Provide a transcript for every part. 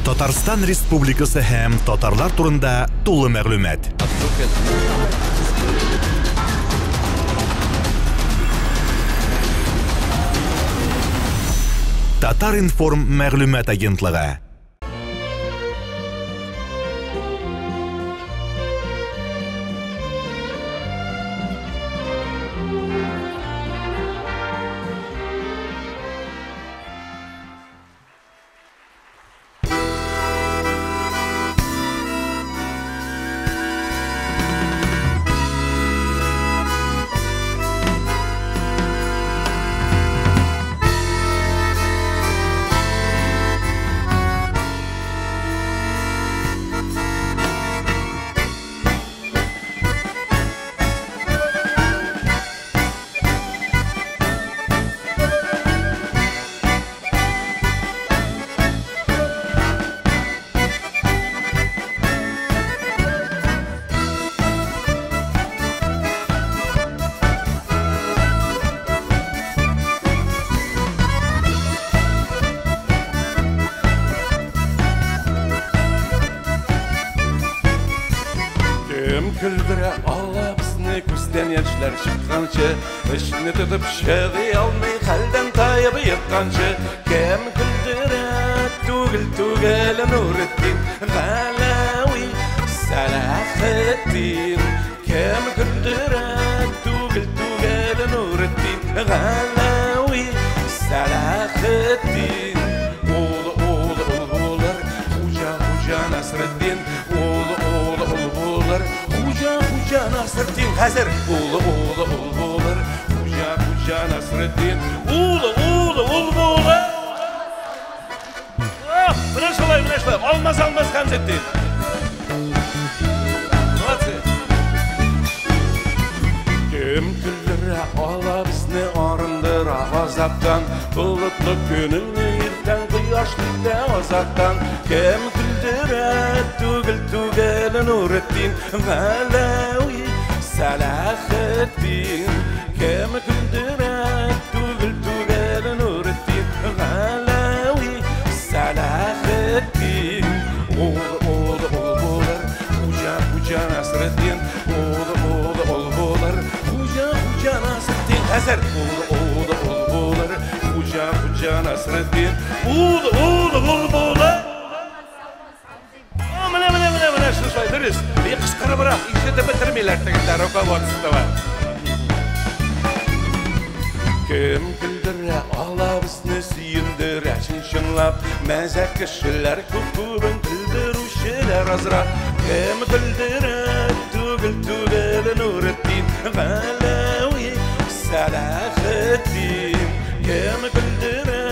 Татарстан Республикасы һәм татарлар турында тулы мәгълүмат. Татар-информ мәгълүмат агентлыгы. Кем көлдерә ала безне күздән яшьләр чыкканчы, Эшне тотып чыдый алмый хәлдән таеп екканчы. Кем көлдерә? Түгел, түгел Нуретдин Галәви Сәләхетдин. Кем көлдерә? Түгел, түгел Нуретдин Галәви Сәләхетдин. Ул, ул, ул булыр Хуҗа, Хуҗа Насретдин. Ул, ул, ул булыр Хуҗа, Хуҗа Насретдин. Хәзер ул, ул, ул булыр Хуҗа, Хуҗа Насретдин. Ул, ул, ул булыр. Менә шулай, менә шулай. Алмаз, Алмаз Хәмзетдин. Молодцы. Кем көлдерә ала безне, арындыра газаптан, Болытлы көнеңне иртән кояшлы итә азактан. Кем көлдерә? Түгел, түгел Нуретдин Галәви Сәләхетдин. Кем көлдерә? Түгел, түгел Нуретдин Галәви Сәләхетдин. Ул, ул, ул булыр Хуҗа, Хуҗа Насретдин. Ул, ул, ул булыр Хуҗа, Хуҗа Насретдин. Хәзер ул, ул, ул булыр Хуҗа, Хуҗа Насретдин. Ул, ул, ул булыр. Менә, менә, менә, менә шулай дөрес. Бик кычкырыбрак ишетеп бетермиләр тегендә руководство. Кем көлдерә ала безне, сөендерә чын-чынлап, Мәзәк кешеләр күп күбен, көлдерүчеләр азрак. Кем көлдерә? Түгел, түгел Нуретдин Галәви Сәләхетдин. Кем көлдерә?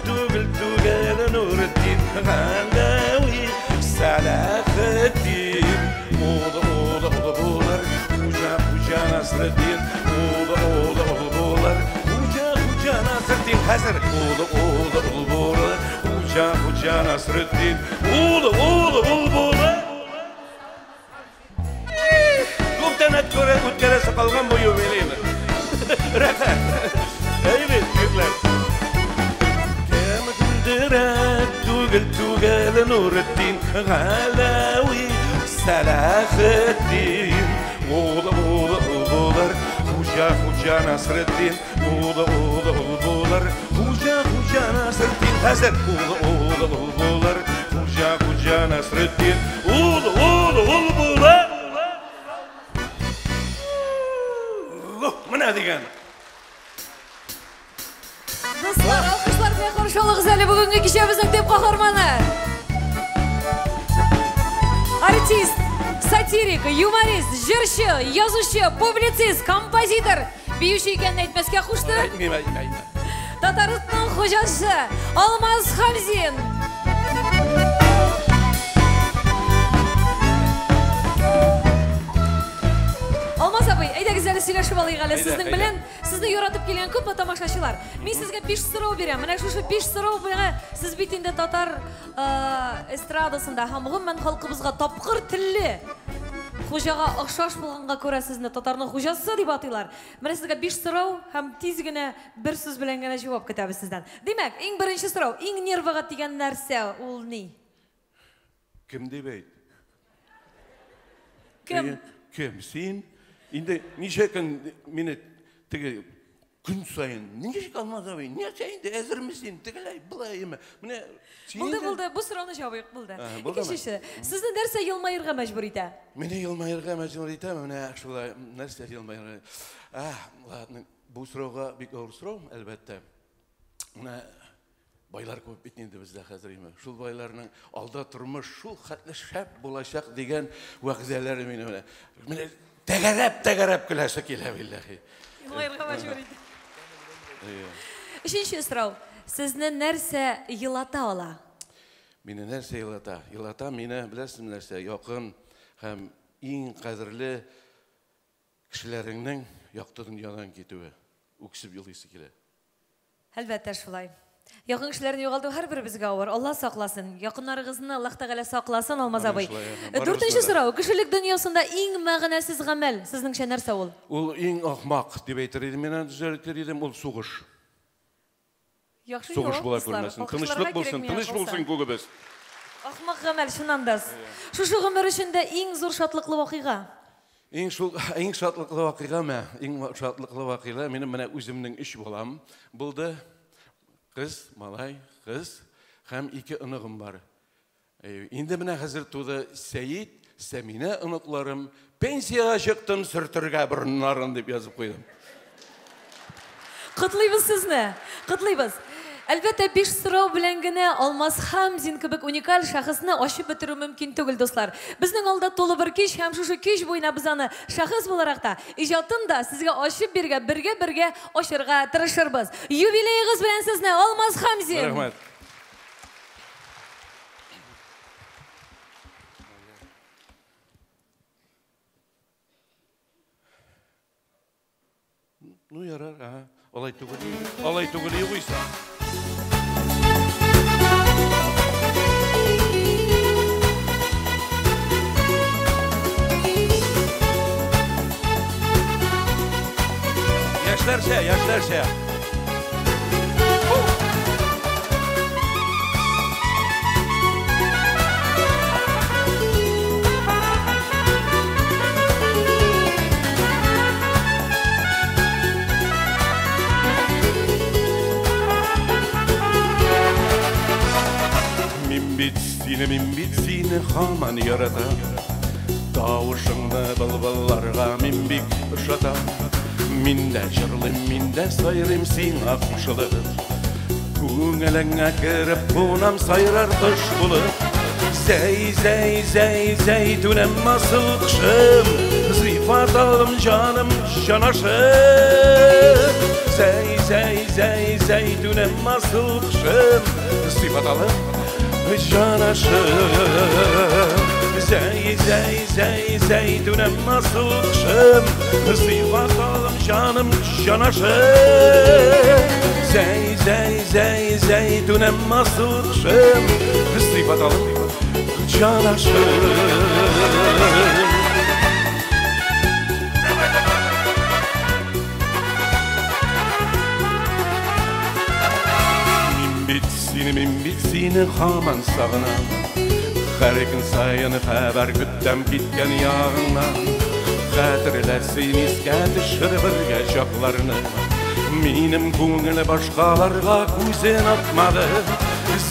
Түгел, түгел Нуретдин Галәви Сәләхетдин. Ул, ул, ул булыр Хуҗа, Хуҗа Насретдин. Ул, ул, ул булыр Хуҗа, Хуҗа Насретдин. Хәзер ул, ул, ул булыр Хуҗа, Хуҗа Насретдин. Ул, ул, ул булыр. Күптән үткәрәсе калган бу юбилейны. Рәхәт. Әйбәт, егетләр. Кем көлдерә? Түгел, түгел Нуретдин Галәви Сәләхетдин. Ул, ул, ул булыр Хуҗа, Хуҗа Насретдин. Ул, ул, ул булыр Хуҗа, Хуҗа Насретдин. Хәзер ул, ул, ул булыр Хуҗа, Хуҗа Насретдин. Ул, ул, ул булыр. Менә дигән. Дуслар, алкышлар белән каршы алыгыз әле бүгенге кичәбезнең төп каһарманы. Артист, сатирик, юморист, җырчы, язучы, публицист, композитор, биюче икәнен әйтмәскә кушты. Әйтмим, әйтмим, әйтмим. Татарстанның хуҗасы Алмаз Хамзин. Алмаз абый, әйдәгез әле сөйләшеп алыйк әле сезнең белән. Сезне яратып килгән күпме тамашачылар. Мин сезгә 5 сорау бирәм. Менә шушы 5 сорау белән сез бит инде татар эстрадасында һәм гомумән халкыбызга тапкыр телле хуҗага охшаш булганга күрә сезне татарның хуҗасы дип атыйлар. Менә сезгә 5 сорау һәм тиз генә бер сүз белән генә җавап көтәбез сездән. Димәк, иң беренче сорау, иң нервыга тигән нәрсә ул ни? Кем дип әйт? Кем? Кем? Син? Инде ничә көн мине теге көн саен, ничек Алмаз абый, нәрсә инде, әзерме син, тегеләй, былай әмма. Менә син Булды, булды, бу сорауны җавыйк, булды. Икенчесе, сезне нәрсә елмаерга мәҗбүр итә? Мине елмаерга мәҗбүр итә, менә шулай, нәрсә елмаерга. А, ладно, бу сорауга бик авыр сорау, әлбәттә. Менә байлар күп бит инде бездә хәзер име. Шул байларның алда тормыш шул хәтле шәп булачак дигән вәгъдәләре мине менә. Менә тәгәрәп-тәгәрәп көләсе килә билләһи. Елмаерга мәҗбүр итә. Өченче сорау. Сезне нәрсә елата ала? Мине нәрсә елата? Елата мине, беләсезме нәрсә? Якын һәм иң кадерле кешеләреңнең якты дөньядан китүе. Үксеп елыйсы килә. Әлбәттә шулай. Якын кешеләрне югалту һәрберебезгә авыр. Алла сакласын. Якыннарыгызны Аллаһ Тәгалә сакласын, Алмаз абый. Дүртенче сорау. Кешелек дөньясында иң мәгънәсез гамәл сезнеңчә нәрсә ул? Ул иң ахмак дип әйтер идем, мин аны төзәтер идем, ул сугыш. Яхшы Сугыш була күрмәсен. Тынычлык булсын, тыныч булсын күгебез. Ахмак гамәл, чыннан да. Шушы гомер эчендә иң зур шатлыклы вакыйга. Иң шул иң шатлыклы вакыйга мә, иң шатлыклы вакыйга минем менә үземнең өч балам булды. Кыз, малай, кыз һәм ике оныгым бар. Инде менә хәзер туды Сәид, Сәминә оныкларым. Пенсиягә чыктым, сөртергә борыннарын дип язып куйдым. Котлыйбыз сезне. Котлыйбыз. Әлбәттә, биш сорау белән генә Алмаз Хамзин кебек уникаль шәхесне ачып бетерү мөмкин түгел, дуслар. Безнең алда тулы бер кич һәм шушы кич буена без аны шәхес буларак та, иҗатын да сезгә ачып биргә, бергә-бергә ачырга тырышырбыз. Юбилеегыз белән сезне, Алмаз Хамзин! Рәхмәт. Ну, ярар, ага. Алай түгел, алай түгел югыйсә. Яшьләрчә, яшьләрчә. Мин бит сине, мин бит сине һаман яратам. Тавышыңны былбылларга мин бик ошатам. Мин дә җырлыйм, мин дә сайрыйм сиңа кушылып. Күңелеңә кереп кунам сайрар кош булып. Зәй, зәй, зәй, зәйтүнәм асыл кошым, Зифат алым җаным, җанашым. Зәй, зәй, зәй, зәйтүнәм асыл кошым, Зифат алым җанашым. Зәй, зәй, зәй, зәйтүнәм асыл кошым, Зифат алым җаным, җанашым. Зәй, зәй, зәй, зәйтүнәм асыл кошым, Зифат алым җанашым. Мин бит сине, мин бит сине һаман сагынам. Һәр көн саен хәбәр көтәм киткән ягыңнан. Хәтерлә син искә төшер бергә чакларны. Минем күңел башкаларга күзен атмады.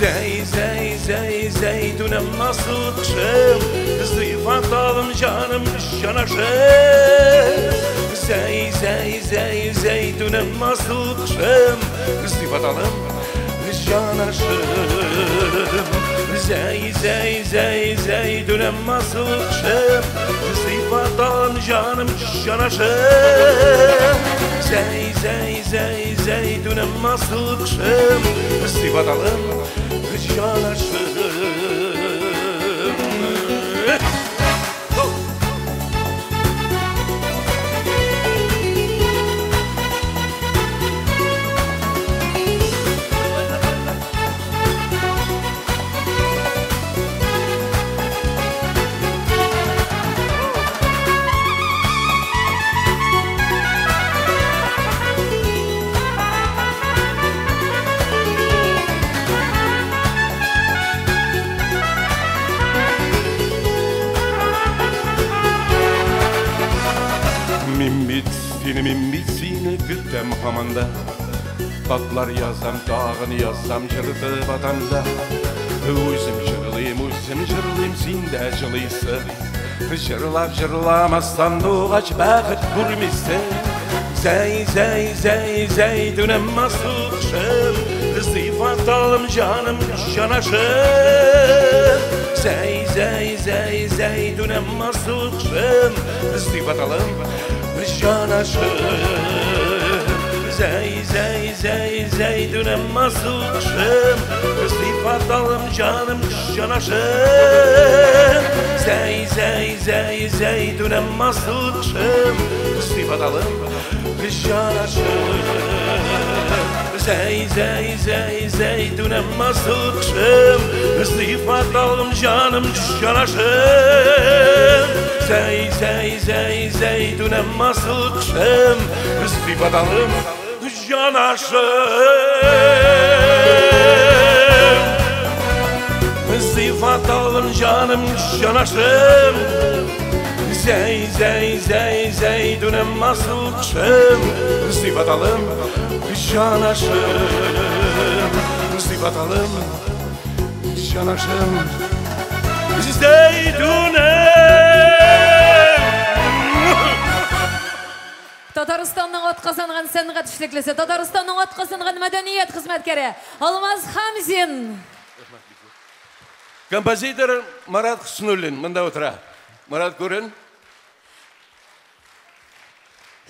Зәй, зәй, зәй, зәйтүнәм асыл кошым, Зифат алым җаным, җанашым. Зәй, зәй, зәй, зәйтүнәм асыл кошым, Зифат алым җанашым. Зәй, зәй, зәй, зәйтүнәм асыл кошым, Зифат алым җаным, җанашым. Зәй, зәй, зәй, зәйтүнәм асыл кошым, Зифат алым җанашым. Язам һаман да. Хатлар язам, тагын язсам, җырытып атам да. Үзем җырлыйм, үзем җырлыйм, син дә җылыйсың. Җырлап җырламасам, дугач бәхет күрмисең. Зәй, зәй, зәй, зәйтүнем асыл кошым, Сыйфат алым җаным, җанашым. Зәй, зәй, зәй, зәйтүнем асыл кошым, Сыйфат алым җанашым. Зәй, зәй, зәй, зәйтүнем асыл кошым, Сыйфат алым җаным, җанашым. Зәй, зәй, зәй, зәйтүнем асыл кошым, Сыйфат алым җанашым. Зәй, зәй, зәй, зәйтүнем асыл кошым, Сыйфат алым җаным, җанашым. Зәй, зәй, зәй, зәйтүнем асыл кошым, Сыйфат алым җанашым. Сыйфат алым җаным, җанашым. Зәй, зәй, зәй, зәйтүнем асыл кошым, Сыйфат алым җанашым. Сыйфат алым җанашым. Зәйтүнем. Татарстанның атказанган сәнгать эшлеклесе, Татарстанның атказанган мәдәният хезмәткәре Алмаз Хамзин. Композитор Марат Хуснуллин монда утыра. Марат, күрен.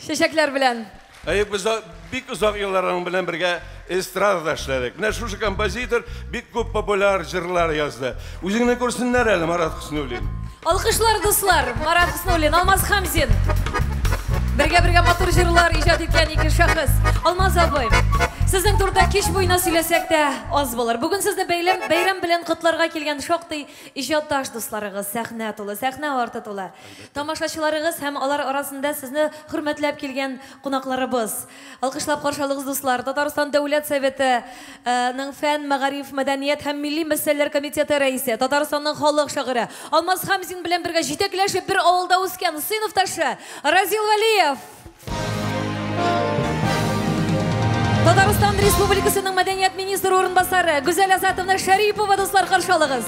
Чәчәкләр белән. Әйе, без бик озак еллар аның белән бергә эстрадада эшләдек. Менә шушы композитор бик күп популяр җырлар язды. Үзеңне күрсеннәр әле, Марат Хуснуллин. Алкышлар, дуслар, Марат Хуснуллин, Алмаз Хамзин. Бергә-бергә матур җырлар иҗат иткән ике шәхес. Алмаз абый, сезнең турыда кич буена сөйләсәк тә аз булыр. Бүген сезне бәйрәм, бәйрәм белән котларга килгән шактый иҗатташ дусларыгыз, сәхнә тулы, сәхнә арты тулы. Тамашачыларыгыз һәм алар арасында сезне хөрмәтләп килгән кунакларыбыз. Алкышлап каршы алыгыз, дуслар. Татарстан Дәүләт Советының фән, мәгариф, мәдәният һәм милли мәсьәләләр комитеты рәисе, Татарстанның халык шагыйре Алмаз Хамзин белән бергә җитәкләшеп бер авылда үскән сыйныфташы Разил Вәлиев. Татарстан Республикасының мәдәният министры урынбасары Гүзәл Азатовна Шәрипова, дуслар, каршы алыгыз.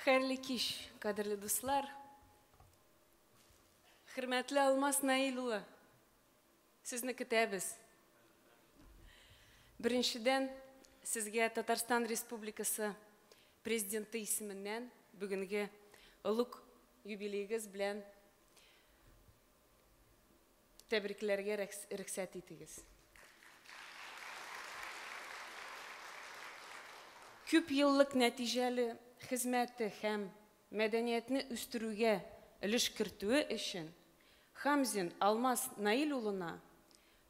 Хәерле кич, кадерле дуслар. Хөрмәтле Алмаз Наил улы, сезне көтәбез. Беренчедән, сезгә Татарстан Республикасы Президенты исеменнән бүгенге олуг юбилеегез белән тәбрикләргә рөхсәт итегез. Күп еллык нәтиҗәле хезмәте һәм мәдәниятне үстерүгә өлеш кертүе өчен Хамзин Алмаз Наил улына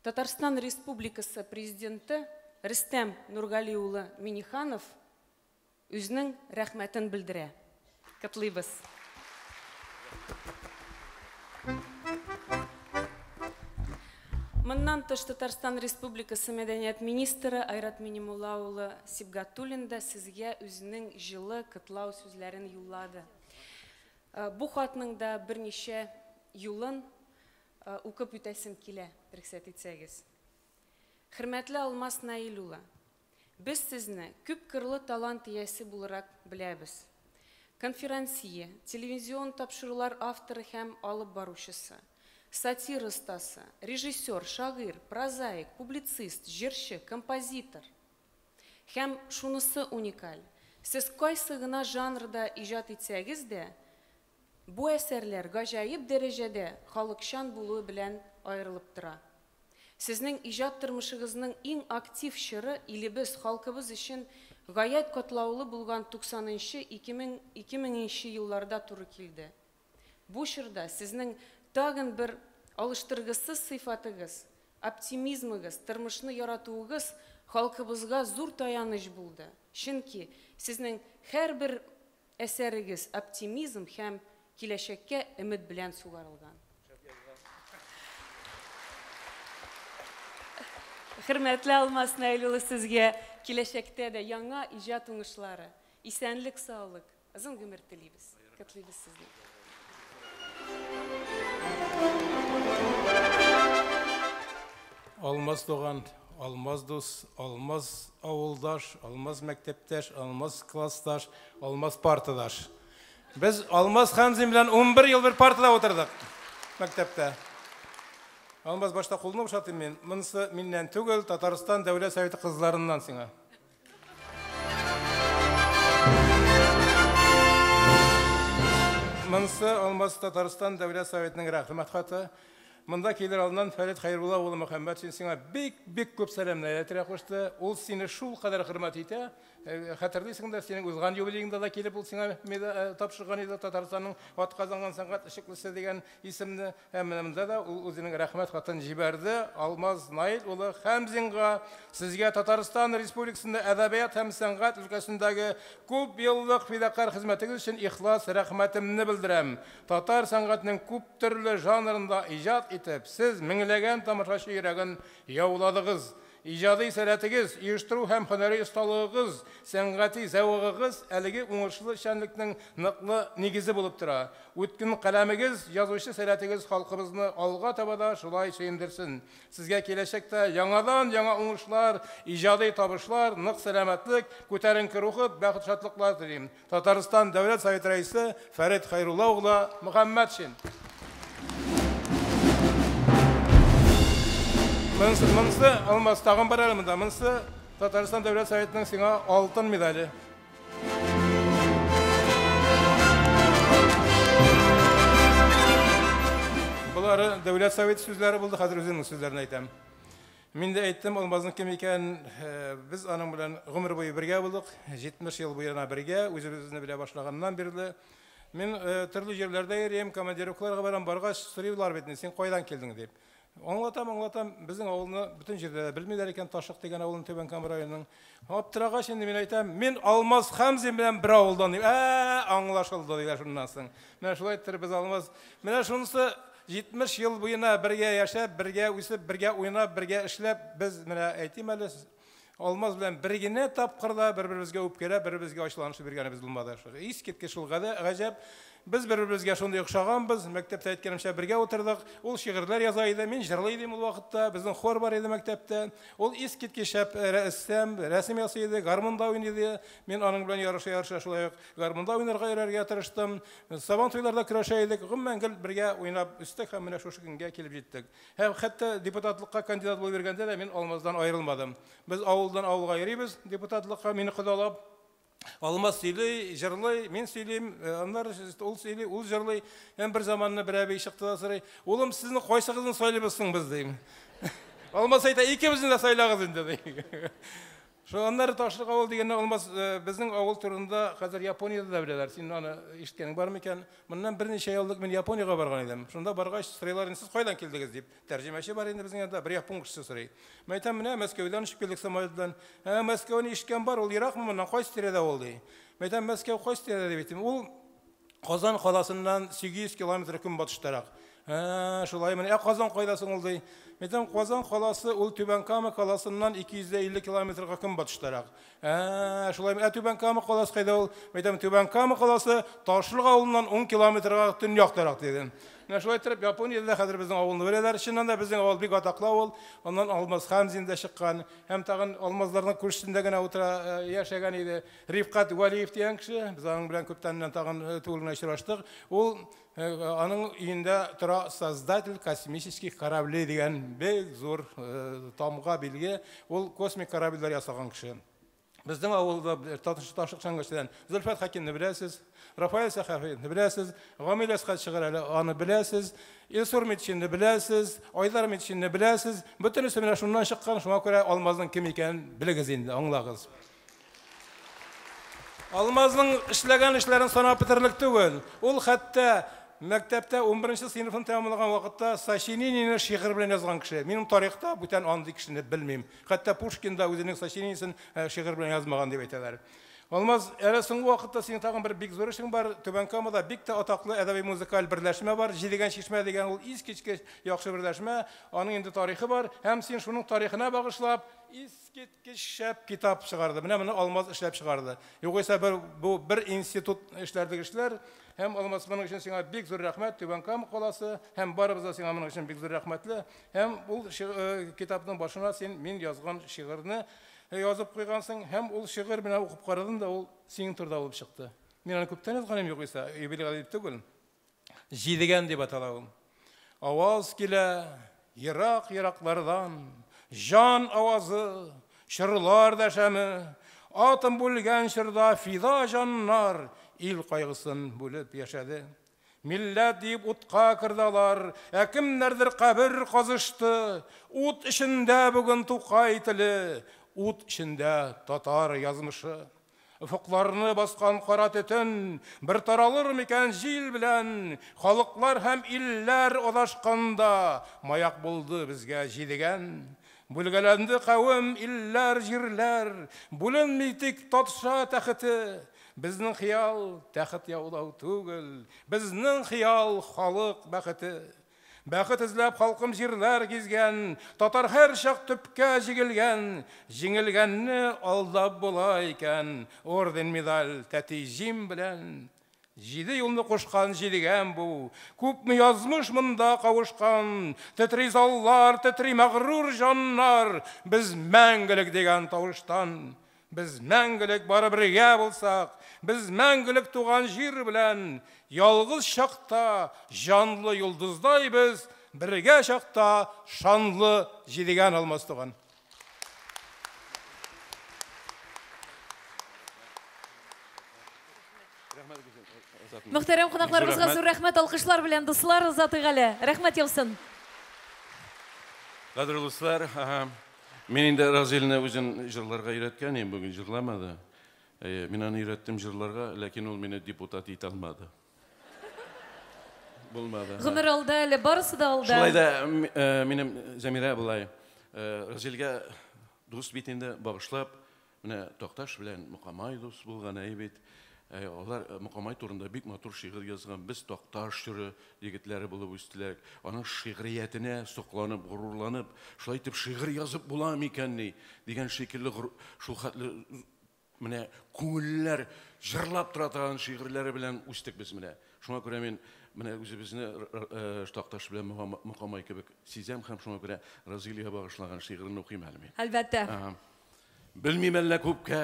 Татарстан Республикасы Президенты Рөстәм Нургали улы Минниханов үзенең рәхмәтен белдерә. Котлыйбыз. Моннан тыш Татарстан Республикасы мәдәният министры Айрат Минимулла улы Сибгатуллин да сезгә үзенең җылы котлау сүзләрен юллады. Бу хатның да берничә юлын укып үтәсем килә, рөхсәт итсәгез. Хөрмәтле Алмаз Наил улы, без сезне күп кырлы талант иясе буларак беләбез. Конферансье, телевизион тапшырулар авторы һәм алып баручысы, сатира остасы, режиссер, шагыйрь, прозаик, публицист, җырчы, композитор. Һәм шунысы уникаль. Сез кайсы гына жанрда иҗат итсәгез дә, бу әсәрләр гаҗәеп дәрәҗәдә халыкчан булуы белән аерылып тора. Сезнең иҗат тормышыгызның иң актив чоры илебез, халкыбыз өчен гаять катлаулы булган 90-нчы, 2000-нче елларда туры килде. Бу чорда сезнең тагын бер алыштыргысыз сыйфатыгыз, оптимизмыгыз, тормышны яратуыгыз халкыбызга зур таяныч булды. Чөнки сезнең һәрбер әсәрегез оптимизм һәм киләчәккә өмет белән сугарылган. Хөрмәтле Алмаз Наил улы, сезгә киләчәктә дә яңа иҗат уңышлары, исәнлек, саулык, озын гомер телибез. Котлыйбыз сезне. Алмаз туган, Алмаз дус, Алмаз авылдаш, Алмаз мәктәптәш, Алмаз классташ, Алмаз партадаш. Без Алмаз Хәмзин белән 11 ел бер партада утырдык мәктәптә. Алмаз, башта кулны бушатыйм мин. Монысы миннән түгел, Татарстан Дәүләт Советы кызларыннан сиңа. Монысы Алмаз Татарстан Дәүләт Советының рәхмәт хаты. Монда килер алдыннан Фәрит Хәйрулла улы Мөхәммәтшин сиңа бик-бик күп сәламнәр әйтергә кушты. Ул сине шул кадәр хөрмәт итә. Хәтерлисеңдер, синең узган юбилееңда да килеп ул сиңа тапшырган иде Татарстанның атказанган сәнгать эшлеклесе дигән исемне. Һәм менә монда да ул үзенең рәхмәт хатын җибәрде. Алмаз Наил улы Хәмзинга, сезгә Татарстан Республикасында әдәбият һәм сәнгать өлкәсендәге күп еллык фидакарь хезмәтегез өчен ихлас рәхмәтемне белдерәм. Татар сәнгатенең күп төрле жанрында иҗат итеп, сез меңләгән тамашачы йөрәген яуладыгыз. Иҗади сәләтегез, оештыру һәм һөнәри осталыгыгыз, сәнгати зәвыгыгыз әлеге уңышлы эшчәнлекнең ныклы нигезе булып тора. Үткен каләмегез, язучы сәләтегез халкыбызны алга таба да шулай сөендерсен. Сезгә киләчәктә яңадан яңа уңышлар, иҗади табышлар, нык сәламәтлек, күтәренке рухы, бәхет шатлыклар телим. Татарстан Дәүләт Советы рәисе Фәрит Хәйрулла улы Мөхәммәтшин. Монысы Алмаз тагын бар әле монда. Монысы Татарстан Дәүләт Советының сиңа алтын медале. Болары Дәүләт Советы сүзләре булды, хәзер үземнең сүзләрен әйтәм. Мин дә әйттем, Алмазның кем икәнен, без аның белән гомер буе бергә булдык, 70 ел буена бергә, үзебезне белә башлаганнан бирле. Мин төрле җирләрдә йөрим, командировкаларга барам, баргач сорыйлар бит, син кайдан килдең дип. Аңлатам, аңлатам, безнең авылны бөтен җирдә дә белмиләр икән, Ташык дигән авылны Түбән Кама районының. Аптырагач инде мин әйтәм, мин Алмаз Хәмзин белән бер авылдан дим. Аңлашылды диләр шуннан соң. Менә шулай иттереп без Алмаз, менә шунысы 70 ел буена бергә яшәп, бергә үсеп, бергә уйнап, бергә эшләп, без менә әйтим әле, Алмаз белән бер генә тапкыр да бер-беребезгә үпкәләп, бер-беребезгә ачуланышып йөргәнебез булмады. Искиткеч шул гаҗәп. Без бер-беребезгә шундый охшаганбыз, мәктәптә әйткәнемчә бергә утырдык. Ул шигырьләр яза иде, мин җырлый идем ул вакытта. Безнең хор бар иде мәктәптә. Ул искиткеч шәп рәссам, рәсем ясый иде, гармунда уйный иде. Мин аның белән ярыша-ярыша шулай ук гармунда уйнарга өйрәнергә тырыштым. Сабан туйларда көрәшә идек. Гомумән гел бергә уйнап үстек һәм менә шушы көнгә килеп җиттек. Һәм хәтта депутатлыкка кандидат булып йөргәндә дә мин Алмаздан аерылмадым. Без авылдан авылга йөрибез депутатлыкка, мине кодалап. Алмаз сөйли, җырлый, мин сөйлим, аннары ул сөйли, ул җырлый. Һәм бер заманны бер әби чыкты да сорый, улым, сезнең кайсыгызны сайлыйбыз соң без, дим. Алмаз әйтә, икебезне дә сайлагыз инде, ди. Шул аннары Ташлык авыл дигәнне Алмаз, безнең авыл турында хәзер Япониядә дә беләләр. Син аны ишеткәнең бар микән? Моннан берничә ел элек мин Япониягә барган идем. Шунда баргач, сорыйлар инде, сез кайдан килдегез дип. Тәрҗемәче бар инде безнең янда, бер япон кешесе сорый. Мин әйтәм, менә Мәскәүдән очып килдек самолет белән. Ә, Мәскәүне ишеткән бар, ул еракмы моннан, кайсы тирәдә ул, ди. Мин әйтәм, Мәскәү кайсы тирәдә дип әйтәм. Ул Казан каласыннан 800 километр көнбатыштарак. Ә, шулай менә. Ә Казан кайда соң ул, ди. Мин әйтәм, Казан каласы ул Түбән Кама каласыннан 250 километрга көнбатыштарак. Ә, шулай. Ә Түбән Кама каласы кайда ул? Мин әйтәм, Түбән Кама каласы Ташлык авылыннан 10 километрга төньяктарак, дидем. Менә шулай иттереп Япониядә дә хәзер безнең авылны беләләр. Чыннан да безнең авыл бик атаклы авыл. Аннан Алмаз Хәмзин дә чыккан. Һәм тагын Алмазларның күршесендә генә утыра яшәгән иде. Рифкат Вәлиев дигән кеше. Без аның белән күптәннән тагын түгел генә очраштык. Ул аның өендә тора создатель космических кораблей дигән бик зур тамга билге. Ул космик корабльләр ясаган кеше. Безнең авылда Ташык Шәңгәчедән Зөлфәт Хәкимне беләсез, Рафаэль Сәхәфиевне беләсез, Гамил Әсхәт чыгар әле, аны беләсез, Илсур Метшинне беләсез, Айдар Метшинне беләсез. Бөтенесе менә шуннан чыккан, шуңа күрә Алмазның кем икәнен белегез инде, аңлагыз. Алмазның эшләгән эшләрен санап бетерерлек түгел. Ул хәтта мәктәптә 11 сыйныфын тәмамлаган вакытта сочинениене шигырь белән язган кеше. Минем тарихта бүтән андый кешене белмим. Хәтта Пушкин да үзенең сочинениесен шигырь белән язмаган дип әйтәләр. Алмаз, әле соңгы вакытта синең тагын бер бик зур эшең бар. Түбән Камада бик тә атаклы әдәби музыкаль берләшмә бар. Җидегән чишмә дигән ул искиткеч яхшы берләшмә. Аның инде тарихы бар. Һәм син шуның тарихына багышлап искиткеч шәп китап чыгарды. Менә моны Алмаз эшләп чыгарды. Югыйсә бер бу бер институт эшләрдек эшләр. Һәм Алмаз, моның өчен сиңа бик зур рәхмәт. Түбән Кама каласы һәм барыбыз да сиңа моның өчен бик зур рәхмәтле. Һәм ул китапның башына син мин язган шигырьне язып куйгансың, һәм ул шигырь менә укып карадым да, ул синең турыда булып чыкты. Мин аны күптән язганым югыйсә, юбилейга дип түгел. Җидегән дип атала ул. Аваз килә ерак-ераклардан, җан авазы, чорлар дәшәме, атом бүлгән чорда фида җаннар ил кайгысын бүлеп яшәде. Милләт дип утка керде алар, ә кемнәрдер кабер казышты. Ут эчендә бүген Тукай теле, ут эчендә татар язмышы. Офыкларны баскан кара төтен бер таралыр микән җил белән? Халыклар һәм илләр адашканда маяк булды безгә Җидегән. Бүлгәләнде кавем, илләр, җирләр, бүленми тик татша тәхете. Безнең хыял тәхет яулау түгел, безнең хыял халык бәхете. Бәхет эзләп халкым җирләр гизгән, татар һәр чак төпкә җигелгән, җиңелгәнне алдап була икән, орден, медаль, тәти җим белән. Җиде юлны кушкан Җидегән бу, күпме язмыш монда кавышкан, тетри заллар, тетри мәгърур җаннар, без мәңгелек дигән тавыштан. Без мәңгелек бары бергә булсак, без мәңгелек туган җир белән, ялгыз чакта җанлы йолдыздай без, бергә чакта шанлы Җидегән, Алмаз туган. Мөхтәрәм кунакларыбызга зур рәхмәт, алкышлар белән, дуслар, озатыйк әле. Рәхмәт яусын. Кадерле дуслар, мин инде Разилне үзен җырларга өйрәткән идем, бүген җырламады. Мин аны өйрәттем җырларга, ләкин ул мине депутат итә алмады. Булмады. Гомер алда әле, барысы да алда. Шулай да минем Зәмирә болай Разилгә дус бит инде багышлап, менә Такташ белән Мокамай дус булган, әй бит. Алар Мокамай турында бик матур шигырь язган. Без Такташ чоры егетләре булып үстеләр. Аның шигъриятенә сокланып, горурланып, шулай итеп шигырь язып була микәнни дигән шикелле шул хәтле менә күңелләр җырлап тора торган шигырьләре белән үстек без менә. Шуңа күрә мин менә үзебезне Такташ белән Мокамай кебек сизәм һәм шуңа күрә Разилиягә багышлаган шигырен укыйм әле мин. Әлбәттә. Белмим әллә күпкә,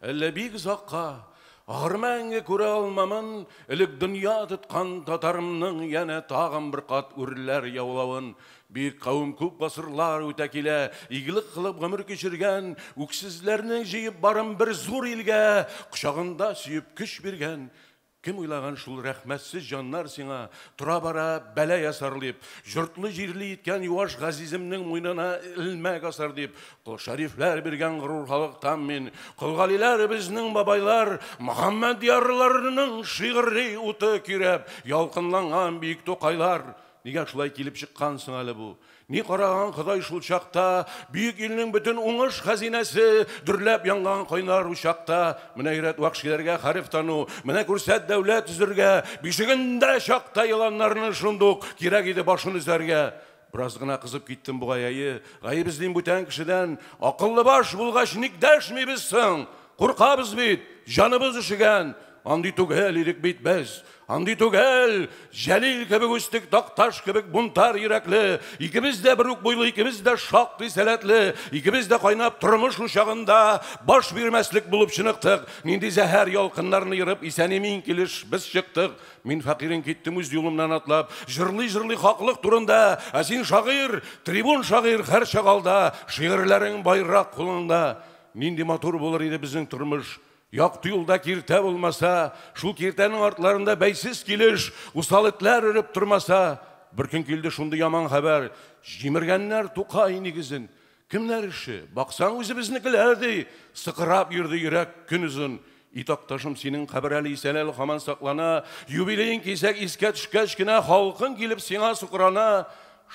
әллә бик озакка, ахыр мәңге күрә алмамын, элек дөнья тоткан татарымның янә тагын бер кат үрләр яулавын. Бик кавым күп гасырлар үтә килә, игелек кылып гомер кичергән, үксезләрне җыеп барын бер зур илгә, кочагында сөеп көч биргән. Кем уйлаган шул рәхмәтсез җаннар сиңа тора-бара бәла ясар дип, йортлы җирле иткән юаш газиземнең муенына элмәк асар дип, Кол Шәрифләр биргән горур халыктан мин, Кол Галиләр безнең бабайлар, Мөхәммәд ярларының шигъри уты көйрәп, ялкынланган бөек Тукайлар. Нигә шулай килеп чыккан соң әле бу? Ни караган Ходай шул чакта, бөек илнең бөтен уңыш хәзинәсе дөрләп янган кайнар учакта. Менә өйрәт вәхшиләргә хәреф тану, менә күрсәт дәүләт төзергә, бишегендә чакта еланнарны шундук кирәк иде башын өзәргә. Бераз гына кызып киттем бугай, әйе, гаеп эзлим бүтән кешедән. Акыллы баш булгач ник дәшмибез соң? Куркабыз бит, җаныбыз өшегән. Андый түгел идек бит без, андый түгел. Җәлил кебек үстек, Такташ кебек бунтар йөрәкле. Икебез дә бер үк буйлы, икебез дә шактый сәләтле. Икебез дә кайнап тормыш учагында баш бирмәслек булып чыныктык. Нинди зәһәр ялкыннарны ерып, исән-имин килеш без чыктык. Мин фәкыйрең киттем үз юлымнан атлап, җырлый-җырлый хаклык турында. Ә син шагыйрь, трибун шагыйрь һәр чагалда, шигырьләрең байрак кулыңда. Нинди матур булыр иде безнең тормыш. Якты юлда киртә булмаса, шул киртәнең артларында бәйсез килеш, усал этләр өреп тормаса. Бер көн килде шундый яман хәбәр, җимергәннәр Тукай нигезен. Кемнәр эше? Баксаң үзебезнекеләр ди. Сыкырап йөрде йөрәк көн озын. И Такташым, синең кабер әле исән әле һаман саклана. Юбилеең кисәк искә төшкәч кенә халкың килеп сиңа сукрана.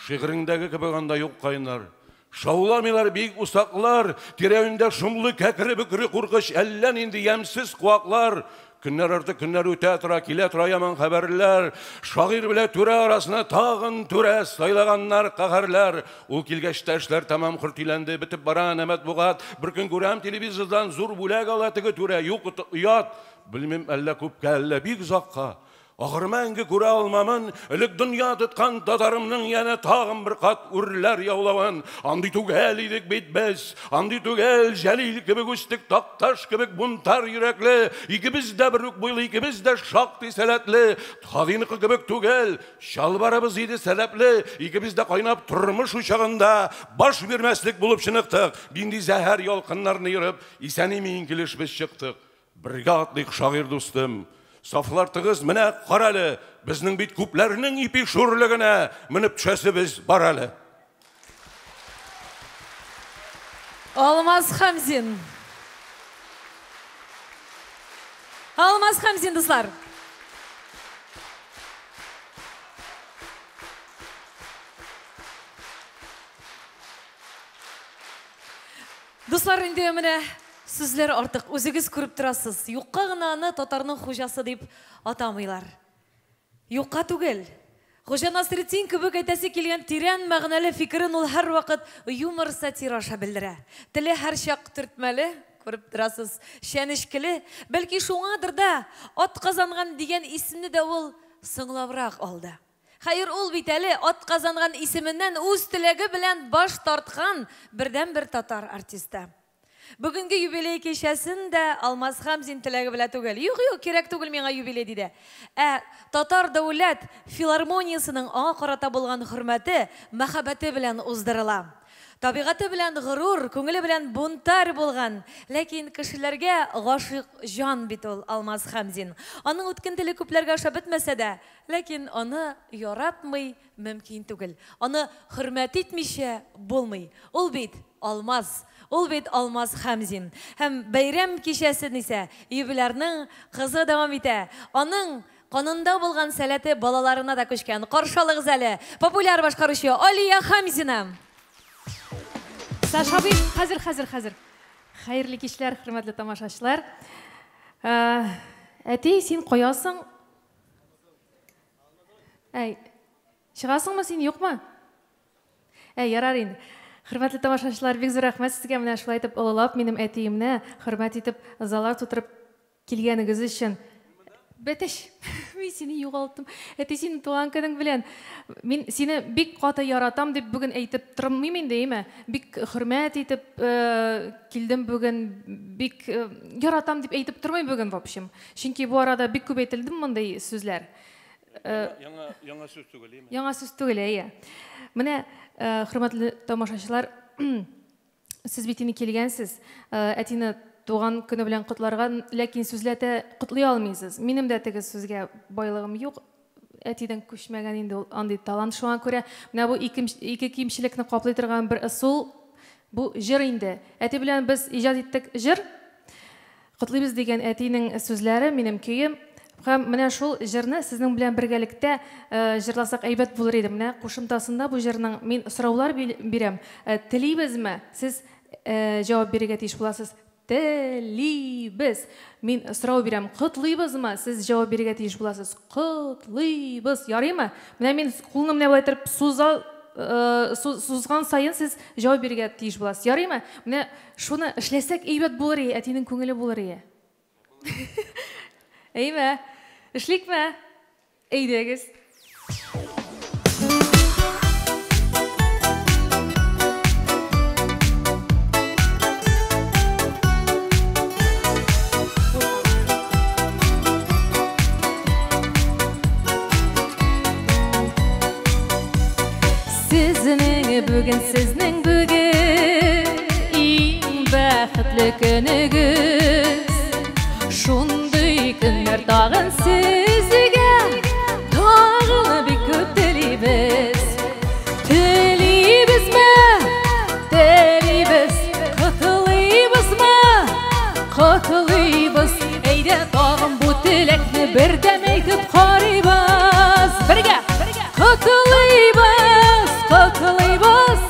Шигыреңдәге кебек анда юк кайнар. Шауламыйлар бик усаклар, тирә-юньдә шомлы кәкре-бөкре куркыч әллә нинди ямьсез куаклар. Көннәр арты көннәр үтә тора, килә тора яман хәбәрләр. Шагыйрь белән түрә арасына тагын түрә сайлаганнар каһәрләр. Ул килгәч тә эшләр тәмам хөртиләнде, бетеп бара әнә матбугат. Бер көн күрәм телевизордан зур бүләк ала теге түрә, юк оят. Белмим, әллә күпкә, әллә бик озакка. Ахыр мәңге күрә алмамын, элек дөнья тоткан татарымның янә тагын бер кат үрләр яулавын. Андый түгел идек бит без, андый түгел, Җәлил кебек үстек, Такташ кебек бунтар йөрәкле, икебез дә бер үк буйлы, икебез дә шактый сәләтле, Һадиныкы кебек түгел, чалбарыбыз иде сәләпле, икебез дә кайнап тормыш учагында баш бирмәслек булып чыныктык, нинди зәһәр ялкыннарны ерып, исән-имин килеш без чыктык. Бергә атлыйк, шагыйрь дустым. Сафлар тыгыз, менә кара әле, безнең бит күпләрнең ипи шүрлегенә менеп төшәсебез бар әле. Алмаз Хамзин. Алмаз Хамзин, дуслар. Дуслар, инде менә сүзләр артык, үзегез күреп торасыз. Юкка гына аны татарның хуҗасы дип атамыйлар. Юкка түгел. Хуҗа Насретдин кебек әйтәсе килгән тирән мәгънәле фикерен ул һәрвакыт юмор сатира аша белдерә. Теле һәрчак төртмәле, күреп торасыз, чәнечкеле, бәлки шуңадыр да ат казанган дигән исемне дә ул соңлабрак алды. Хәер, ул бит әле ат казанган исеменнән үз теләге белән баш тарткан бердәнбер татар артисты. Бүгенге юбилей кичәсен дә Алмаз Хамзин теләге белән түгел. Юк, юк, кирәк түгел миңа юбилей диде. Ә Татар дәүләт филармониясенең аңа карата булган хөрмәте, мәхәббәте белән уздырыла. Табигате белән горур, күңеле белән бунтарь булган, ләкин кешеләргә гашыйк җан бит ул Алмаз Хамзин. Аның үткен теле күпләргә ошап бетмәсә дә, ләкин аны яратмый мөмкин түгел. Аны хөрмәт итмичә булмый. Ул бит Алмаз. Ул бит Алмаз Хамзин. Һәм бәйрәм кичәсен исә юбилярның кызы дәвам итә. Аның канында булган сәләте балаларына да күчкән. Каршы алыгыз әле популяр башкаручы Алия Хамзина. Саша абый, хәзер, хәзер, хәзер. Хәерле кичләр, хөрмәтле тамашачылар. Әти, син каясың? Әй, чыгасыңмы син, юкмы? Әй, ярар инде. Хөрмәтле тамашачылар, бик зур рәхмәт сезгә менә шулай итеп олылап минем әтиемне хөрмәт итеп залар тутырып килгәнегез өчен. Бәтәш, мин сине югалттым. Әти, синең туган көнең белән. Мин сине бик каты яратам дип бүген әйтеп тормыйм инде, әйме? Бик хөрмәт итеп килдем бүген, бик яратам дип әйтеп тормыйм бүген, в общем. Чөнки бу арада бик күп әйтелде мондый сүзләр. Яңа сүз түгел, әйме? Яңа сүз түгел, әйе. Менә, хөрмәтле тамашачылар, сез бит инде килгәнсез, әтине туган көне белән котларга, ләкин сүзләтә котлый алмыйсыз. Минем дә теге сүзгә байлыгым юк, әтидән күчмәгән инде ул андый талант. Шуңа күрә менә бу ике кимчелекне каплый торган бер ысул, бу җыр инде. Әти белән без иҗат иттек җыр. Котлыйбыз дигән әтинең сүзләре, минем көем. Һәм менә шул җырны сезнең белән бергәлектә җырласак әйбәт булыр иде. Менә кушымтасында бу җырның мин сораулар бирәм. Телибезме? Сез җавап бирергә тиеш буласыз. Телибез. Мин сорау бирәм. Котлыйбызмы? Сез җавап бирергә тиеш буласыз. Котлыйбыз. Ярыймы? Менә мин кулны менә болай итеп сузган саен сез җавап бирергә тиеш буласыз. Ярыймы? Менә шуны эшләсәк әйбәт булыр иде, әтинең күңеле булыр иде. Әйме? Эшликме? Әйдәгез. Сезнең бүген, сезнең бүген иң бәхетле көнегез. Шундый көннәр тагын сезгә, тагын бик күп телибез. Телибезме? Телибез. Котлыйбызмы? Котлыйбыз. Әйдә тагын бу теләкне бердәм әйтеп карыйбыз. Бергә! Котлыйбыз, котлыйбыз,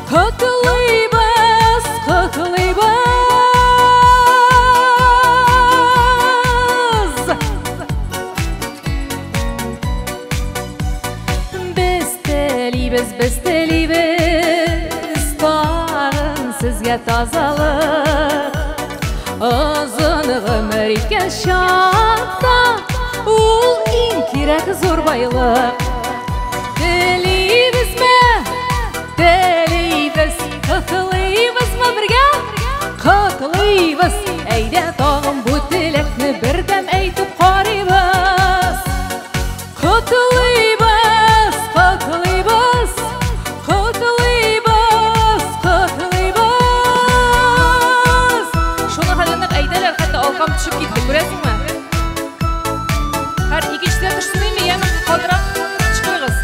котлыйбыз. сезгә тазалык. Озын гомер иткән чакта ул иң кирәк зур байлык. Телибезме? Телибез. Котлыйбызмы бергә? Котлыйбыз. Әйдә тагын бу теләкне бердәм әйтеп карыйбыз. Котлыйбыз, котлыйбыз, котлыйбыз, котлыйбыз. Шуны хәтле нык әйтәләр, хәтта алкам төшеп китте, күрәсеңме? Һәр икенчедә төшсен инде, яме катырак кычкырыгыз.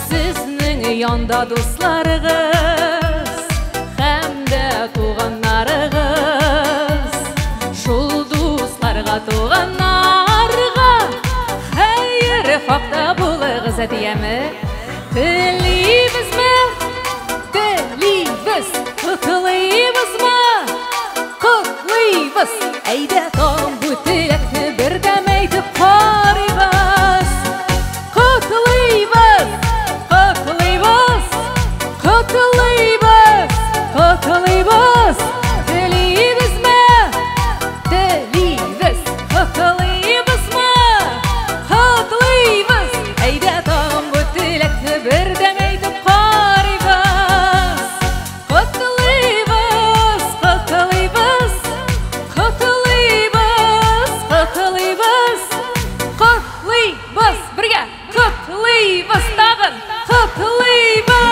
Сезнең янда дусларыгыз һәм дә туганнарыгыз. Шул дусларга, туганнарга хәер хакта булыгыз, әтияме? Телибезме? Телибез. Котлыйбызмы? Котлыйбыз. Әйдә тагын бу теләкне бердәм әйтеп карыйбыз. Котлыйбыз, котлыйбыз, котлыйбыз, котлыйбыз. Телибезме? Телибез. Котлыйбызмы? Котлыйбыз. Әйдә тагын бу теләкне бердәм әйтеп карыйбыз. Котлыйбыз, котлыйбыз, котлыйбыз, котлыйбыз, котлыйбыз. Бергә котлыйбыз тагын. Котлыйбыз.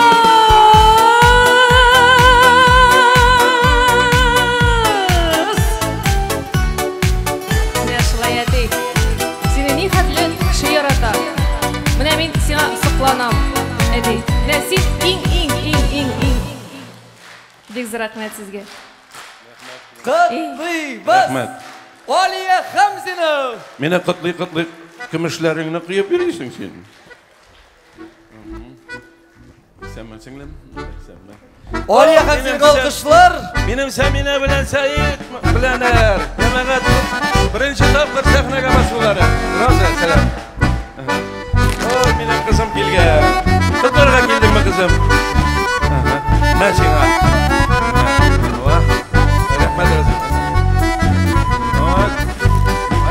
Менә шулай, әти. Сине ни хәтле кеше ярата. Менә мин сиңа сокланам, әти. Менә син иң, иң, иң, иң, иң. Бик зур рәхмәт сезгә. Котлыйбыз! Рәхмәт. Алия Хәмзина! Мине котлый-котлый көмешләреңне коеп йөрисең син. Исәнме, сеңлем? Исәнме. Алия Хәмзина алкышлар! Минем Сәминә белән Сәид беләнәр. Җәмәгать беренче тапкыр сәхнәгә басулары. Роза, сәлам. О, минем кызым килгән. Котларга килдеңме, кызым? Мә сиңа. Ва. Рәхмәт, Роза.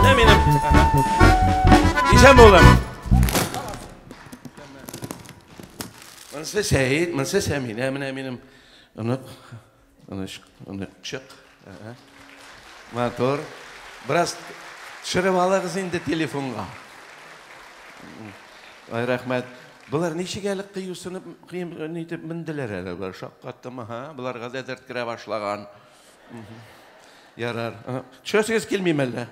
Әнә минем. Исән улым. Монысы Сәид, монысы Сәминә, менә минем онык, оныкчык. Матур. Бераз төшереп алыгыз инде телефонга. Ай, рәхмәт. Болар ничек әле кыюсынып, кыем нитеп менделәр әле болар шаккаттым, аһа, боларга да дәрт керә башлаган. Ярар. Төшәсегез килмиме әллә?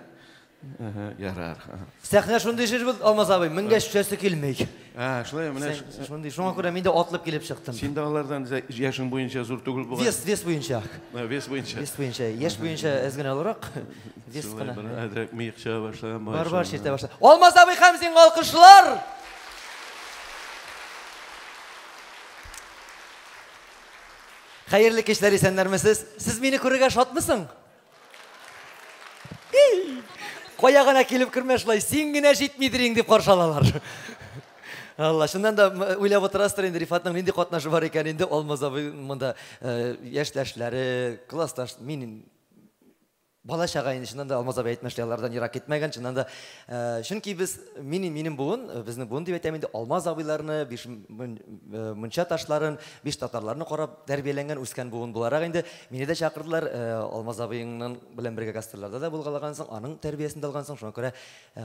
Ярар. Сәхнә шундый җир булды, Алмаз абый, менгәч төшәсе килми. А, шулай, менә шундый. Шуңа күрә мин дә атлып килеп чыктым. Син дә алардан яшең буенча зур түгел бугай. Вес, вес буенча. Вес буенча. Вес буенча. Яшь буенча әз генә олырак. Вес кына. Әзрәк мыек чыга башлаган. Бар, бар, чиртә башлады. Алмаз абый Хәмзинга алкышлар! Хәерле кичләр, исәннәрмесез? Сез мине күрергә шатмысың? Кая гына килеп кермә шулай, син генә җитмидер инде дип каршы алалар. Алла, чыннан да уйлап утырасыздыр инде, Рифатның нинди катнашы бар икән инде Алмаз абый монда яшьтәшләре, классташ, мин бала чага инде, чыннан да Алмаз абый әйтмешли, алардан ерак китмәгән, чыннан да, чөнки без, минем буын, безнең буын дип әйтәм инде, Алмаз абыйларны, биш мунча ташларын, биш татарларны карап тәрбияләнгән, үскән буын буларак инде, мине дә чакырдылар, Алмаз абыеңның белән бергә гастрольләрдә дә булгалагансың, аның тәрбиясен дә алгансың, шуңа күрә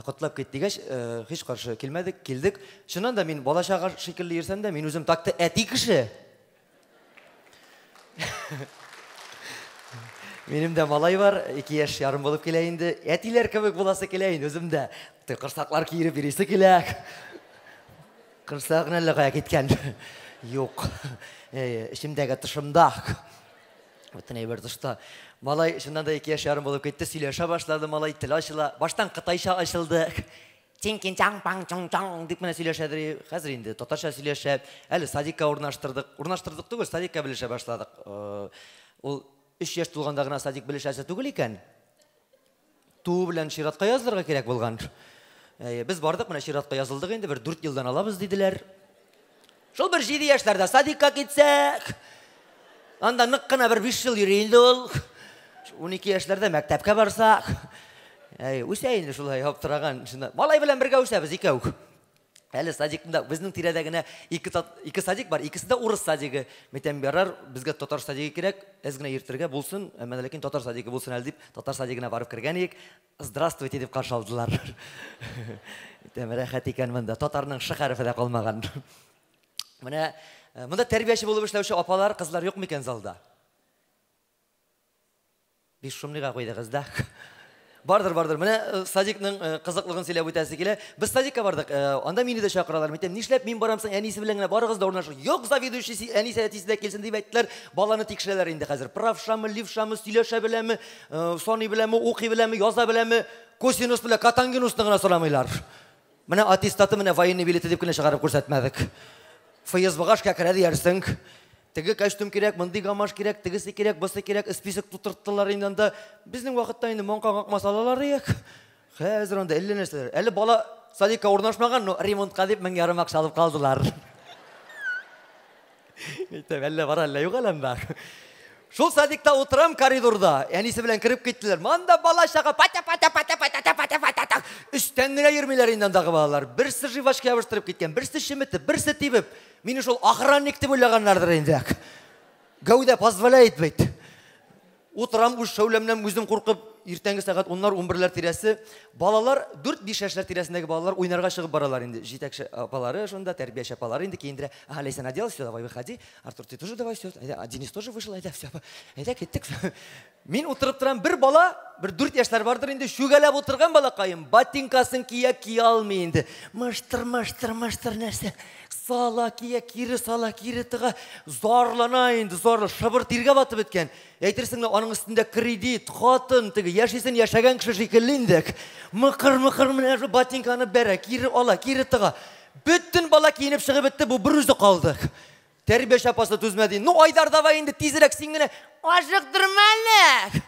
котлап кит дигәч, һич каршы килмәдек, килдек. Чыннан да мин бала чага шикелле йөрсәм дә, мин үзем такты әти кеше. Минем дә малай бар, 2 яшь ярым булып килә инде. Әтиләр кебек буласы килә инде үзем дә. Корсаклар киереп йөрисе килә. Корсагын әллә кая киткән. Юк. Эчемдәге тышымда. Бөтен әйбер тышта. Малай чыннан да 2 яшь ярым булып китте, сөйләшә башлады, малай тел ачыла. Баштан кытайча ачылды. Тинкин чаң паң чоң чаң дип менә сөйләшәдер. Хәзер инде татарча сөйләшә. Әле садикка урнаштырдык. Урнаштырдык түгел, садикка белешә башладык. Ул 3 яшь тулганда гына садик белешәсе түгел икән. Туу белән чиратка язылырга кирәк булган. Без бардык, менә чиратка язылдык инде, бер 4 елдан алабыз диделәр. Шул бер 7 яшьләрдә садикка китсәк, анда нык кына бер 5 ел йөри инде ул. 12 яшьләрдә мәктәпкә барсак, үсә инде шулай аптыраган. Малай белән бергә үсәбез икәү. Әле садикында безнең тирәдә генә ике садик бар, икесе дә урыс садигы. Мәйтәм, ярар, безгә татар садигы кирәк, әз генә йөртергә булсын, әмма ләкин татар садигы булсын әле дип, татар садигына барып кергән идек. Здравствуйте дип каршы алдылар. Мәйтәм, рәхәт икән монда, татарның ш хәрефе дә калмаган. Менә монда тәрбияче булып эшләүче апалар, кызлар юк микән залда? Биш шумныйга куйдыгыз да. Бардыр, бардыр. Менә садикның кызыклыгын сөйләп үтәсе килә. Без садикка бардык. Анда мине дә чакыралар. Мәйтәм, нишләп мин барам соң, әнисе белән генә барыгыз да урнашыгыз. Юк, заведующий әнисе әтисе дә килсен дип әйттеләр. Баланы тикшерәләр инде хәзер. Правшамы, левшамы, сөйләшә беләме, саный беләме, укый беләме, яза беләме, косинус белән катангенусны гына сорамыйлар. Менә аттестаты, менә военный билеты дип кенә чыгарып күрсәтмәдек. ФСБга эшкә керә диярсең. Теге костюм кирәк, мондый гамаш кирәк, тегесе кирәк, бусы кирәк, список тутырттылар инде анда. Безнең вакытта инде маңка какмас алалар идек. Хәзер анда әллә нәрсәләр. Әле бала садикка урнашмаган, но ремонтка дип 1500 акча алып калдылар. Әйтәм, әллә бар, әллә юк әле анда. Шул садикта утырам коридорда, әнисе белән кереп киттеләр. Монда бала чага пата пата пата пата пата пата. Өстән генә йөрмиләр инде андагы балалар. Берсе жвачка ябыштырып киткән, берсе чеметеп, берсе тибеп. Мине шул охранник дип уйлаганнардыр инде. Гәүдә позволяет бит. Утырам үз шәүләмнән үзем куркып, иртәнге сәгать 10-лар, 11-ләр тирәсе. Балалар 4-5 яшьләр тирәсендәге балалар уйнарга чыгып баралар инде. Җитәкче апалары шунда, тәрбияче апалары инде киендерә. Ага, Ләйсән оделась, все, давай выходи. Артур, ты тоже давай, все. Денис тоже вышел, әйдә, все. Әйдә, киттек. Мин утырып торам, бер бала, бер 4 яшьләр бардыр инде, шүгәләп утырган балакаем, ботинкасын кия, кия алмый инде. Мыштыр, мыштыр, мыштыр нәрсә. Сала кия, кире сала, кире тыга. Зарлана инде, зарлы, шыбыр тиргә батып беткән. Әйтерсең лә, аның өстендә кредит, хатын, теге яшисен яшәгән кеше шикелле инде. Мыкыр-мыкыр менә шу ботинканы бәрә, кире ала, кире тыга. Бөтен бала киенеп чыгып бетте, бу бер үзе калды. Тәрбияче апасы түзмәде. Ну, Айдар, давай инде тизрәк син генә. Ашыктырма әле.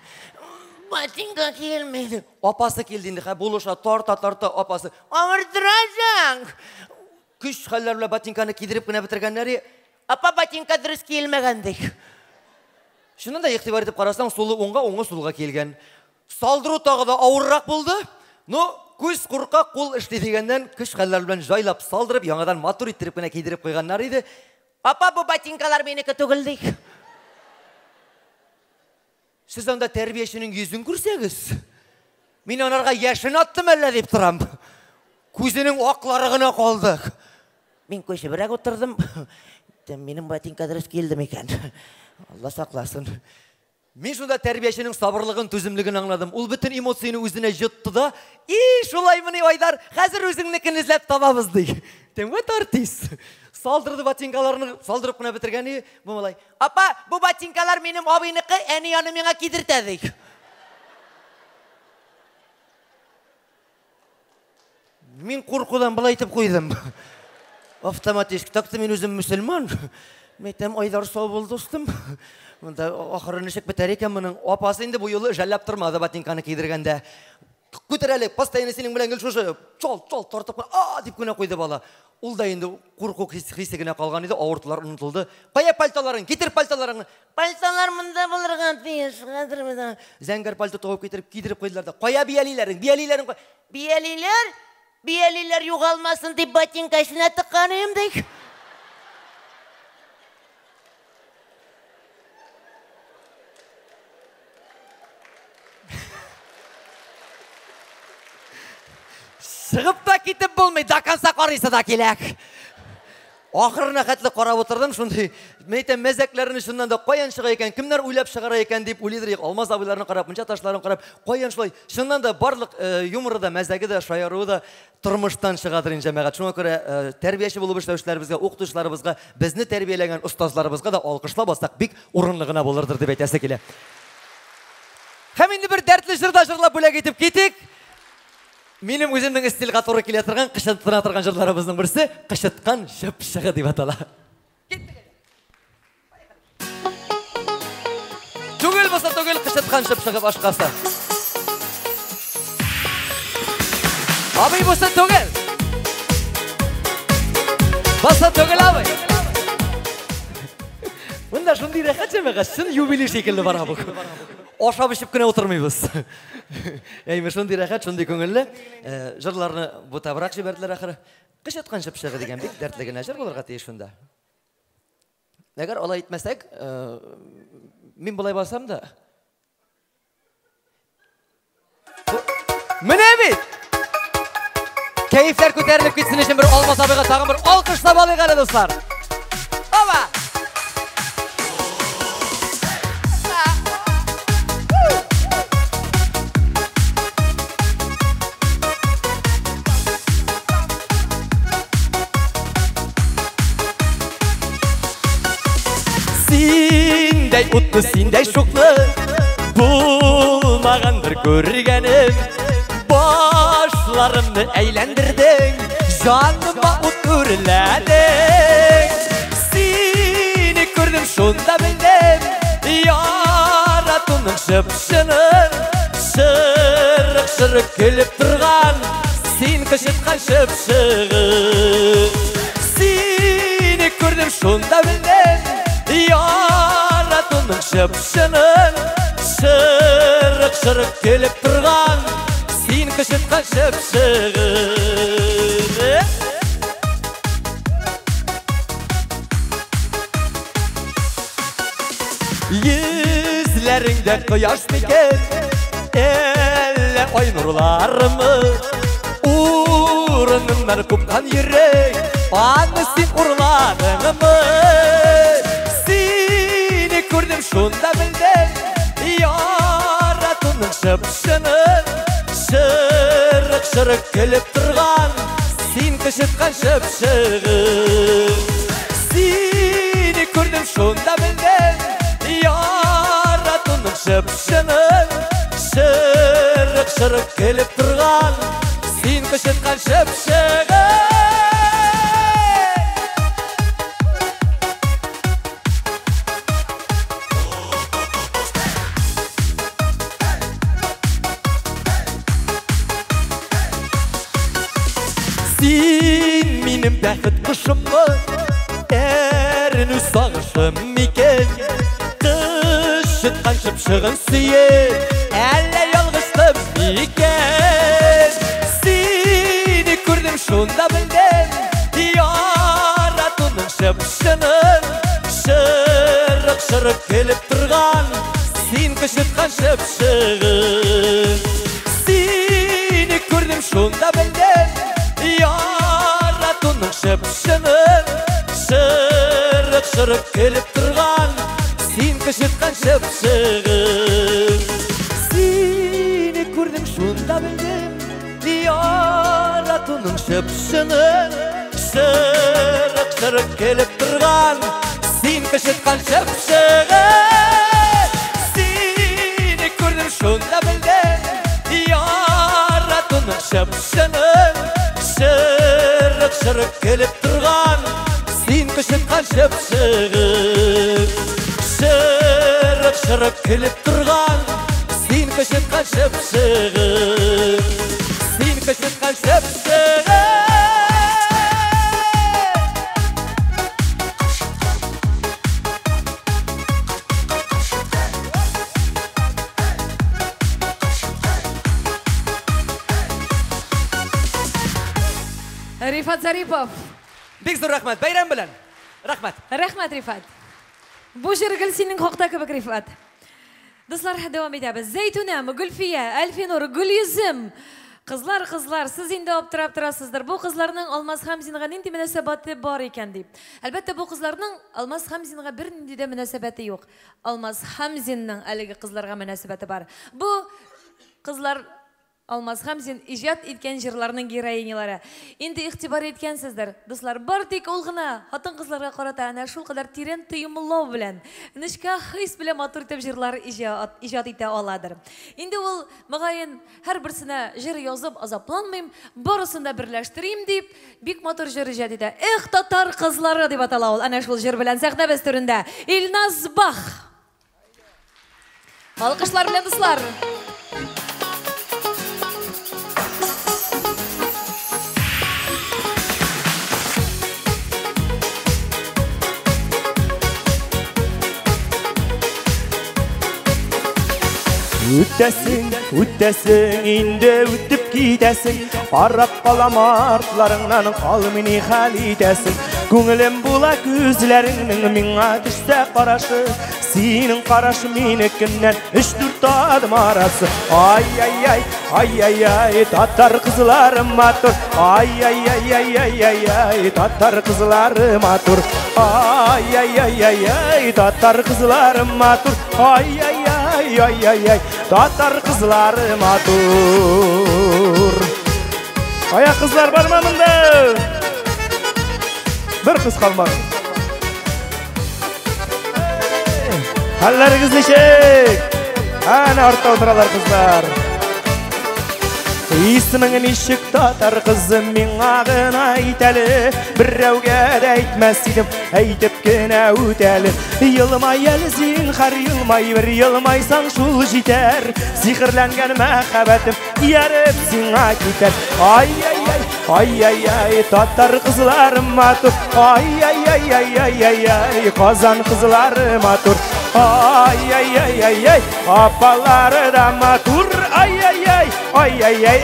Ботинка киелмәде. Апасы килде инде, хә булыша, тарта-тарта апасы. Авыртырасың. Көч хәлләр белән ботинканы кидереп кенә бетергәннәр. Апа, ботинка дөрес киелмәгән ди. Шуннан да игътибар итеп карасаң, сулы уңга, уңы сулга килгән. Салдыру тагы да авыррак булды. Но күз курка, кул эшли дигәннән көч хәлләр белән җайлап салдырып, яңадан матур иттереп кенә кидереп куйганнар иде. Апа, бу ботинкалар минеке түгел ди. Сез анда тәрбияченең йөзен күрсәгез, мин анарга яшен аттым әллә дип торам. Күзенең аклары гына калды. Мин күчебрәк утырдым. Минем ботинка дөрес килде микән? Алла сакласын. Мин шунда тәрбияченең сабырлыгын, түземлеген аңладым. Ул бөтен эмоцияне үзенә йотты да, и шулаймыни, Айдар, хәзер үзеңнекен эзләп табабыз ди. Тәмгә артист. Салдырды ботинкаларны, салдырып кына бетергән и, бу малай. Апа, бу ботинкалар минем абыйныкы, әни аны миңа кидертә ди. Мин куркудан былай итеп куйдым. Автоматически. Так-то мин үзем мөселман. Мәйтәм, Айдар, сау бул, дустым. Монда ахыры ничек бетәр икән моның? Апасы инде бу юлы жәлләп тормады ботинканы кидергәндә. Күтәр әле, постоянно синең белән гел шушы чал-чал тартып, а дип кенә куйды бала. Ул да инде курку хисе генә калган иде, авыртулар онытылды. Кая пальтоларың? Китер пальтоларыңны. Пальтолар монда булырга тиеш. Хәзер монда. Зәңгәр пальто тагып китереп кидереп куйдылар да. Кая биялиләрең? Биялиләрең кая? Биялиләр? Биялиләр югалмасын дип ботинка эченә тыккан идем ди. Чыгып та китеп булмый, до конца карыйсы да килә. Ахырына хәтле карап утырдым, шундый, мен әйтәм, мәзәкләрне чыннан да каян чыга икән, кемнәр уйлап чыгара икән дип уйлыйдыр. Алмаз абыйларны карап, мунча ташларын карап, каян шулай, чыннан да барлык юморы да, мәзәге дә, шаяруы да тормыштан чыгадыр инде җәмәгать. Шуңа күрә тәрбияче булып эшләүчеләребезгә, укытучыларыбызга, безне тәрбияләгән остазларыбызга да алкышлап бассак, бик урынлы гына булырдыр дип әйтәсе килә. Һәм инде бер дәртле җыр да җырлап бүләк итеп китик. Минем үземнең стильгә туры килә торган, кычыттыра торган җырларыбызның берсе Кычыткан чыпчыгы дип атала. Түгел булса түгел, кычыткан чыпчыгы башкасы. Абый, бусы түгел. Бусы түгел, абый. Монда шундый рәхәт җәмәгать, чын юбилей шикелле бара бу. Ашап эчеп кенә утырмыйбыз. Әйме, шундый рәхәт, шундый күңелле. Җырларны бутабрак җибәрделәр ахыры. Кычыткан чыпчыгы дигән бик дәртле генә җыр булырга тиеш шунда. Әгәр алай итмәсәк, мин болай басам да. Менә бит! Кәефләр күтәрелеп китсен өчен бер Алмаз абыйга тагын бер алкышлап алыйк әле, дуслар. Оба! Синдәй утлы, синдәй шуклы булмагандыр күргәнем. Башларымны әйләндердең, жаныма ут үрләдең. Сине күрдем, шунда белдем, яратуның чып-чынын. Шырык-шырык көлеп торган, син кычыткан чыпчыгы. Сине күрдем, шунда белдем, яратуның чып-чынын. Шырык-шырык көлеп торган, син кычыткан чыпчыгы. Йөзләреңдә кояш микән, әллә ай нурларымы? Урынымнан купкан йөрәк, аны син урладыңмы? Сине күрдем, шунда белдем, яратуның чып-чынын. Шырык-шырык көлеп торган, син кычыткан чыпчыгы. Сине күрдем, шунда белдем, яратуның чып-чынын. Шырык-шырык көлеп торган, син кычыткан чыпчыгы. Син минем бәхет кошыммы, әрнү сагышым микән? Кычыткан чыпчыгын сөеп, әллә ялгыштым микән? Сине күрдем, шунда белдем, яратуның чып-чынын. Шырык-шырык көлеп торган, син кычыткан чыпчыгын. Сине күрдем, шунда белдем, яратуның чып-чынын. Шырык-шырык көлеп торган, син кычыткан чыпчыгын. Сине күрдем, шунда белдем, яратуның чып-чынын. Шырык-шырык көлеп торган, син кычыткан чыпчыгын. Сине күрдем, шунда белдем, яратуның чып-чынын. Шырык-шырык көлеп торган, син кычыткан чыпчыгын. Шырык-шырык көлеп торган, син кычыткан чыпчыгын. Син кычыткан чыпчыгын. Рифат Зарипов. Бик зур рәхмәт, бәйрәм белән. Рәхмәт. Рәхмәт, Рифат. Бу җыр гел синең хакта кебек, Рифат. Дуслар, дәвам итәбез. Зәйтүнәм, Гөлфия, Әлфинур, Гөлйөзем. Кызлар, кызлар, сез инде аптырап торасыздыр. Бу кызларның Алмаз Хәмзинга нинди мөнәсәбәте бар икән дип. Әлбәттә, бу кызларның Алмаз Хәмзинга бернинди дә мөнәсәбәте юк. Алмаз Хәмзинның әлеге кызларга мөнәсәбәте бар. Бу кызлар Алмаз Хәмзин иҗат иткән җырларның героинялары. Инде игътибар иткәнсездер, дуслар, бар тик ул гына хатын-кызларга карата әнә шулкадәр тирән тоемлау белән, нечкә хис белән матур итеп җырлар иҗат итә аладыр. Инде ул, мөгаен, һәрберсенә җыр язып азапланмыйм, барысын да берләштерим дип, бик матур җыр иҗат итә. Эх, татар кызлары дип атала ул. Әнә шул җыр белән сәхнәбез түрендә Илназ Бах. Алкышлар белән, дуслар. Үтәсең, үтәсең, инде үтеп китәсең. Карап калам артларыңнан, калмый ни хәл итәсең. Күңелем була күзләреңнең миңа төшсә карашы. Синең караш минекеннән 3-4 адым арасы. Ай-яй-яй, ай-яй-яй, татар кызлары матур. Ай-яй-яй-яй-яй-яй, татар кызлары матур. Ай-яй-яй-яй-яй, татар кызлары матур. Ай-яй-яй-яй-яй, татар кызлары матур. Ая кызлар бармы монда? Бер кыз калмады. Хәлләрегез ничек? Әнә артта утыралар кызлар. Исемең ничек, татар кызы, миңа гына әйт әле. Берәүгә дә әйтмәс идем, әйтеп кенә үт әле. Елмай әле зинһар, елмай, бер елмайсаң шул җитәр. Сихерләнгән мәхәббәтем ияреп сиңа китәр. Ай-яй-яй, ай-яй-яй, татар кызлары матур. Ай-яй-яй-яй-яй-яй, Казан кызлары матур. Ай-яй-яй-яй-яй, апалары да матур. Ай-яй-яй, ай-яй-яй,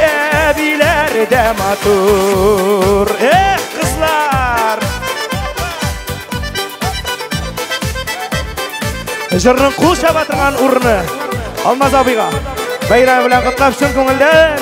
әбиләре дә матур. Эх, кызлар! Җырның кул чаба торган урыны Алмаз абыйга. Бәйрәм белән котлап чын күңелдән.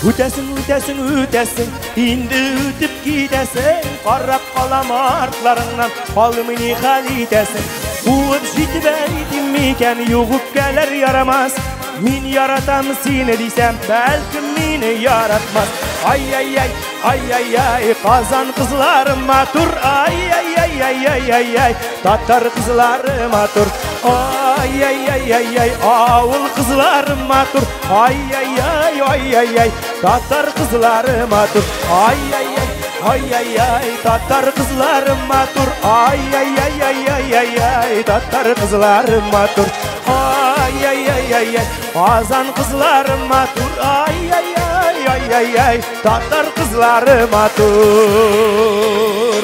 Үтәсең, үтәсең, үтәсең, инде үтеп китәсең. Карап калам артларыңнан, калмый ни хәл итәсең. Куып җитеп әйтим микән, юк үпкәләр ярамас. Мин яратам сине дисәм, бәлкем мине яратмас. Ай-яй-яй, ай-яй-яй, Казан кызлары матур. Ай-яй-яй-яй-яй-яй, татар кызлары матур. Ай-яй-яй-яй-яй, авыл кызлары матур. Ай-яй-яй, ай-яй-яй, татар кызлары матур. Ай-яй-яй, ай-яй-яй, татар кызлары матур. Ай-яй-яй-яй-яй-яй, татар кызлары матур. Ай-яй-яй-яй-яй, Казан кызлары матур. Ай-яй-яй-яй-яй, татар кызлары матур.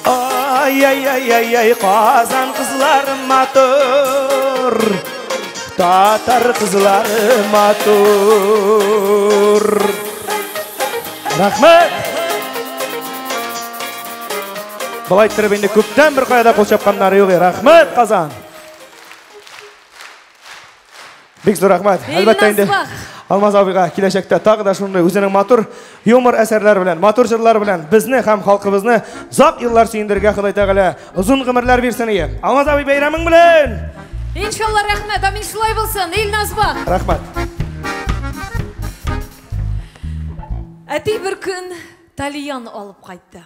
Ай-яй-яй-яй-яй, Казан кызлары матур. Татар кызлары матур. Рәхмәт! Болай иттереп инде күптән бер кая да кул чапканнары юк. Рәхмәт, Казан! Бик зур рәхмәт. Әлбәттә инде Алмаз абыйга киләчәктә тагы да шундый үзенең матур юмор әсәрләре белән, матур җырлары белән безне һәм халкыбызны озак еллар сөендерергә Ходай Тәгалә озын гомерләр бирсен ие. Алмаз абый, бәйрәмең белән! Иншалла, рәхмәт. Амин, шулай булсын. Илназ Бах. Рәхмәт. Әти бер көн тальян алып кайтты.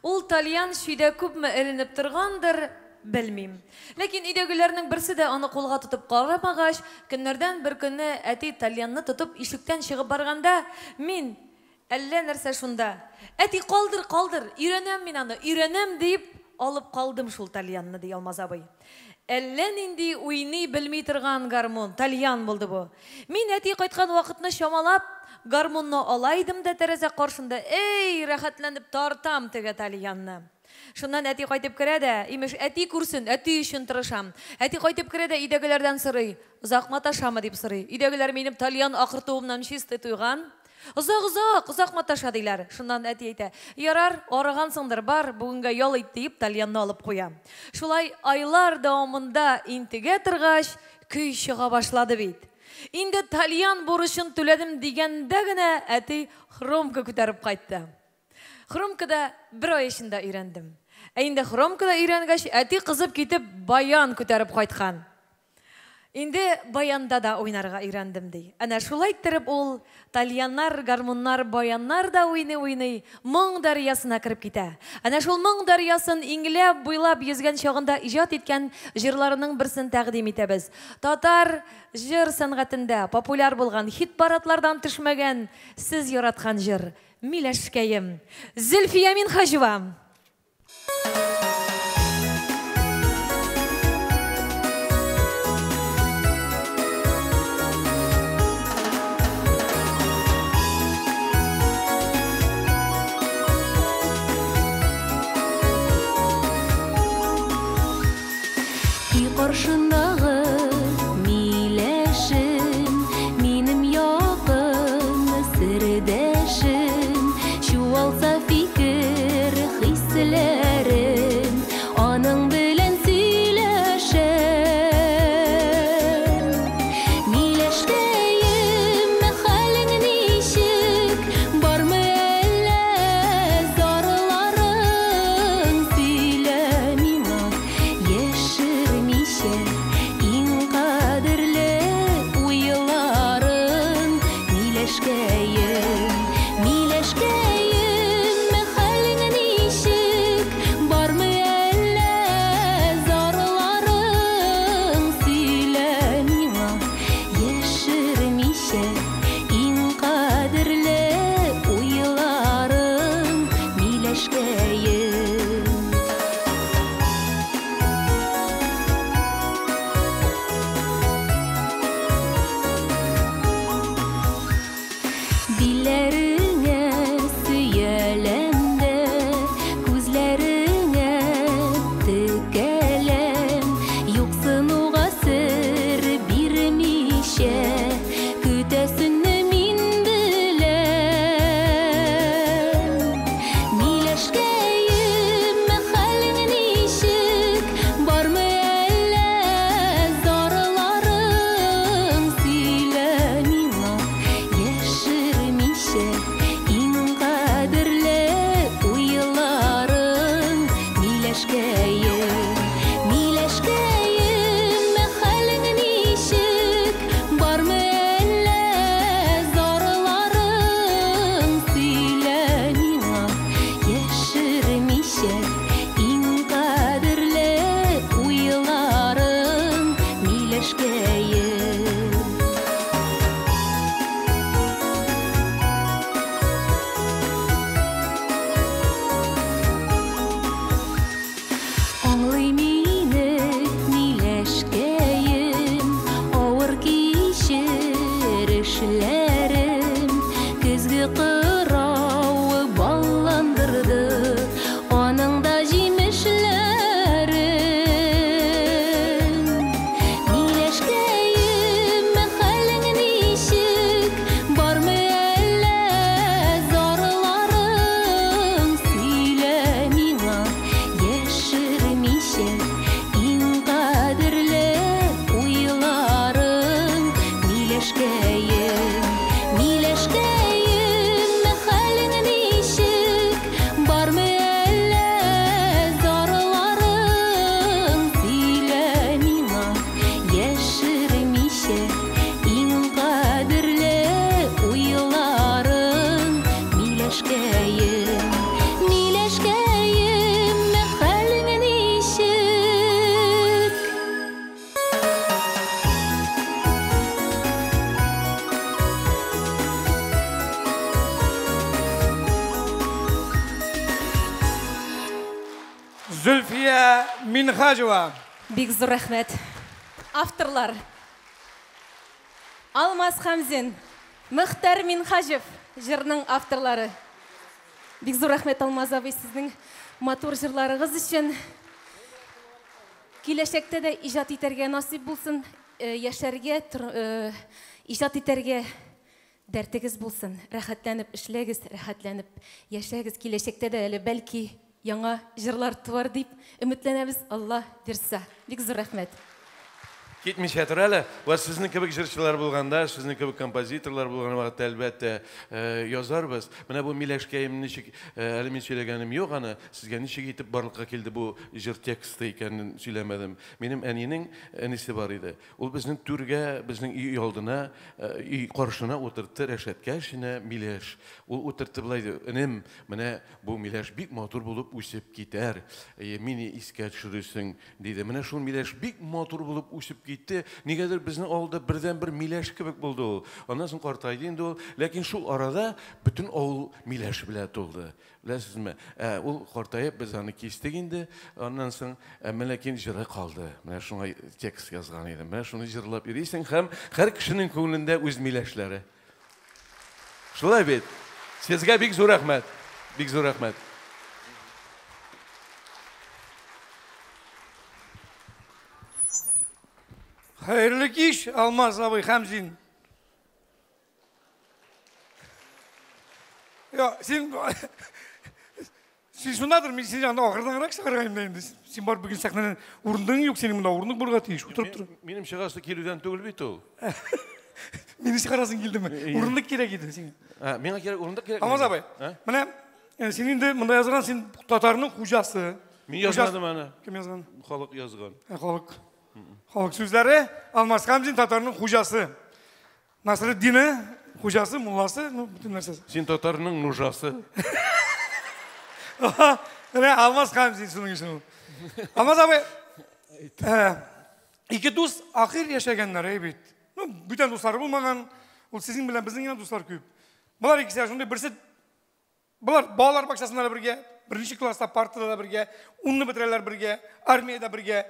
Ул тальян чөйдә күпме эленеп торгандыр, белмим. Ләкин өйдәгеләрнең берсе дә аны кулга тотып карамагач, көннәрдән бер көнне әти тальянны тотып ишектән чыгып барганда, мин әллә нәрсә шунда. Әти, калдыр, калдыр, өйрәнәм мин аны, өйрәнәм дип алып калдым шул тальянны, ди Алмаз абый. Әллә нинди уйный белми торган гармун, тальян булды бу. Мин әти кайткан вакытны чамалап, гармунны ала идем дә тәрәзә каршында, эй, рәхәтләнеп тартам теге тальянны. Шуннан әти кайтып керә дә, имеш, әти күрсен, әти өчен тырышам. Әти кайтып керә дә өйдәгеләрдән сорый, озак маташамы дип сорый. Өйдәгеләр минем тальян акыртуымнан чистый туйган. Озак, озак, озак маташа диләр. Шуннан әти әйтә, ярар, арыгансыңдыр, бар, бүгенгә ял ит дип тальянны алып куя. Шулай айлар дәвамында интегә торгач, көй чыга башлады бит. Инде тальян бурычын түләдем дигәндә генә әти хромка күтәреп кайтты. Хромкада бер ай эчендә өйрәндем. Ә инде хромкада өйрәнгәч, әти кызып китеп баян күтәреп кайткан. Инде баянда да уйнарга өйрәндем ди. Әнә шулай иттереп ул тальяннар, гармуннар, баяннар да уйный-уйный моң дәрьясына кереп китә. Әнә шул моң дәрьясын иңләп, буйлап йөзгән чагында иҗат иткән җырларының берсен тәкъдим итәбез. Татар җыр сәнгатендә популяр булган, хит-парадлардан төшмәгән сез яраткан җыр Миләшкәем. Зөлфия Минһаҗева. Рузалия Минхаҗева. Бик зур рәхмәт. Авторлар Алмаз Хәмзин, Мөхтәр Минхаҗев җырның авторлары. Бик зур рәхмәт, Алмаз абый, сезнең матур җырларыгыз өчен. Киләчәктә дә иҗат итәргә насыйп булсын, яшәргә, иҗат итәргә дәртегез булсын. Рәхәтләнеп эшләгез, рәхәтләнеп яшәгез. Киләчәктә дә әле бәлки яңа җырлар туар дип өметләнәбез, Алла бирса. Бик зур рәхмәт. Китмичә тор әле. Вә сезнең кебек җырчылар булганда, сезнең кебек композиторлар булган вакытта, әлбәттә, язарбыз. Менә бу Миләшкәем ничек, әле мин сөйләгәнем юк аны, сезгә ничек итеп барлыкка килде бу җыр тексты икәнен сөйләмәдем. Минем әнинең әнисе бар иде. Ул безнең түргә, безнең өй алдына, өй каршына утыртты рәшәткә эченә миләш. Ул утыртты болай ди, энем, менә бу миләш бик матур булып үсеп китәр. Мине искә төшерерсең, диде. Менә шул миләш бик матур булып үсеп китте. Нигәдер безнең авылда бердәнбер миләш кебек булды ул. Аннан соң картайды инде ул. Ләкин шул арада бөтен авыл миләш белән тулды. Беләсезме? Ә ул картаеп, без аны кистек инде. Аннан соң, әмма ләкин җыры калды. Менә шуңа текст язган идем. Менә шуны җырлап йөрисең һәм һәр кешенең күңелендә үз миләшләре. Шулай бит. Сезгә бик зур рәхмәт. Бик зур рәхмәт. Хәерле кич, Алмаз абый Хәмзин. Я, син син шундадыр, мин сине анда ахырданрак чыгарган идем инде. Син барып бүген сәхнәдән урындың юк, синең монда урындык булырга тиеш. Утырып тор. Минем чыгасы килүдән түгел бит ул. Мине чыгарасың килдеме? Урындык кирәк иде сиңа. Ә, миңа кирәк, урындык кирәк. Алмаз абый, менә син инде монда язган, син татарның хуҗасы. Мин язмадым аны. Кем язган? Халык язган. Халык. Халык сүзләре Алмаз Хәмзин татарның хуҗасы. Насретдины хуҗасы, мулласы, ну, бөтен нәрсәсе. Син татарның нужасы. Менә Алмаз Хәмзин шуның өчен ул. Алмаз абый, ике дус ахир яшәгәннәр, әй бит. Ну, бүтән дуслары булмаган. Ул сезнең белән безнең генә дуслар күп. Болар икесе шундый берсе болар балалар бакчасында да бергә, беренче класста партада да бергә, унны бетерәләр бергә, армиядә бергә.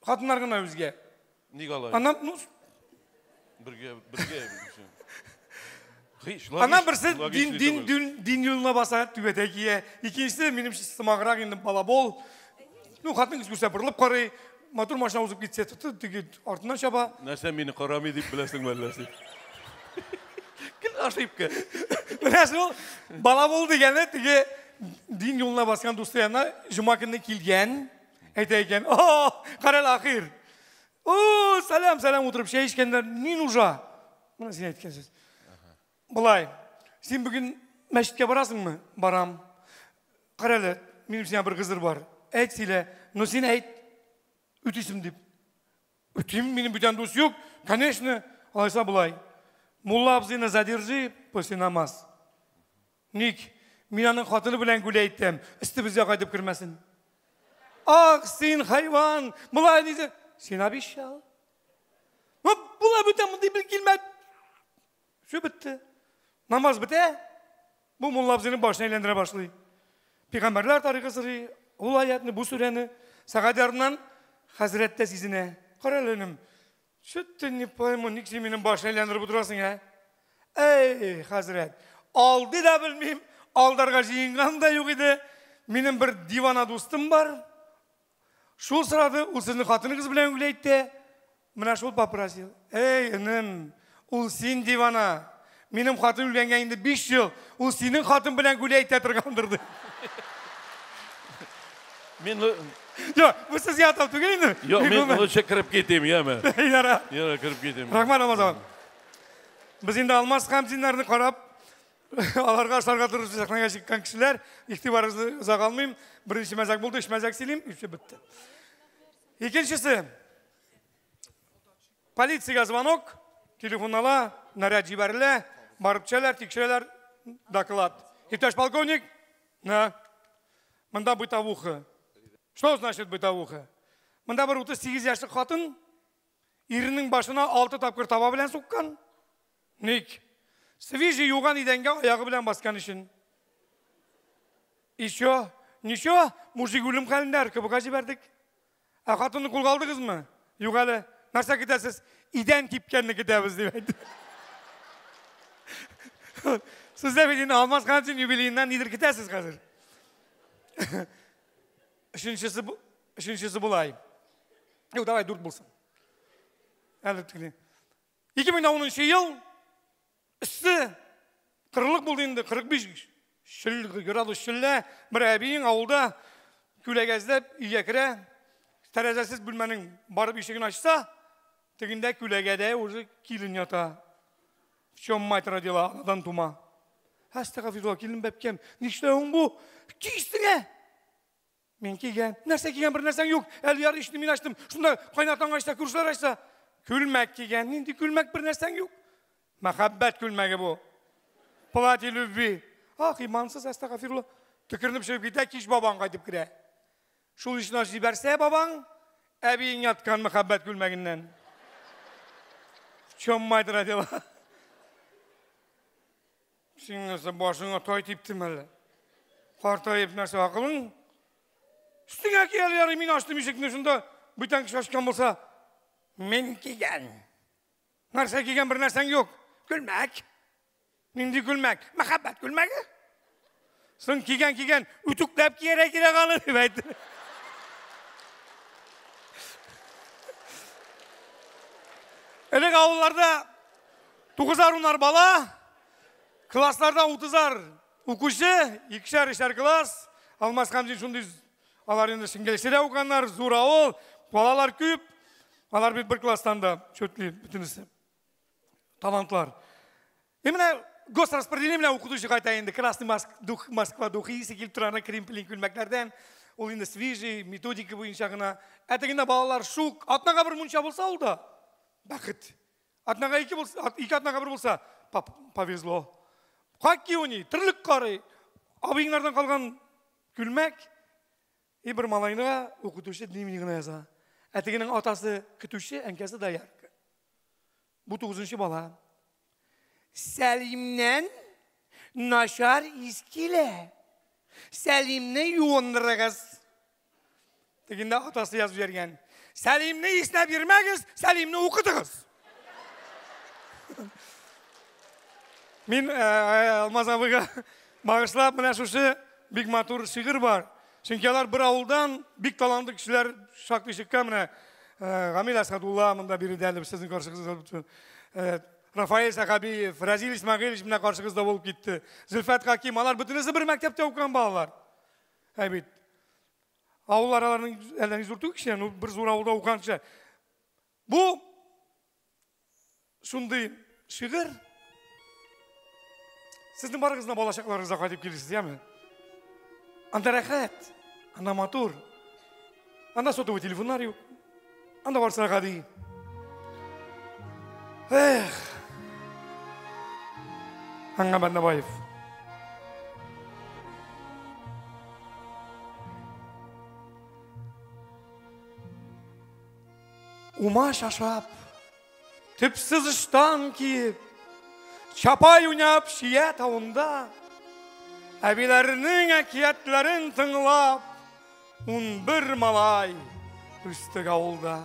Хатыннар гына үзгә. Ник алай? Аннан, ну, бергә, бергә. Аннан берсе дин, дин, дин, дин юлына баса, түбәтәй кия. Икенчесе минем сымаграк инде балабол. Ну, хатын кыз күрсә борылып карый, матур машина узып китсә, тоты, теге артыннан чаба. Нәрсә мине карамый дип беләсеңме әллә син? Гел ошибка. Менә шул балабол дигәне теге дин юлына баскан дусты янына җома көнне килгән. Әйтә икән, о, карал ахир. О, сәлам, сәлам, утырып чәй эчкәннәр, ни нужа? Менә син әйткән сүз. Болай, син бүген мәчеткә барасыңмы? Барам. Кара әле, минем сиңа бер гызыр бар. Әйт, сөйлә. Но син әйт, үтисем дип. Үтим, минем бүтән дус юк. Конечно, алайса болай. Мулла абзыйны задержи после намаз. Ник? Мин аның хатыны белән гүлә әйтәм, өстебезгә кайтып кермәсен. Ах, син хайван, болай дисең. Син обещал. Ну, була бүтән мондый бер килмә. Все бетте. Намаз бетә. Бу мулла абзыйның башын әйләндерә башлый. Пәйгамбәрләр тарихы сорый, ул аятны, бу сүрәне. Сәгать ярымнан хәзрәт тә сизенә. Кара әле, энем, что-то не пойму, ник син минем башны әйләндереп утырасың, ә? Әй, хәзрәт, алды да белмим, алдарга җыенган да юк иде. Минем бер дивана дустым бар. Шул сорады, ул сезнең хатыныгыз белән гүләй әйтте. Менә шул попросил. Әй, энем, ул син дивана. Минем хатын үлгәнгә инде 5 ел, ул синең хатын белән гүләй әйтә торгандыр, ди. Мин Юк, бу сезгә атап түгел инде. Юк, мин лучше кереп китим, яме. Яра. Яра, кереп китим. Рәхмәт, Алмаз абый. Без инде Алмаз Хәмзиннәрне карап, аларга ашарга торып сәхнәгә чыккан кешеләр, игътибарыгызны озак алмыйм. Беренче мәзәк булды, өч мәзәк сөйлим, и все бетте. Икенчесе. Полициягә звонок, телефон ала, наряд җибәрелә, барып төшәләр, тикшерәләр, доклад. Иптәш полковник, на, монда бытовуха. Что значит бытовуха? Монда бер 38 яшьлек хатын иренең башына 6 тапкыр таба белән суккан. Ник? Свежий юган идәнгә аягы белән баскан өчен. Еще. Ничего, мужик үлем хәлендә, РКБга җибәрдек. Ә хатынны кулга алдыгызмы? Юк әле. Нәрсә көтәсез? Идән кипкәнне көтәбез, дип әйтте. Сез дә бит инде Алмаз Хәмзин юбилееннан нидер көтәсез хәзер. Өченчесе, өченчесе болай. Юк, давай дүрт булсын. Әле тегене. 2010 ел эссе кырылык булды инде, 45 шөл градус шөллә. Бер әбиең авылда күләгә эзләп өйгә керә. Тәрәзәсез бүлмәнең барып ишеген ачса, тегендә күләгәдә уже килен ята. В чем мать родила, анадан тума. Әстәгъфирулла, килен бәбкәм, нишләвең бу? Ки өстеңә! Мин кигән. Нәрсә кигән, бер нәрсәң юк. Әле яр ишне мин ачтым. Шунда кайнатаң ачса, күршеләр ачса. Күлмәк кигән. Нинди күлмәк, бер нәрсәң юк. Мәхәббәт күлмәге бу. Платье любви. Ах, имансыз, әстәгъфирулла. Төкеренеп чыгып китә, кич бабаң кайтып керә. Шул ишне ачып җибәрсә бабаң, әбиең яткан мәхәббәт күлмәгеннән. В чем мать родила? Син нәрсә башыңа тай типтеме әллә? Картаеп нәрсә акылың? Өстеңә ки әле ярый, мин ачтым ишекне шунда, бүтән кеше ачкан булса, мин кигән. Нәрсә кигән бер нәрсәң юк. Күлмәк. Нинди күлмәк? Мәхәббәт күлмәге. Соң кигән кигән, үтүкләп киярә кирәк аны дип әйтте. Элек авылларда тугызар унар бала, классларда утызар укучы, икешәр өчәр класс. Алмаз Хәмзин шундый, алар инде Шеңгелчедә укыганнар, зур авыл, балалар күп. Алар бит бер класстан да чөтли бөтенесе. Талантлар. И менә госраспределение белән укытучы кайта инде. Красный Маск, дух, Москва духы исе килеп тора аны кремплин күлмәкләрдән. Ул инде свежий, методика буенча гына. Ә тегендә балалар шук. Атнага бер мунча булса ул да бәхет. Атнага ике булса, ике атнага бер булса, повезло. Хоккей уйный, терлек карый. Абыеңнардан калган күлмәк. И бер малайга укытучы дневнигына яза. Ә тегенең атасы көтүче, әнкәсе доярка. Бу тугызынчы бала. Сәлимнән начар ис килә. Сәлимне юындырыгыз. Тегендә атасы язып җибәргән. Сәлимне иснәп йөрмәгез, Сәлимне укытыгыз. Мин Алмаз абыйга багышлап менә шушы бик матур шигырь бар. Чөнки алар бер авылдан бик талантлы кешеләр шактый чыккан менә. Гамил Әсхәдулла монда биредә әле сезнең каршыгызда. Рафаэль Сәхәбиев, Разил Исмәгыйлевич менә каршыгызда булып китте. Зөлфәт Хаким, алар бөтенесе бер мәктәптә укыган балалар. Ә бит авыл араларының әллә ни зур түгел кешеләр, ну бер зур авылда укыган кеше. Бу шундый шигырь. Сезнең барыгызны балачакларыгызга кайтып килерсез, яме? Анда рәхәт, анда матур. Анда сотовый телефоннар юк. Анда барысы гади. Эх. Аңа Бәндәбаев. Умаш ашап, төпсез ыштан киеп, чапай уйнап чия тавында, әбиләренең әкиятләрен тыңлап, 11 малай үстек авылда.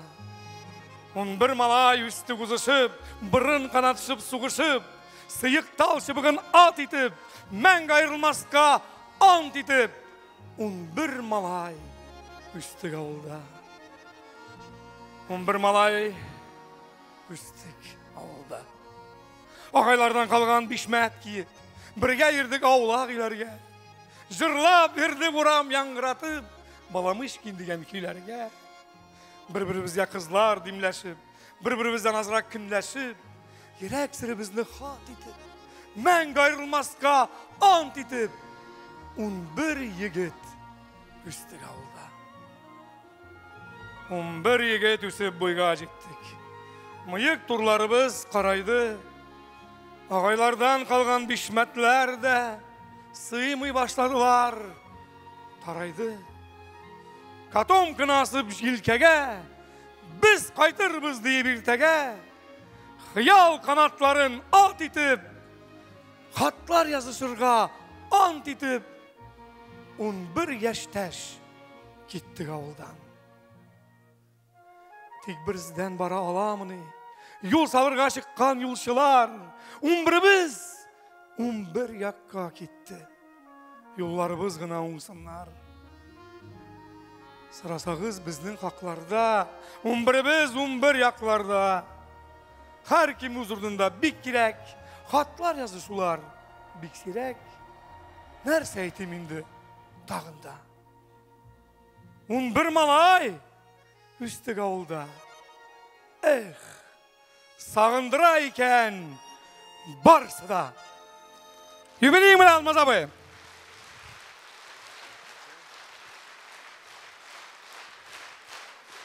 11 малай үстек узышып, борын канатышып сугышып, сыек тал чыбыгын ат итеп, мәңге аерылмаска ант итеп, 11 малай үстек авылда. 11 малай үстек авылда. Агайлардан калган бишмәт киеп, бергә йөрдек аулак өйләргә. Җырлап йөрдек урам яңгыратып, Баламышкин дигән көйләргә. Бер-беребезгә кызлар димләшеп, бер-беребездән азрак көнләшеп, йөрәк серебезне хат итеп, мәңге аерылмаска ант итеп, 11 егет үстек авылда. 11 егет үсеп буйга җиттек. Мыек турларыбыз карайды. Агайлардан калган бишмәтләр дә сыймый башладылар. Тарайды. Котомканы асып җилкәгә, без кайтырбыз диеп иртәгә. Хыял канатларын ат итеп, хатлар язышырга ант итеп, 11 яшьтәш киттек авылдан. Тик берздән бара аламыни? Юл салырга чыккан юлчылар, 11-без 11 якка китте. Юлларыбыз гына уңсыннар. Сорасагыз безнең хакларда, 11-без 11 якларда. Һәр кем үз урынында бик кирәк, хатлар язышулар бик сирәк. Нәрсә әйтим инде тагын да? 11 малай үстек авылда. Эх, сагындыра икән барысы да. Юбилей белән, Алмаз абый.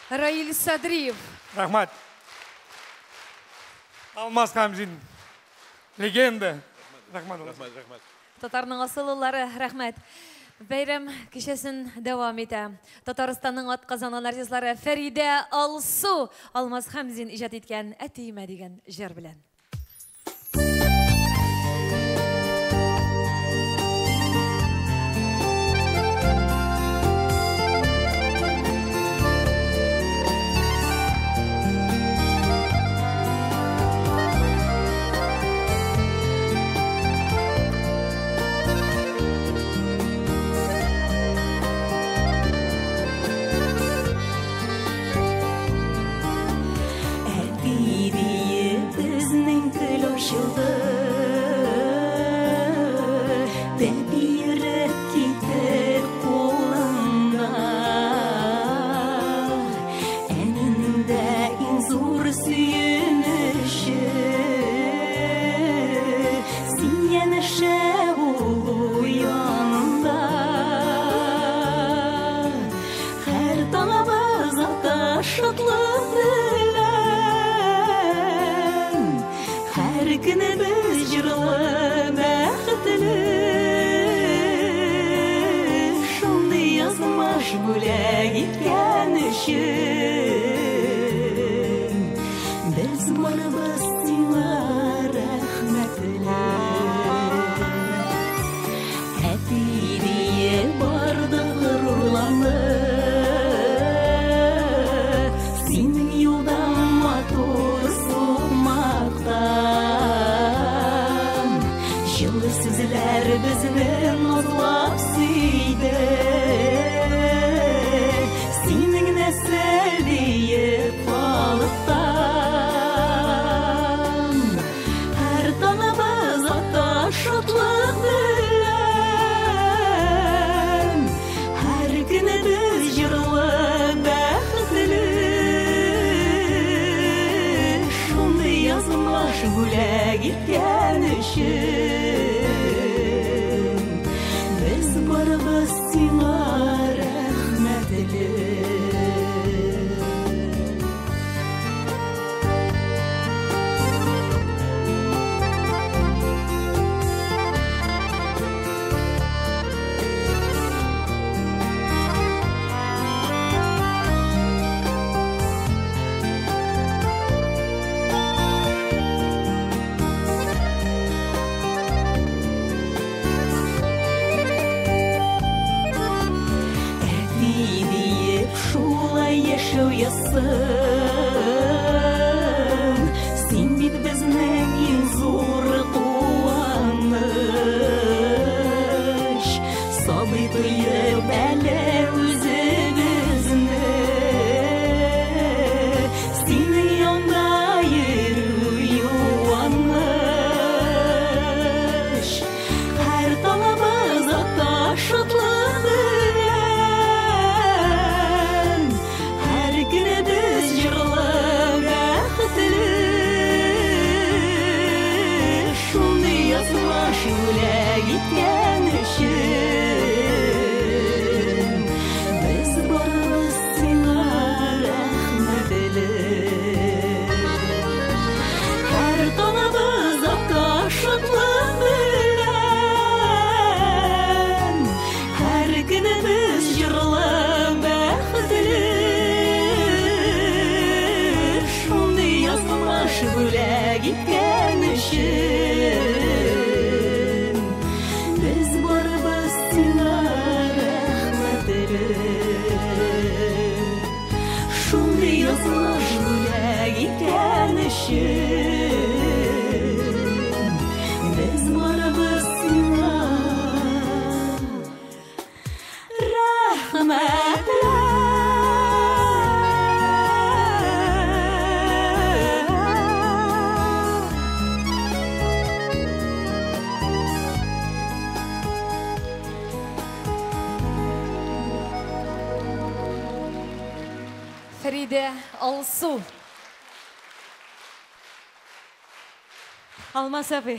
Раил Садриев. Рәхмәт. Алмаз Хамзин. Легенда. Рәхмәт. Рәхмәт, рәхмәт. Татарның асыллары, рәхмәт. Бәйрәм кичәсен дәвам итә. Татарстанның атказанган артистлары Фәридә Алсу Алмаз Хамзин иҗат иткән Әтиемә дигән җыр белән. Әти диеп безнең тел ачылды, тәпи йөреп китте кулыңда. Әнинең дә иң зур сөенече, син янәшә булу янында. Һәр таңыбыз ата шатлык белән, һәр көнебез җырлы, бәхетле. Шундый язмыш бүләк иткән өчен без барыбыз сиңа рәхмәтле. Әти диеп бардык горурланып, синең юлдан матур сукмактан. Җылы сүзләр безне назлап сөйде, синең нәсел диеп халыктан. Һәр таңыбыз ата шатлык белән, һәр көнебез җырлы, бәхетле. Шундый язмыш бүләк иткән өчен без барыбыз сиңа рәхмәтле. Әти диеп шулай яшәү язсын, син бит безнең иң зур куаныч. Сабый тоеп әле үзебезне, синең янда йөрү юаныч. Һәр таңыбыз ата шатлык белән, һәр көнебез җырлы, бәхетле. Шундый язмыш бүләк иткән өчен без барыбыз сиңа рәхмәтле. Һәр таңыбыз ата шатлык белән, һәр көнебез җырлы, бәхетле. Шундый язмыш бүләк иткән өчен без барыбыз сиңа Фәридә Алсу. Алмаз абый,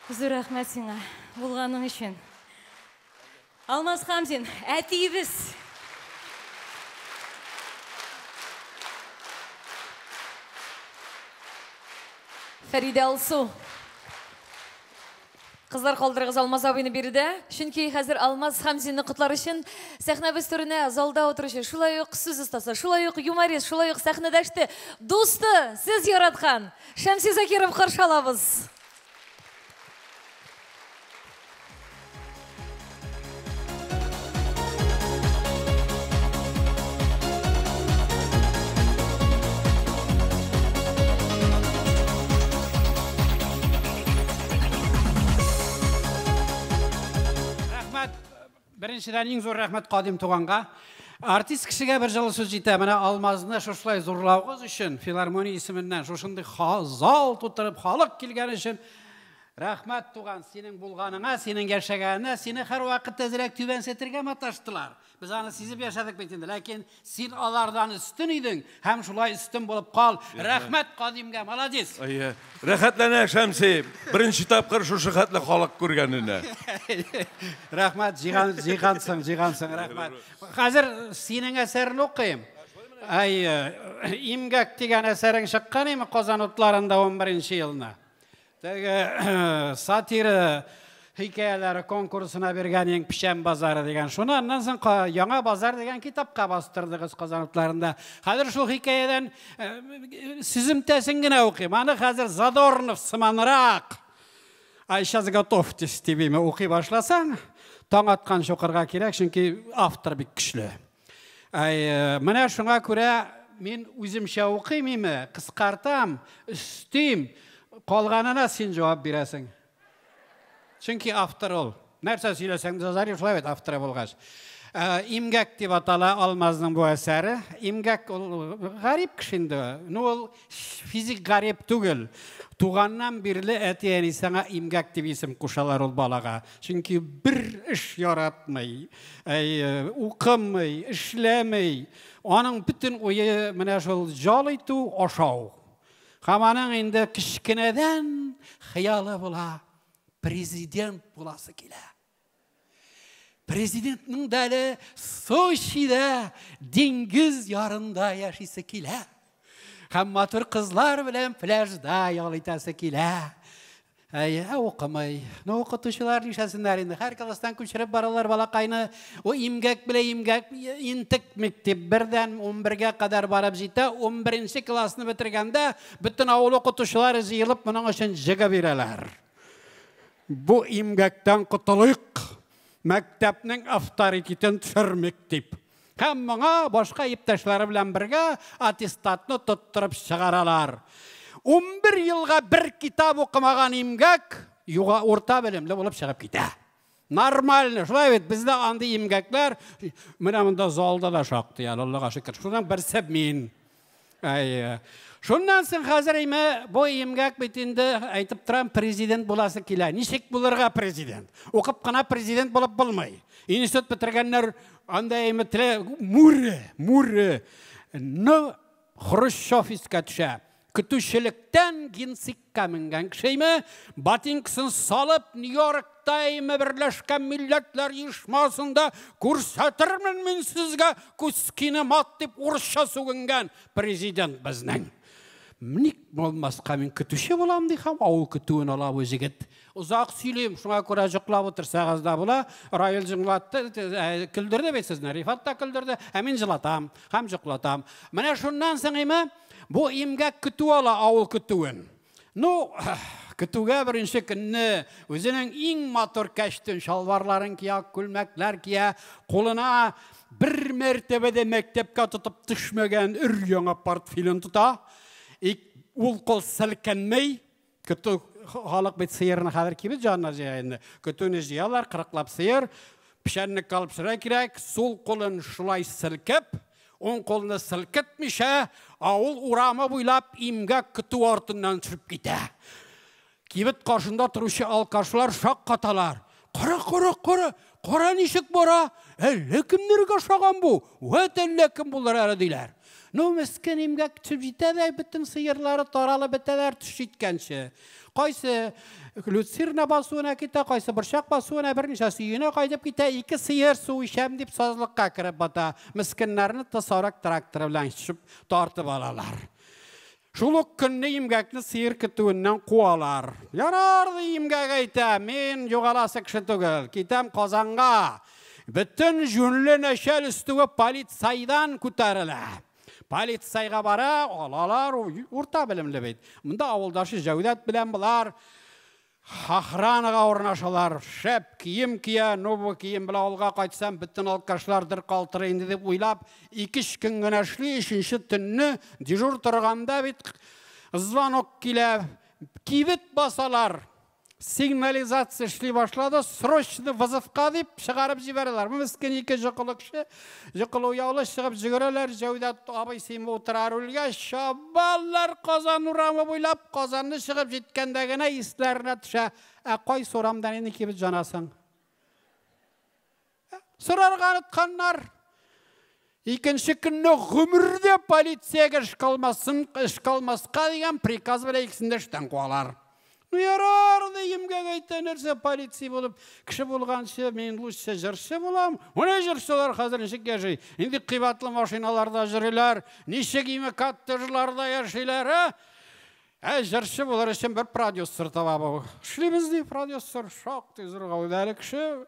зур рәхмәт сиңа булганың өчен. Алмаз Хамзин, әтиебез. Фәридә Алсу. Кызлар, калдырыгыз Алмаз абыйны биредә. Чөнки хәзер Алмаз Хамзинны котлар өчен сәхнәбез түренә залда утыручы, шулай ук сүз остасы, шулай ук юморист, шулай ук сәхнәдәште, дусты, сез яраткан Шәмси Закиров каршы алабыз. Рәхмәт. Беренчедән, иң зур рәхмәт Кадим туганга. Артист кешегә бер җылы сүз җитә. Менә Алмазны шушылай зурлавыгыз өчен, филармония исеменнән шушындый зал тутырып халык килгән өчен рәхмәт, туган, синең булганыңа, синең яшәгәнеңә, сине һәрвакыт әзрәк түбәнсетергә маташтылар. Без аны сизеп яшәдек бит инде, ләкин син алардан өстен идең һәм шулай өстен булып кал. Рәхмәт Кадимгә, молодец. Әйе. Рәхәтләнә Шәмси, беренче тапкыр шушы хәтле халык күргәненә. Рәхмәт, җыйган, җыйгансың, җыйгансың, рәхмәт. Хәзер синең әсәрен укыйм. Әй, Имгәк дигән әсәрең чыккан име Казан утларында 11 елны. Теге сатира хикәяләре конкурсына биргән ең Печән базары дигән. Шуны аннан соң Яңа базар дигән китапка бастырдыгыз Казан утларында. Хәзер шул хикәядән сүземтәсен генә укыйм. Аны хәзер Задорнов сыманрак. А сейчас готовьтесь дип укый башласаң, таң атканчы укырга кирәк, чөнки автор бик көчле. Әй, менә шуңа күрә мин үземчә укыйм име, кыскартам, өстим, калганына син җавап бирәсең. Чөнки автор ул. Нәрсә сөйләсәң дә Зариф шулай бит авторы булгач. Имгәк дип атала Алмазның бу әсәре. Имгәк ул гарип кеше инде. Ну, ул физик гарип түгел. Туганнан бирле әти-әнисе аңа имгәк дип исем кушалар ул балага. Чөнки бер эш яратмый, укымый, эшләмей. Аның бөтен уе менә шул ял итү, ашау. Һәм аның инде кечкенәдән хыялы була. Президент буласы килә. Президентның да әле Сочида диңгез ярында яшисе килә. Һәм матур кызлар белән пляжда ял итәсе килә. Әй, укымый. Ну, укытучылар нишләсеннәр инде? Һәр класстан күчереп баралар балакайны. О, имгәк белән имгәк интекмик дип бердән 11-гә кадәр барып җитә. 11 классны бетергәндә бөтен авыл укытучылары җыелып моның өчен җыгы бирәләр. Бу имгәктән котылыйк, мәктәпнең авторитетын төшермик дип. Һәм моңа башка иптәшләре белән бергә аттестатны тоттырып чыгаралар. 11 елга бер китап укымаган имгәк юга урта белемле булып чыгып китә. Нормально, шулай бит, бездә андый имгәкләр менә монда залда да шактый, әле Аллага шөкер. Шуның берсе мин. Әй, шуннан соң хәзер име бу имгәк бит инде әйтеп торам, президент буласы килә. Ничек булырга президент? Укып кына президент булып булмый. Институт бетергәннәр анда име теле мүре, мүре. Но Хрущев искә төшә. Көтүчелектән генсекка менгән кеше ботинкасын салып Нью-Йоркта име Берләшкән Милләтләр Оешмасында күрсәтермен мин сезгә кускины мат дип урысча сүгенгән президент безнең. Ник булмаска мин көтүче булам ди һәм авыл көтүен ала бу җегет. Озак сөйлим, шуңа күрә җоклап утырсагыз да була. Раил җыңлатты, көлдерде бит сезне, Рифат та көлдерде, ә мин җылатам һәм җоклатам. Менә шуннан соң име бу имгәк көтү ала авыл көтүен. Ну, көтүгә беренче көнне үзенең иң матур кәчтүн шалварларын кия, күлмәкләр кия, кулына бер мәртәбә дә мәктәпкә тотып төшмәгән өр-яңа портфелен тота. Ул кул селкенмей, көтү халык бит сыерны хәзер кибет җанына җыя инде. Көтүне җыялар, кырыклап сыер, печәнне калып сыра кирәк, сул кулын шулай селкеп, уң кулны селкетмичә, авыл урамы буйлап имгәк көтү артыннан төшеп китә. Кибет каршында торучы алкашлар шаккаталар. Кара, кара, кара, кара ничек бара? Әллә кемнәргә ошаган бу, вәт әллә кем булыр әле, диләр. Ну, мескен имгәк төшеп җитә дә, бөтен сыерлары таралып бетәләр төш җиткәнче. Кайсы люцерна басуына китә, кайсы борчак басуына, берничәсе өенә кайтып китә, ике сыер су эчәм дип сазлыкка кереп бата. Мескеннәрне Т-40 тракторы белән төшеп тартып алалар. Шул ук көнне имгәкне сыер көтүеннән куалар. Ярар, ди имгәк әйтә, мин югаласы кеше түгел, китәм Казанга. Бөтен җүнле нәчәлстүе полицайдан күтәрелә. Полицайга бара, алалар, урта белемле бит. Монда авылдашы Җәүдәт белән болар охранага урнашалар. Шәп кием кия, ну бу кием белән авылга кайтсам, бөтен алкашлар дер калтырый инде дип уйлап, ике-өч көн генә эшли, өченче төнне дежур торганда бит звонок килә, кибет басалар. Сигнализация эшли башлады, срочно вызовка дип чыгарып җибәрәләр. Бу мескен ике җокылы кеше, җокылы уяулы чыгып җөгерәләр. Җәүдәт абый син утыра рульгә, чабалар Казан урамы буйлап, Казанны чыгып җиткәндә генә исләренә төшә. Ә кайсы урамдан инде кибет җанасың? Сорарга онытканнар. Икенче көнне гомердә полициягә эш калмасын, эш калмаска дигән приказ белән икесен дә эштән куалар. Ну ярар, ди, имгәк әйтә, нәрсә полиция булып, кеше булганчы, мин лучше җырчы булам. Менә җырчылар хәзер ничек яши? Нинди кыйбатлы машиналарда йөриләр, ничек име коттеджларда яшиләр, ә? Ә җырчы булыр өчен бер продюсер таба бу. Эшлибез, ди, продюсер, шактый зур гәүдәле кеше.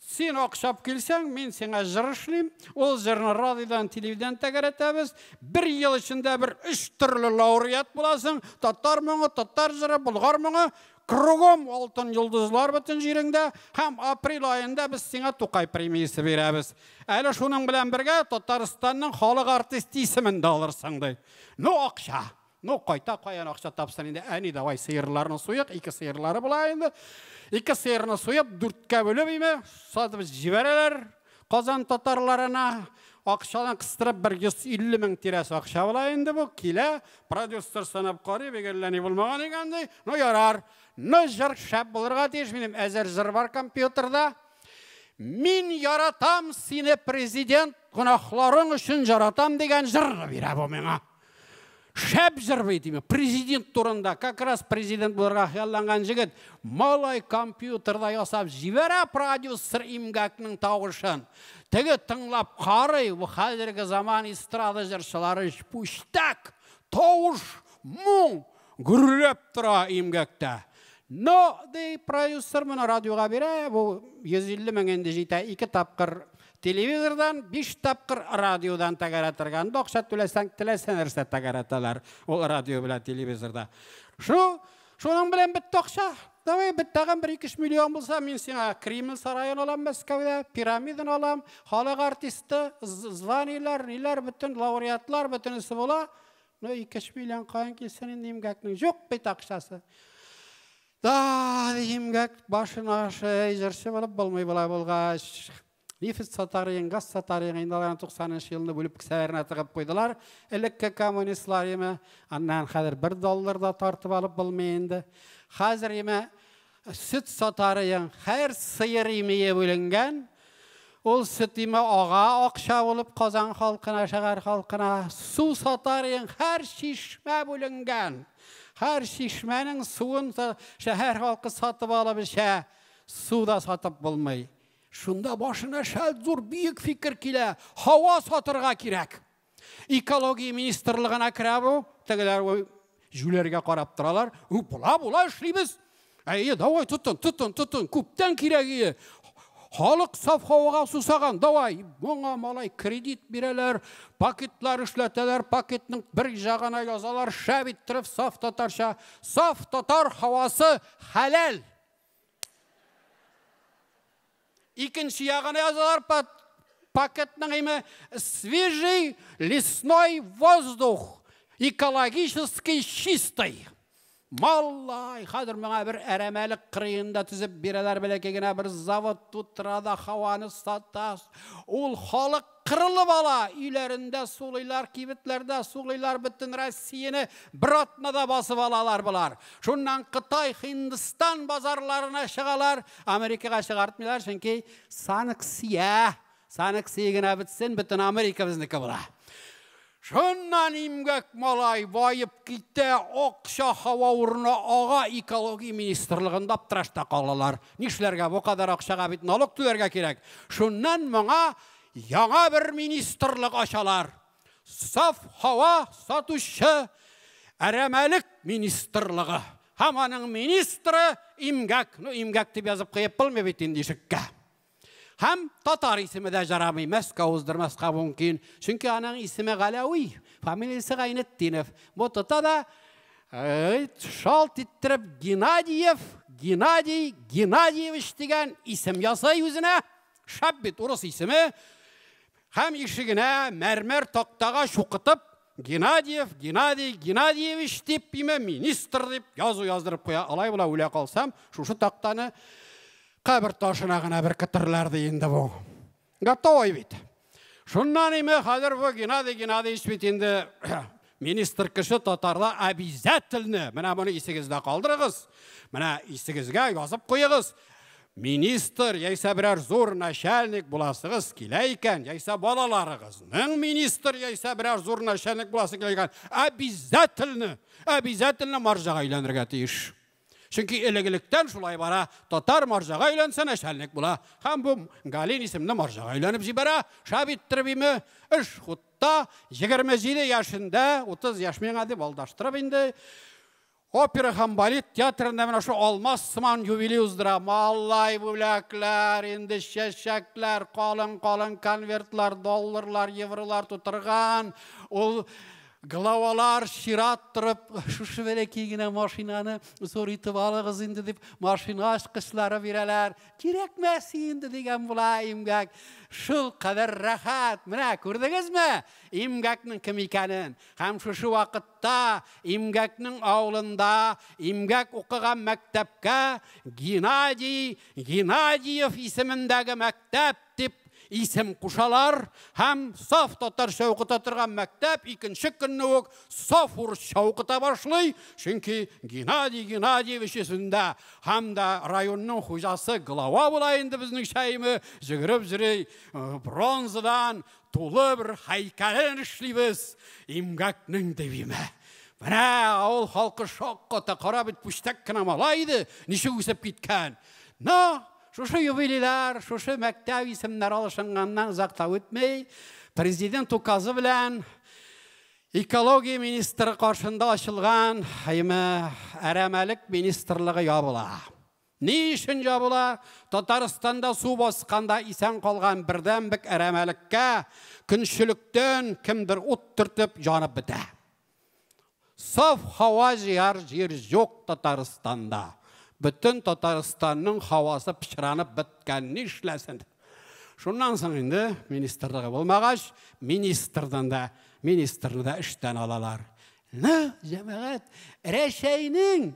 Син акчап килсәң, мин сиңа җыр эшлим. Ул җырны радиодан, телевидениедән тәгәрәтәбез. Бер ел эчендә бер өч төрле лауреат буласың. Татар моңы, татар җыры, болгар моңы. Кругом алтын йолдызлар бөтен җиреңдә. Һәм апрель аенда без сиңа Тукай премиясе бирәбез. Әле шуның белән бергә Татарстанның халык артисты исемен дә алырсың, ди. Ну, акча. Ну, кайта, каян акча тапсын инде. Әни, давай сыерларны суйык. Ике сыерлары була инде. Ике сыерны суеп, дүрткә бүлеп име, сатып җибәрәләр Казан татарларына. Акчаны кыстырып бер 150 мең тирәсе акча була инде бу. Килә, продюсер санап карый, бик әллә ни булмаган икән, ди. Ну, ярар. Ну, җыр шәп булырга тиеш. Минем әзер җыр бар компьютерда. Мин яратам сине, президент, гөнаһларың өчен яратам дигән җырны бирә бу миңа. Шәп җыр бит, димә, президент турында, как раз президент булырга хыялланган җегет, малай компьютерда ясап җибәрә продюсер имгәкнең тавышын. Теге тыңлап карый, бу хәзерге заман эстрада җырчылары пүчтәк, тавыш, моң гөрләп тора имгәктә. Но, ди, продюсер моны радиога бирә, бу 150 мең инде җитә, ике тапкыр телевизордан, 5 тапкыр радиодан тәгәрәтергән. Акча түләсәң, теләсә нәрсә тәгәрәтәләр ул радио белән телевизорда. Шуның белән бетте акча. Давай, беттәгән бер ике-өч миллион булса, мин сиңа Кремль сараен алам Мәскәүдә, пирамиданы алам, халык артисты, званиеләр, ниләр, бөтен лауреатлар, бөтенесе була. Ну, ике-өч миллион каян килсен инде имгәкнең? Юк бит акчасы. Да, имгәк башына шәй җырчы булып булмый болай булгач. Нефть сатарыйң, газ сатарыйң, инде аларны туксанынчы елны бүлеп кесәләренә тыгып куйдылар. Элекке коммунистлар име, аннан хәзер бер доллар да тартып алып булмый инде. Хәзер име сөт сатарыйң, һәр сыер имие бүленгән. Ул сөт име ага акча булып Казан халкына, шәһәр халкына. Су сатарыйң, һәр чишмә бүленгән. Һәр чишмәнең суын шәһәр халкы сатып алып эчә. Су да сатып булмый. Шунда башына шәл зур бөек фикер килә. Һава сатырга кирәк. Экология министрлыгына керә бу. Тегеләр җүләргә карап торалар. У, була, була, эшлибез. Әйе, давай, тотын, тотын, тотын. Күптән кирәк ие. Халык саф һавага сусаган, давай. Моңа малай кредит бирәләр, пакетлар эшләтәләр, пакетның бер җагына язалар, шәп иттереп саф татарча, саф татар һавасы хәләл. Икенче ягына язалар пакетның име свежий лесной воздух, экологически чистый. Маллай, хәзер моңа бер әрәмәлек кырыенда төзеп бирәләр, бәләкәй генә бер завод тутыра да һаваны сата. Ул халык кырылып ала, өйләрендә сулыйлар, кибетләрдә сулыйлар, бөтен Россияне бер атнада басып алалар болар. Шуннан Кытай, Һиндстан базарларына чыгалар, Америкага чыгартмыйлар, чөнки санкция. Санкция генә бетсен, бөтен Америка безнеке була. Шуннан имгәк малай баеп китә, акча һава урыны ага, экология министрлыгында аптырашта калалар. Нишләргә, бу кадәр акчага бит налог түләргә кирәк. Шуннан моңа яңа бер министрлык ачалар. Саф һава сатучы әрәмәлек министрлыгы. Һәм аның министры имгәк. Ну, имгәк дип язып куеп булмый бит инде ишеккә. Һәм татар исеме дә жарамый, Мәскәү уздырмаска мөмкин. Чөнки аның исеме Галәви, фамилиясе Гайнетдинов. Бу тота да шалт иттереп Геннадиев, Геннадий Геннадьевич дигән исем ясый үзенә. Шәп бит урыс исеме. Һәм ишегенә мәрмәр тактага чукытып Геннадиев, Геннадий Геннадьевич дип име министр дип язу яздырып куя. Алай була үлә калсам, шушы тактаны кабер ташына гына беркетерләр ди инде бу. Готовый бит. Шуннан име хәзер бу Геннадий Геннадьевич бит инде министр кеше татарда обязательно. Менә моны исегездә калдырыгыз. Менә исегезгә язып куегыз. Министр яисә берәр зур начальник буласыгыз килә икән, яисә балаларыгызның министр яисә берәр зур начальник буласы килә икән, обязательно, обязательно марҗага өйләнергә тиеш. Чөнки элек-электән шулай бара, татар марҗага өйләнсә начальник була. Һәм бу Галин исемле марҗага өйләнеп җибәрә, шәп иттереп име, эш хутта 27 яшендә, 30 яшь миңа дип алдаштырып инде, Опера һәм балет театрында менә шул алмаз сыман юбилей уздыра. Маллай бүләкләр, инде чәчәкләр, калын-калын конвертлар, долларлар, евролар тутырган. Ул главалар чират торып, шушы бәләкәй генә машинаны зур итеп алыгыз инде дип, машина ачкычлары бирәләр. Кирәкмәс инде дигән була имгәк. Шул кадәр рәхәт. Менә күрдегезме имгәкнең кем икәнен? Һәм шушы вакытта Имгәкнең авылында Имгәк укыган мәктәпкә Геннадий Геннадиев исемендәге мәктәп дип исем кушалар һәм саф татарча укыта торган мәктәп икенче көнне үк саф урысча укыта башлый, чөнки Геннадий Геннадьевич исемендә һәм дә районның хуҗасы глава була инде безнең шәйме, җөгереп йөри, бронзадан Тулы бер һәйкәлен эшлибез, имгәкнең дибиме. Менә авыл халкы шакката, кара бит пүчтәк кенә малай иде, ничек үсеп киткән. Но шушы юбилейлар, шушы мәктәп исемнәре алышынганнан озак та үтми, президент указы белән экология министры каршында ачылган әйме әрәмәлек министрлыгы ябыла. Ни өчен ябыла? Татарстанда су басканда исән калган бердәнбек әрәмәлеккә көнчелектән кемдер ут төртеп янып бетә. Саф һава җыяр җир юк Татарстанда. Бөтен Татарстанның һавасы пычранып беткән, нишләсен? Шуннан соң инде министрлыгы булмагач, министрдан да, министрны да эштән алалар. Ну, җәмәгать, Рәчәйнең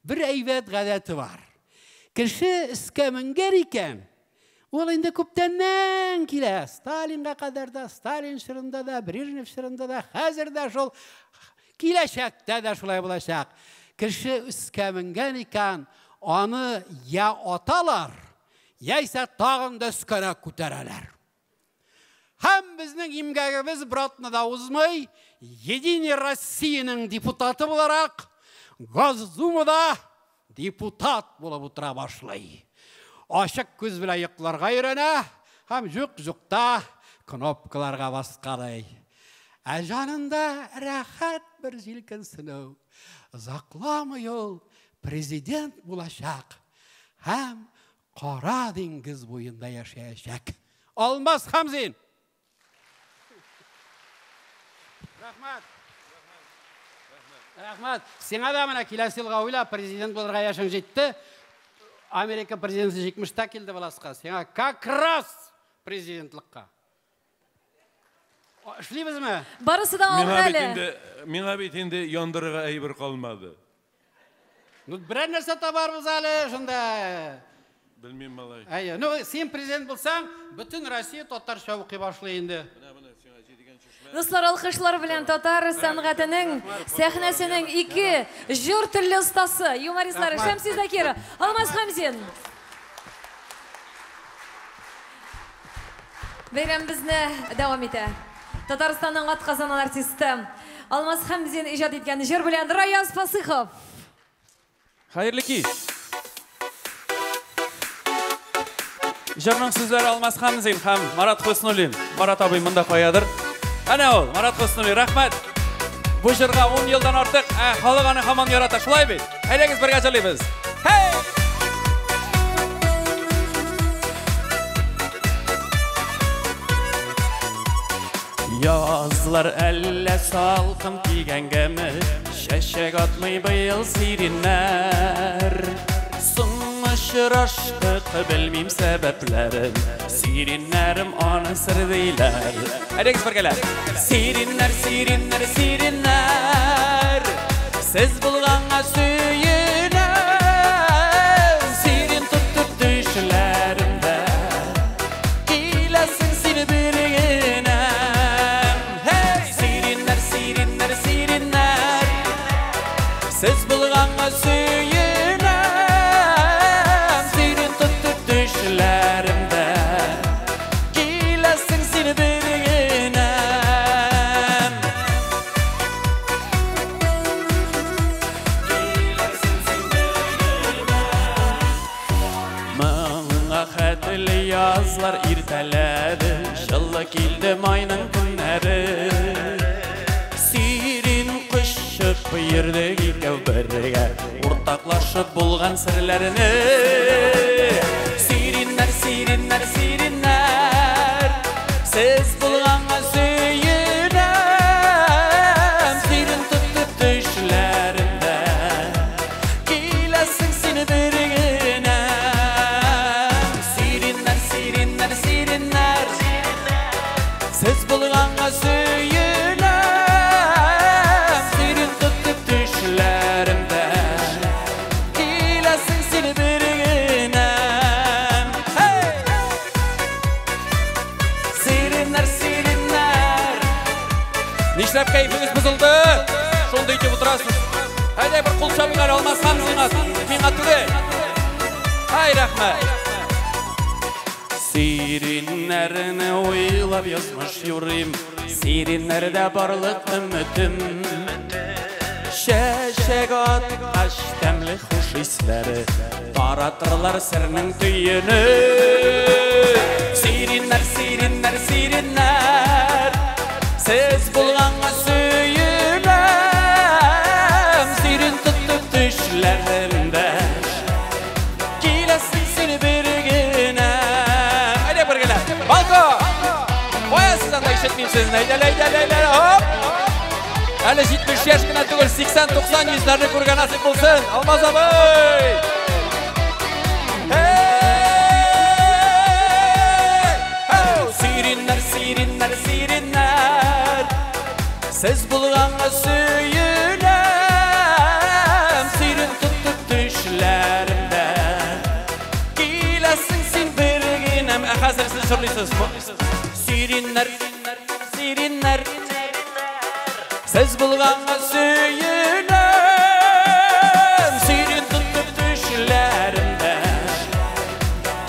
Бер әйбәт гадәте бар. Кеше өскә менгән икән, ул инде күптәннән килә. Сталинга кадәр дә, Сталин чорында да, Брежнев чорында да, хәзер дә шул, киләчәктә дә шулай булачак. Кеше өскә менгән икән, аны я аталар, яисә тагын да өскәрәк күтәрәләр. Һәм безнең имгәгебез братны да узмый, Единый Россиянең депутаты буларак, Госдумада депутат булып утыра башлый. Ачык күз белән йокларга өйрәнә һәм юк-юкта кнопкаларга баскалый. Ә җанында рәхәт бер җилкенсенү. Озакламый ул президент булачак һәм Кара диңгез буенда яшәячәк. Алмаз Хамзин! Рәхмәт. Рәхмәт. Сиңа да менә киләсе елга уйла, президент булырга яшең җитте. Америка президенты 70-тә килде властька. Сиңа как раз президентлыкка. Эшлибезме? Барысы да алда әле. Миңа бит инде яндырырга әйбер калмады. Ну, берәр нәрсә табарбыз әле шунда. Белмим, малай. Әйе. Ну, син президент булсаң, бөтен Россия татарча укый башлый инде. Менә, менә сиңа җидегән чишмә. Дуслар, алкышлар белән татар сәнгатенең сәхнәсенең ике җор телле остасы, юмористлары Шәмси Закиров, Алмаз Хамзин. Бәйрәмебезне дәвам итә. Татарстанның атказанган артисты Алмаз Хәмзин иҗат иткән җыр белән Раяз Фасыхов. Хәерле кич. Җырның сүзләре Алмаз Хәмзин һәм Марат Хөснуллин. Марат абый монда каядыр? Әнә ул, Марат Хөснуллин, рәхмәт. Бу җырга 10 елдан артык, ә халык аны һаман ярата, шулай бит? Әйдәгез бергә җырлыйбыз. Хей! Язлар әллә салкын тигәнгәме, чәчәк атмый быел сиреннәр. Соң очраштык, белмим сәбәпләрен, сиреннәрем аны сер диләр. Әйдәгез бергәләп. Сиреннәр, сиреннәр, сиреннәр, сез булганга сөенәм, сирен тотып төшләремдә, киләсең син бер генәм. Һей! Сиреннәр, сиреннәр, сиреннәр, сез булганга сөенәм, сирен тотып төшләремдә, киләсең син бер генәм. Моңа хәтле язлар иртәләде, җылы килде майның көннәре. Сирен кочып йөрдек икәү бергә, уртаклашып булган серләрне. Сиреннәр, сиреннәр, сиреннәр, сез булганга сөенәм, сирен тотып төшләремдә, киләсең син бер генәм. Сиреннәр, сиреннәр, сиреннәр, сез булганга сөенәм, сирен тотып төшләремдә, киләсең син бер генәм. Һей! Сиреннәр, сиреннәр. Нишләп кәефегез бозылды? Шундый итеп утырасыз. Әйдә бер кул чабыйк әле Алмаз Хәмзинга. Миңа түгел. Ай, рәхмәт. Сиреннәрне уйлап язмыш юрыйм, сиреннәрдә барлык өметем. Чәчәк аткач тәмле хуш исләре, таратырлар сернең төене. Сиреннәр, сиреннәр, сиреннәр, сез булганга сөенәм, сирен тотып төшләремдә, киләсең син бер генәм. Әйдә бергәләп. Балко! Кая сез анда, ишетмим сезне. Әйдә, әйдә, әйдә, хоп! Әле 70 яшь кенә түгел, 80, 90, йөзләрне күргән насыйп булсын. Алмаз абый! Һей! Сиреннәр, сиреннәр, сиреннәр, сез булганга сөенәм, сирен тотып төшләремдә, киләсең син бер генәм. Ә хәзер сез җырлыйсыз. Сиреннәр, сиреннәр, сез булганга сөенәм, сирен тотып төшләремдә,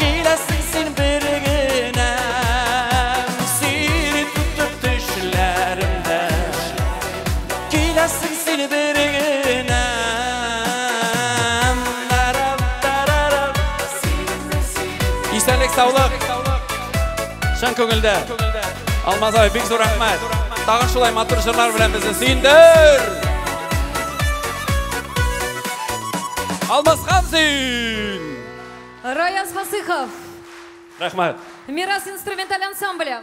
киләсең син бер генәм. Сирен тотып төшләремдә, киләсең син бер генәм. Тарап, тарарап. Исәнлек, саулык. Чын күңелдә. Алмаз абый, бик зур рәхмәт. Тагын шулай матур җырлар белән безне сөендер. Алмаз Хәмзин! Раяз Фасыхов. Рәхмәт. Мирас инструменталь ансамбле.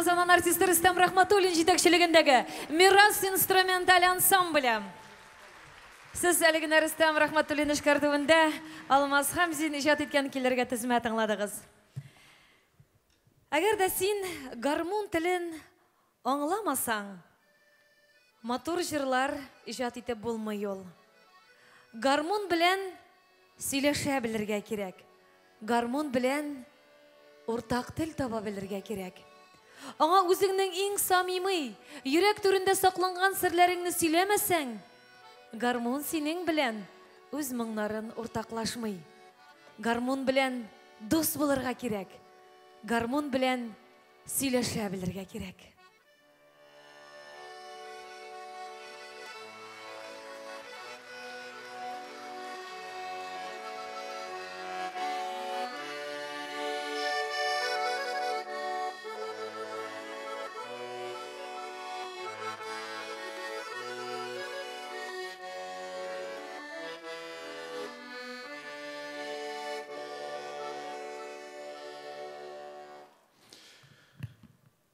Атказанган артисты Рөстәм Рахматуллин җитәкчелегендәге Мирас инструменталь ансамбле. Сез әле генә Рөстәм Рахматуллин эшкәртүендә Алмаз Хәмзин иҗат иткән килергә тезмә тыңладыгыз. Әгәр дә син гармун телен аңламасаң, матур җырлар иҗат итеп булмый ул. Гармун белән сөйләшә белергә кирәк. Гармун белән уртак тел таба белергә кирәк. Аңа үзеңнең иң самими, йөрәк түрендә сакланган серләреңне сөйләмәсәң, гармун синең белән үз моңнарын уртаклашмый. Гармун белән дус булырга кирәк. Гармун белән сөйләшә белергә кирәк.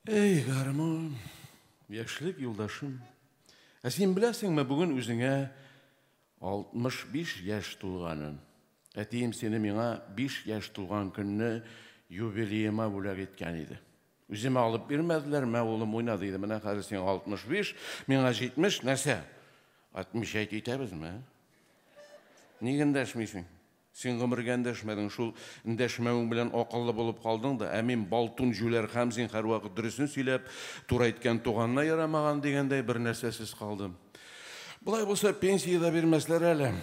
Эй, гармун, яшьлек юлдашым. Ә син беләсеңме, бүген үзеңә 65 яшь тулганын. Әтием сине миңа 5 яшь тулган көнне юбилеема бүләк иткән иде. Үземә алып бирмәделәр, мә улым уйна диде. Менә хәзер сиңа 65, миңа 70, нәрсә? Отмечать итәбезме? Нигә эндәшмисең? Син гомергә эндәшмәдең, шул эндәшмәвең белән акыллы булып калдың да, ә мин Балтун җүләр Хәмзин һәрвакыт дөресен сөйләп, туры әйткән туганына ярамаган дигәндәй бер нәрсәсез калдым. Болай булса пенсия дә бирмәсләр әле.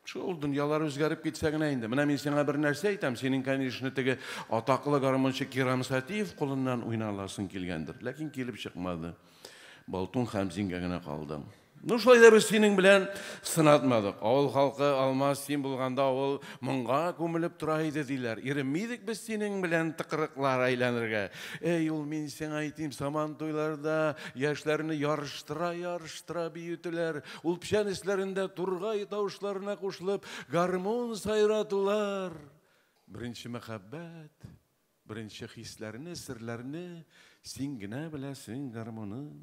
Шул дөньялар үзгәреп китсә генә инде. Менә мин сиңа бер нәрсә әйтәм, синең, конечно, теге атаклы гармунчы Кирам Сатиев кулыннан уйна аласың килгәндер, ләкин килеп чыкмады. Балтун Хәмзингә генә калдың. Ну, шулай да без синең белән сынатмадык. Авыл халкы Алмаз син булганда авыл моңга күмелеп тора иде диләр. Иренмидек без синең белән тыкрыклар әйләнергә. Эй, ул мин сиңа әйтим, саман туйларда яшьләрне ярыштыра-ярыштыра биетеләр. Ул печән өсләрендә тургай тавышларына кушылып гармун сайратулар. Беренче мәхәббәт, беренче хисләрне, серләрне син генә беләсең, гармуным.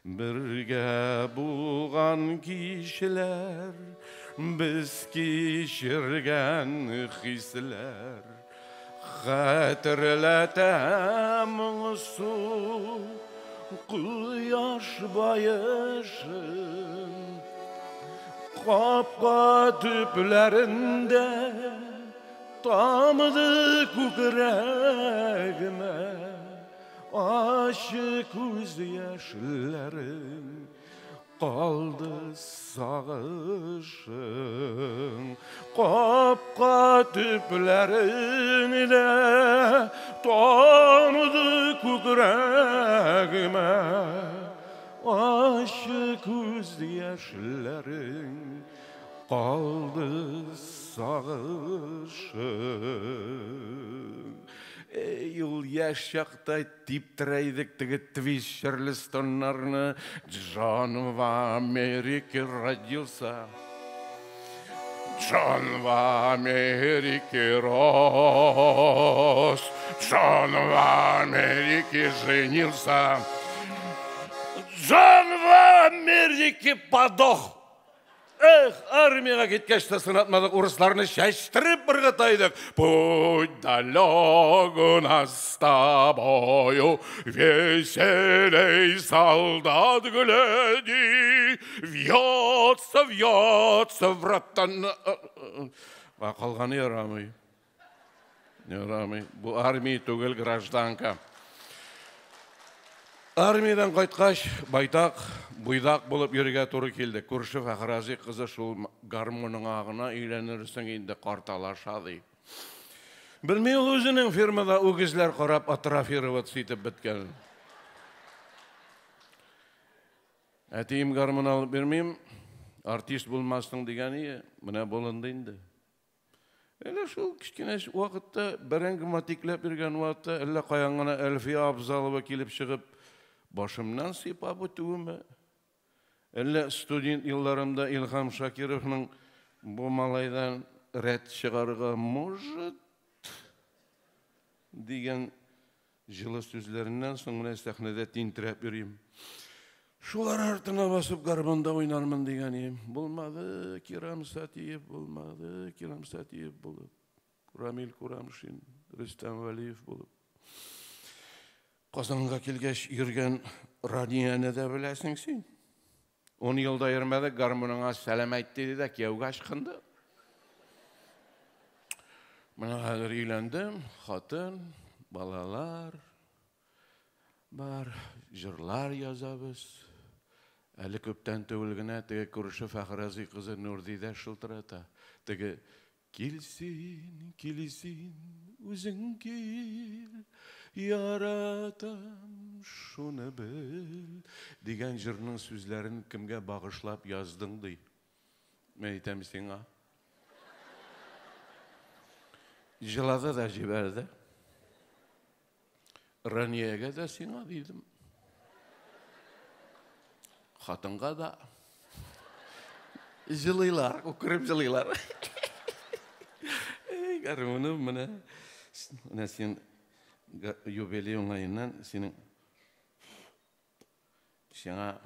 Бергә булган кичләр, без кичергән хисләр, хәтерләтә моңсу кояш баешын. Капка төпләрендә тамды күкрәгемә ачы күз яшьләрең, калды сагышың. Капка төпләрендә тамды күкрәгемә ачы күз яшьләрең, калды сагышың. Эй, ул яшь чакта типтерә идек теге твист чарльстоннарны. Джон в Америке родился, Джон в Америке рос, Джон в Америке женился, Джон в Америке подох. Эх, армиягә киткәч тә сынатмадык, урысларны чәчтереп ыргыта идек. Путь далек у нас с тобою, веселей, солдат, гляди, вьется, вьется, врата... Калганы ярамый. Ярамый. Бу армия түгел, гражданка. Армиядән кайткач, байтак, буйдак булып йөрергә туры килде. Күрше Фәхрази кызы шул гармуныңа гына өйләнерсең инде, карталаша ди. Белми ул үзенең фирмада үгезләр карап атрофироваться итеп беткәнен. Әтием гармун алып бирмим, артист булмассың дигән ие, менә булынды инде. Әле шул кечкенә вакытта бәрәңге матикләп йөргән вакытта әллә каян гына Әлфия Абзалова килеп чыгып, башымнан сыйпап үтүеме? Әллә студент елларымда Илһам Шакировның бу малайдан рәт чыгарырга может дигән Җылы сүзләреннән соң менә сәхнәдә тинтерәп йөрим. Шулар артына басып гармунда уйнармын дигән идем. Булмады, Кирам Сатиев булмады, Кирам Сатиев булып, Рамил Курамшин, Рөстәм Вәлиев булып. Казанга килгәч йөргән Ранияне дә беләсең син. Ун ел да йөрмәде, гармуныңа сәлам әйт диде дә кияүгә ычкынды. Менә хәзер өйләндем, хатын, балалар бар, җырлар язабыз. Әле күптән түгел генә теге күрше Фәхразый кызы Нурдидә шылтырата. Теге Кил син, кил син, үзең кил, яратам, шуны бел, дигән җырның сүзләрен кемгә багышлап яздың, ди. Мин әйтәм сиңа. Җылады да җибәрде. Раниягә дә сиңа дидем. Хатынга да. Җылыйлар, үкереп җылыйлар. Эй, гармуным, менә. Менә син юбилей уңаеннан синең сиңа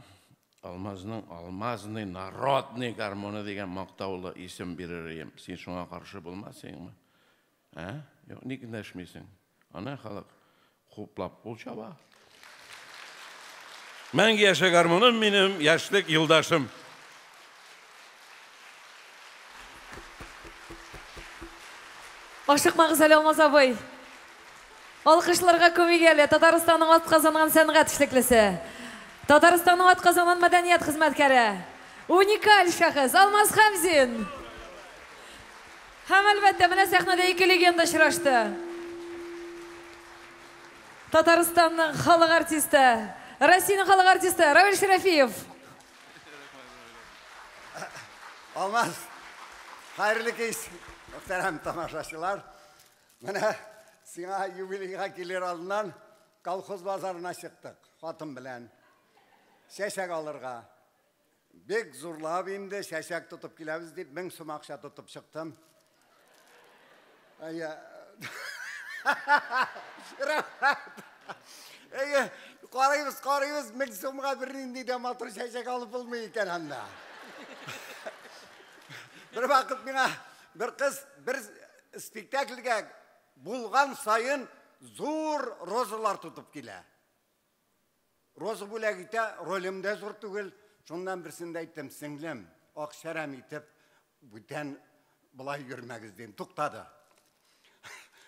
Алмазның алмазный народный гармоны дигән мактаулы исем бирер идем. Син шуңа каршы булмассыңмы? Ә? Юк, ник эндәшмисең? Ана халык хуплап кул чаба. Мәңге яшә гармуным минем, яшьлек юлдашым. Ашыкмагыз әле, Алмаз абый. Алкышларга күмик әле Татарстанның атказанган сәнгать эшлеклесе, Татарстанның атказанган мәдәният хезмәткәре, уникаль шәхес Алмаз Хәмзин. Һәм, әлбәттә, менә сәхнәдә ике легенда очрашты. Татарстанның халык артисты, Россиянең халык артисты Равил Шәрәфиев. Алмаз, хәерле кич, мөхтәрәм тамашачылар. Менә сиңа юбилейга килер алдыннан колхоз базарына чыктык хатын белән. Чәчәк алырга. Бик зурлап инде чәчәк тотып киләбез дип, 1000 сум акча тотып чыктым. Әйе. Рәхмәт. Әйе, карыйбыз, карыйбыз, 1000 сумга бернинди дә матур чәчәк алып булмый икән анда. Бер вакыт миңа бер кыз бер спектакльгә булган саен зур розалар тотып килә. Роза бүләк итә, ролем дә зур түгел. Шуннан берсендә әйттем, сеңлем, акчарам итеп, бүтән болай йөрмәгез дим. Туктады.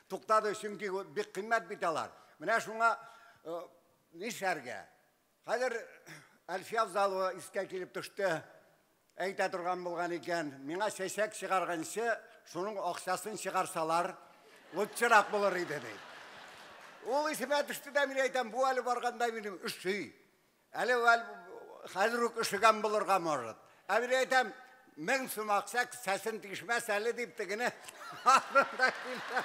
Туктады, чөнки бик кыйммәт бит алар. Менә шуңа э, нишләргә? Хәзер Әлфия Авзалова искә килеп төште. Әйтә торган булган икән, миңа чәчәк чыгарганчы, шуның акчасын чыгарсалар, лучшерак булыр иде, ди. Ул исемә төште дә, мин әйтәм, бу әле барганда минем өши. Әле хәзер үк өшегән булырга может. Ә мин әйтәм, 1000 сум акча кесәсен тишмәс әле дип тегене артында килдем.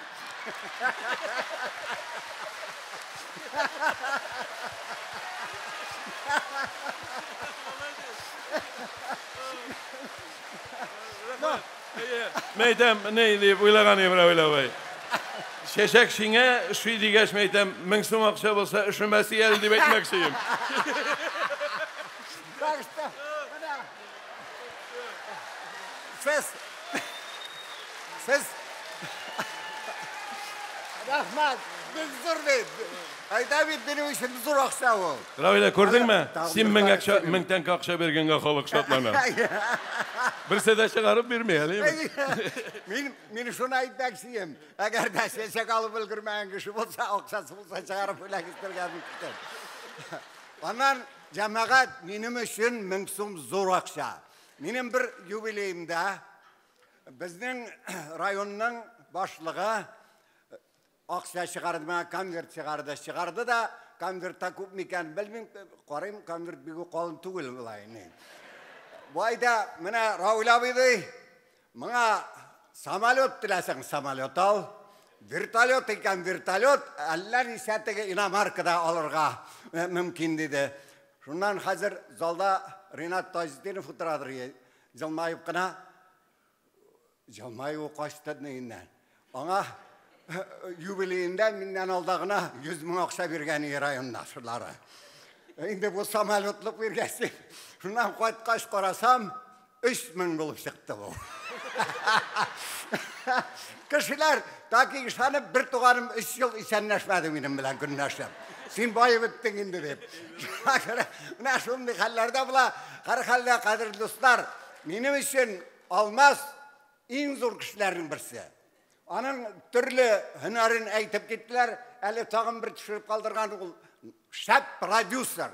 Мәйтәм, ни дип уйлаган идем, Равил абый. Чәчәк сиңа, өши дигәч, мәйтәм, 1000 сум акча булса, өшемәс әле дип әйтмәкче идем. Так что, менә сез сез рәхмәт, бик зур бит. Әйтә бит, минем өчен зур акча ул. Равилә, күрдеңме? Син 1000 акча, 1000 тәңкә акча биргәнгә халык шатлана. Берсе дә чыгарып бирми әле. Мин мин шуны әйтмәкче идем. Әгәр дә чәчәк алып өлгермәгән кеше булса, акчасы булса чыгарып бүләк итәргә мөмкин. Аннан җәмәгать, минем өчен 1000 сум зур акча. Минем бер юбилеемда безнең районның башлыгы акча чыгарды, миңа конверт чыгарды. Чыгарды да, конвертта күпме икәнен белмим, карыйм, конверт бик үк калын түгел болай. Бу айда менә Равил абый ди, моңа самолет теләсәң, самолет ал, вертолет икән, вертолет, әллә ничә теге иномаркада алырга мөмкин диде. Шуннан хәзер залда Ринат Таҗетдинов утырадыр, җылмаеп кына. Җылмаюы качты нигеннән. Аңа юбилеенда миннән алда гына 100 мең акча биргән райондашлары. Инде бу самолетлык биргәч, шуннан кайткач карасам, 3000 булып чыкты бу. Кешеләр таки ышанып, бер туганым 3 ел исәнләшмәде минем белән көнләшеп. Син баеп беттең инде дип. Менә шундый хәлләрдә була. Һәр хәлдә, кадерле дуслар, минем өчен Алмаз иң зур кешеләрнең берсе. Аның төрле һөнәрен әйтеп киттеләр. Әле тагын бер төшереп калдырган ул шәп продюсер,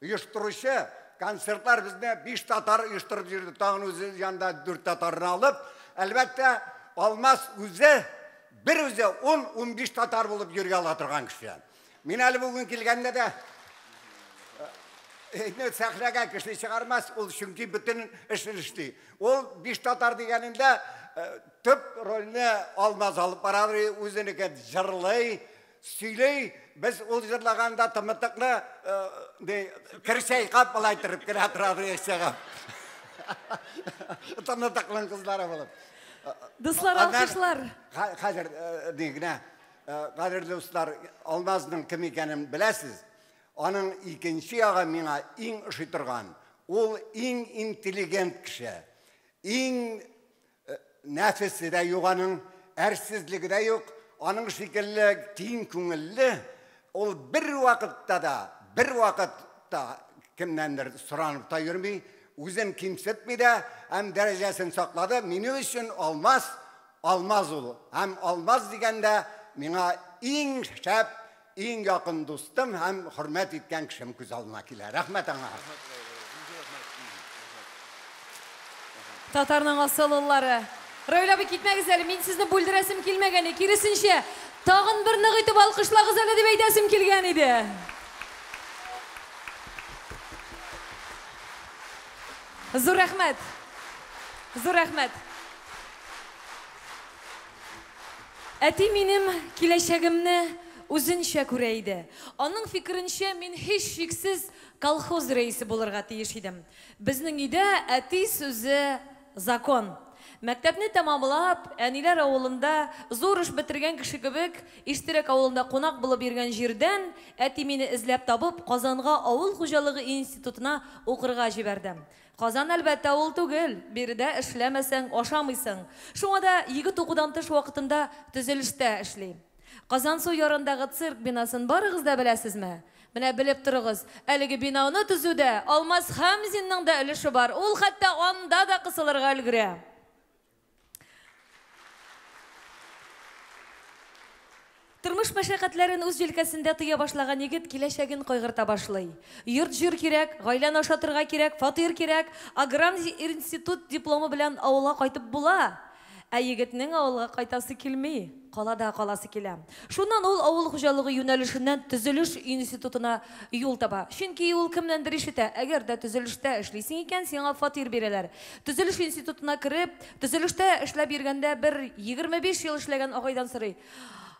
оештыручы. Концертлар безне 5 татар оештырып йөрде. Тагын үзе янында 4 татарны алып, әлбәттә, Алмаз үзе бер үзе 10-15 татар булып йөргә ала торган кеше. Мин әле бүген килгәндә дә сәхнәгә кеше чыгармас, ул чөнки бөтен эшен эшли. Ул 5 татар дигәнендә төп рольне Алмаз алып бара, үзенеке җырлый, сөйли. Без ул җырлаганда тымытыкны кер чайкап былай торып кенә торабыз яшәгән. Тымытыкның кызлары булып. Дуслар, алкышлар. Хәзер генә, кадерле дуслар, Алмазның кем икәнен беләсез. Аның икенче ягы миңа иң ошый торган. Ул иң интеллигент кеше. Иң нәфесе дә юк аның, әрсезлеге дә юк. Аның шикелле киң күңелле, ул бер вакытта да, бер вакытта кемнәндер соранып та йөрми, үзен кимсетми дә, һәм дәрәҗәсен саклады. Минем өчен Алмаз, Алмаз ул. Һәм Алмаз дигәндә миңа иң шәп, иң якын дустым һәм хөрмәт иткән кешем күз алдына килә. Рәхмәт аңа. Татарның асыл уллары. Равил абый, китмәгез әле, мин сезне бүлдерәсем килмәгән, киресенчә, тагын бер нык итеп алкышлагыз әле дип әйтәсем килгән иде. Зур рәхмәт. Зур рәхмәт. Әти минем киләчәгемне үзенчә күрә иде. Аның фикеренчә, мин һичшиксез колхоз рәисе булырга тиеш идем. Безнең өйдә әти сүзе закон. Мәктәпне тәмамлап, әниләр авылында зур эш бетергән кеше кебек, Иштирәк авылында кунак булып йөргән җирдән әти мине эзләп табып, Казанга авыл хуҗалыгы институтына укырга җибәрде. Казан, әлбәттә, авыл түгел, биредә эшләмәсәң, ашамыйсың. Шуңа да егет укудан тыш вакытында төзелештә эшли. Казансу ярындагы цирк бинасын барыгыз да беләсезме? Менә белеп торыгыз, әлеге бинаны төзүдә Алмаз Хәмзинның да өлеше бар. Ул хәтта анда да кысылырга өлгерә. Тормыш мәшәкатьләрен үз җилкәсендә тоя башлаган егет киләчәген кайгырта башлый. Йорт-җир кирәк, гаиләне ашатырга кирәк, фатир кирәк, аграр институт дипломы белән авылга кайтып була. Ә егетнең авылга кайтасы килми, калада каласы килә. Шуннан ул авыл хуҗалыгы юнәлешеннән төзелеш институтына юл таба. Чөнки ул кемнәндер ишетә, әгәр дә төзелештә эшлисең икән, сиңа фатир бирәләр. Төзелеш институтына кереп, төзелештә эшләп йөргәндә бер 25 ел эшләгән агайдан сорый.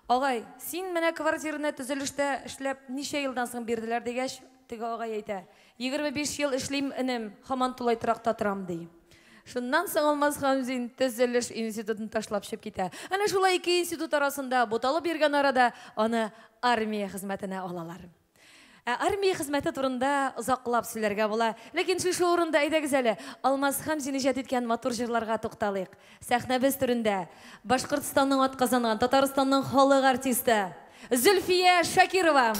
Агай, син менә квартираны төзелештә эшләп ничә елдан соң бирделәр дигәч, теге агай әйтә, 25 ел эшлим, энем, һаман тулай торакта торам, ди. Шуннан соң Алмаз Хәмзин төзелеш институтын ташлап чыгып китә. Әнә шулай ике институт арасында буталып йөргән арада аны армия хезмәтенә алалар. Ә армия хезмәте турында озаклап сөйләргә була. Ләкин шушы урында әйдәгез әле Алмаз Хәмзин иҗат иткән матур җырларга тукталыйк. Сәхнәбез түрендә Башкортстанның атказанган, Татарстанның халык артисты Зөлфия Шакирова.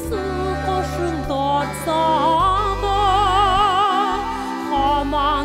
Сул кашын тартса да, һаман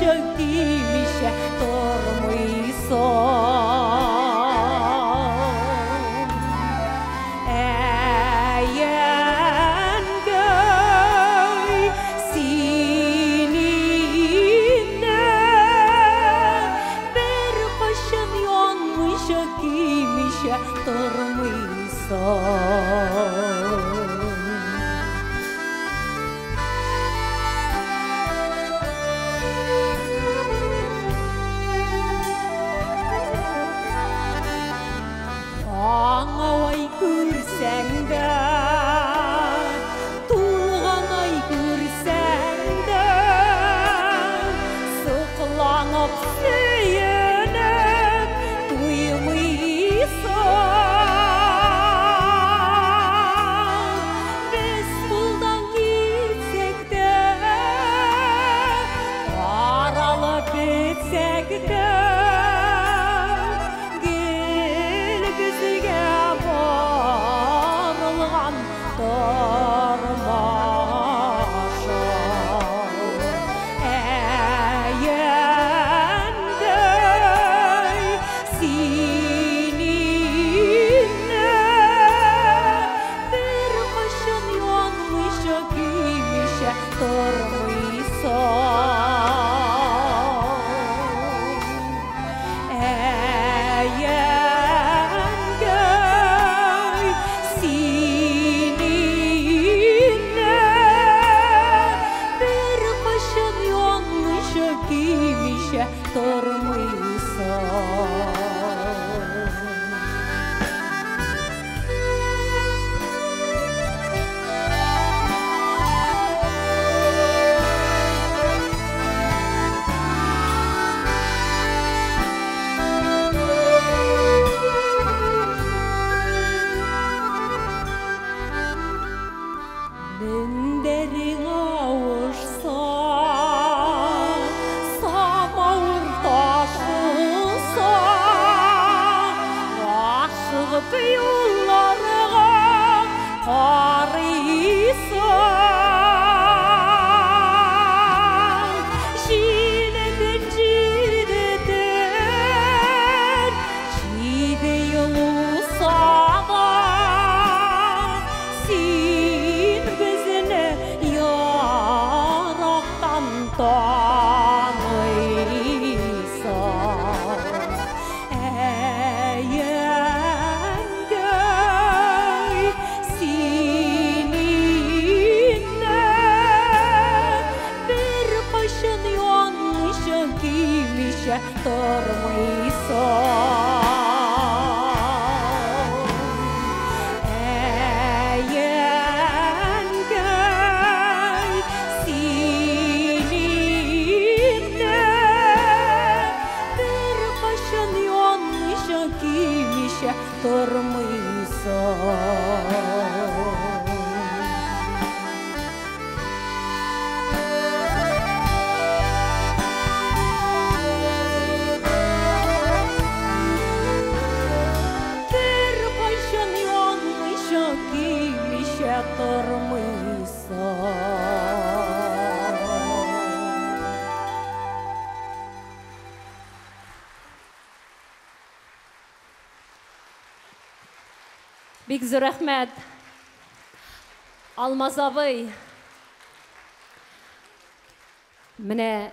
янмыйча, көймичә тормыйсың. Әй, әнкәй, син инде беркайчан янмыйча, көймичә тормыйсың. Аңа күрсәң дә, туган ай күрсәң дә, сокланып сөенеп туймыйсың. Без кулдан китсәк тә, таралып бетсәк тә, гел көзгә борылган тормышың. Әй, әнкәй, син инде беркайчан янмыйча, көймичә тормыйсың. Әй, әнкәй, син инде беркайчан янмыйча, көймичә тормыйсың. Мендәрең авышса, самавыр ташыса, ашыгып юлларга карыйсың. Җидедән җидедән җиде ел узса да, син безне ерактан таныйсың. Әй, әнкәй, син инде беркайчан янмыйча, көймичә тормыйсың. Әй, әнкәй, син инде беркайчан янмыйча, көймичә тормыйсың. Беркайчан янмыйча, көймичә тормыйсың. Бик зур рәхмәт. Алмаз абый. Менә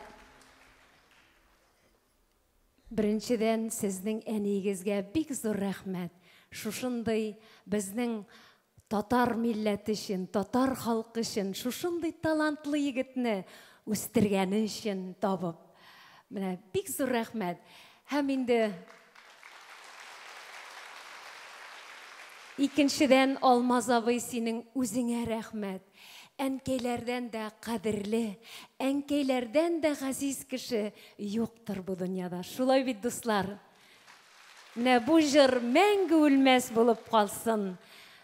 беренчедән сезнең әниегезгә бик зур рәхмәт. Шушындый безнең татар милләте өчен, татар халкы өчен шушындый талантлы егетне үстергәне өчен табып. Менә бик зур рәхмәт. Һәм инде икенчедән, Алмаз абый, синең үзеңә рәхмәт. Әнкәйләрдән дә кадерле, әнкәйләрдән дә газиз кеше юктыр бу дөньяда. Шулай бит, дуслар? Менә бу җыр мәңге үлмәс булып калсын.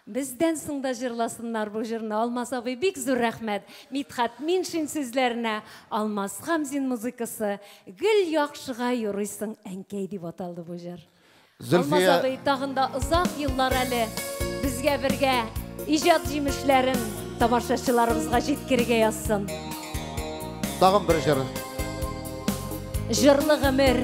Бездән соң да җырласыннар бу җырны. Алмаз абый, бик зур рәхмәт. Мидхәт Миншин сүзләренә, Алмаз Хамзин музыкасы. Гел яхшыга юрыйсың, әнкәй дип аталды бу җыр. Зөлфия. Алмаз абый, тагын да озак еллар әле безгә бергә иҗат җимешләрен тамашачыларыбызга җиткерергә язсын. Тагын бер җыр. җырлы гомер.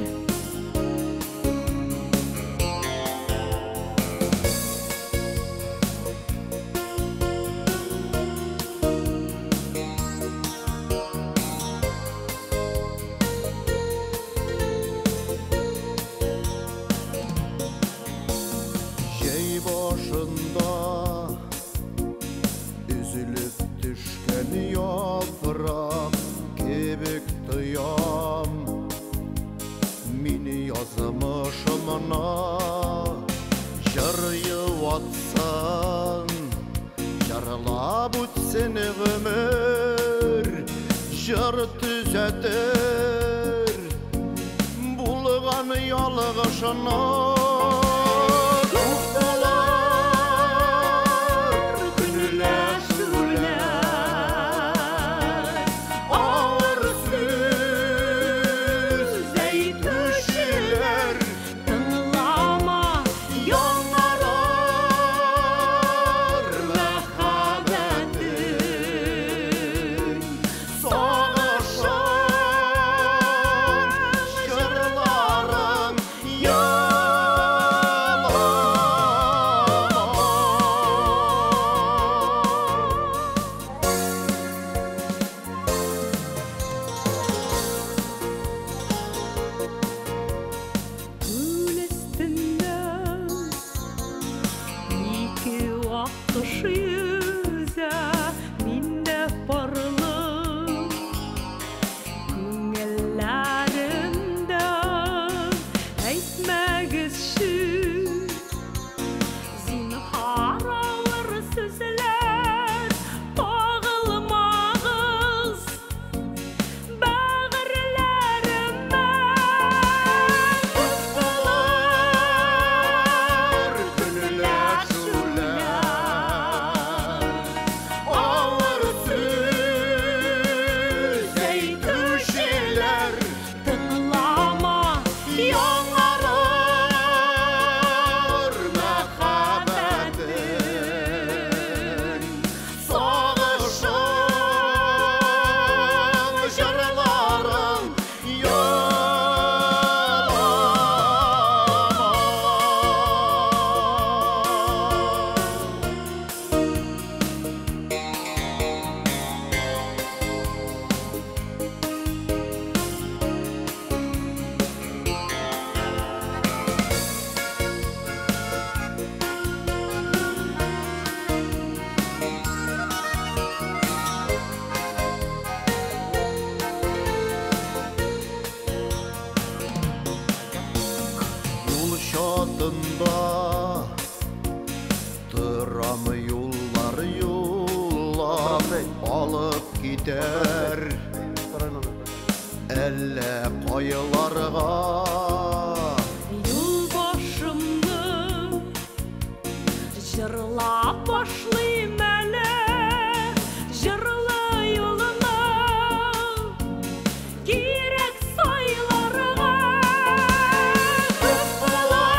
Җәй башында өзелеп төшкән яфрак кебек тоям мин язмышымны. Җыр юатсын, җырлап үтсен гомер, җыр төзәтер булган ялгышны. Күп булыр көнләшүләр, авыр сүз әйтүчеләр. Тыңлама, яңарыр мәхәббәтең, сагышың, җырларың елама. Күл өстендә ике вак кош йөзә, мин дә парлы күңелләремдә. Әйтмәгезче, зинһар, авыр сүзләр кагылмагыз бәгырьләремә. Күп булыр көнләшүләр, авыр сүз әйтүчеләр. Тыңлама, яңарыр мәхәббәтең, сагышың, җырларың елама. Юл чатында торам, юллар юллап алып китәр әллә кайларга. Юл башымны җырлап башлыйм әле, җырлы юлны кирәк сайларга. Күп булыр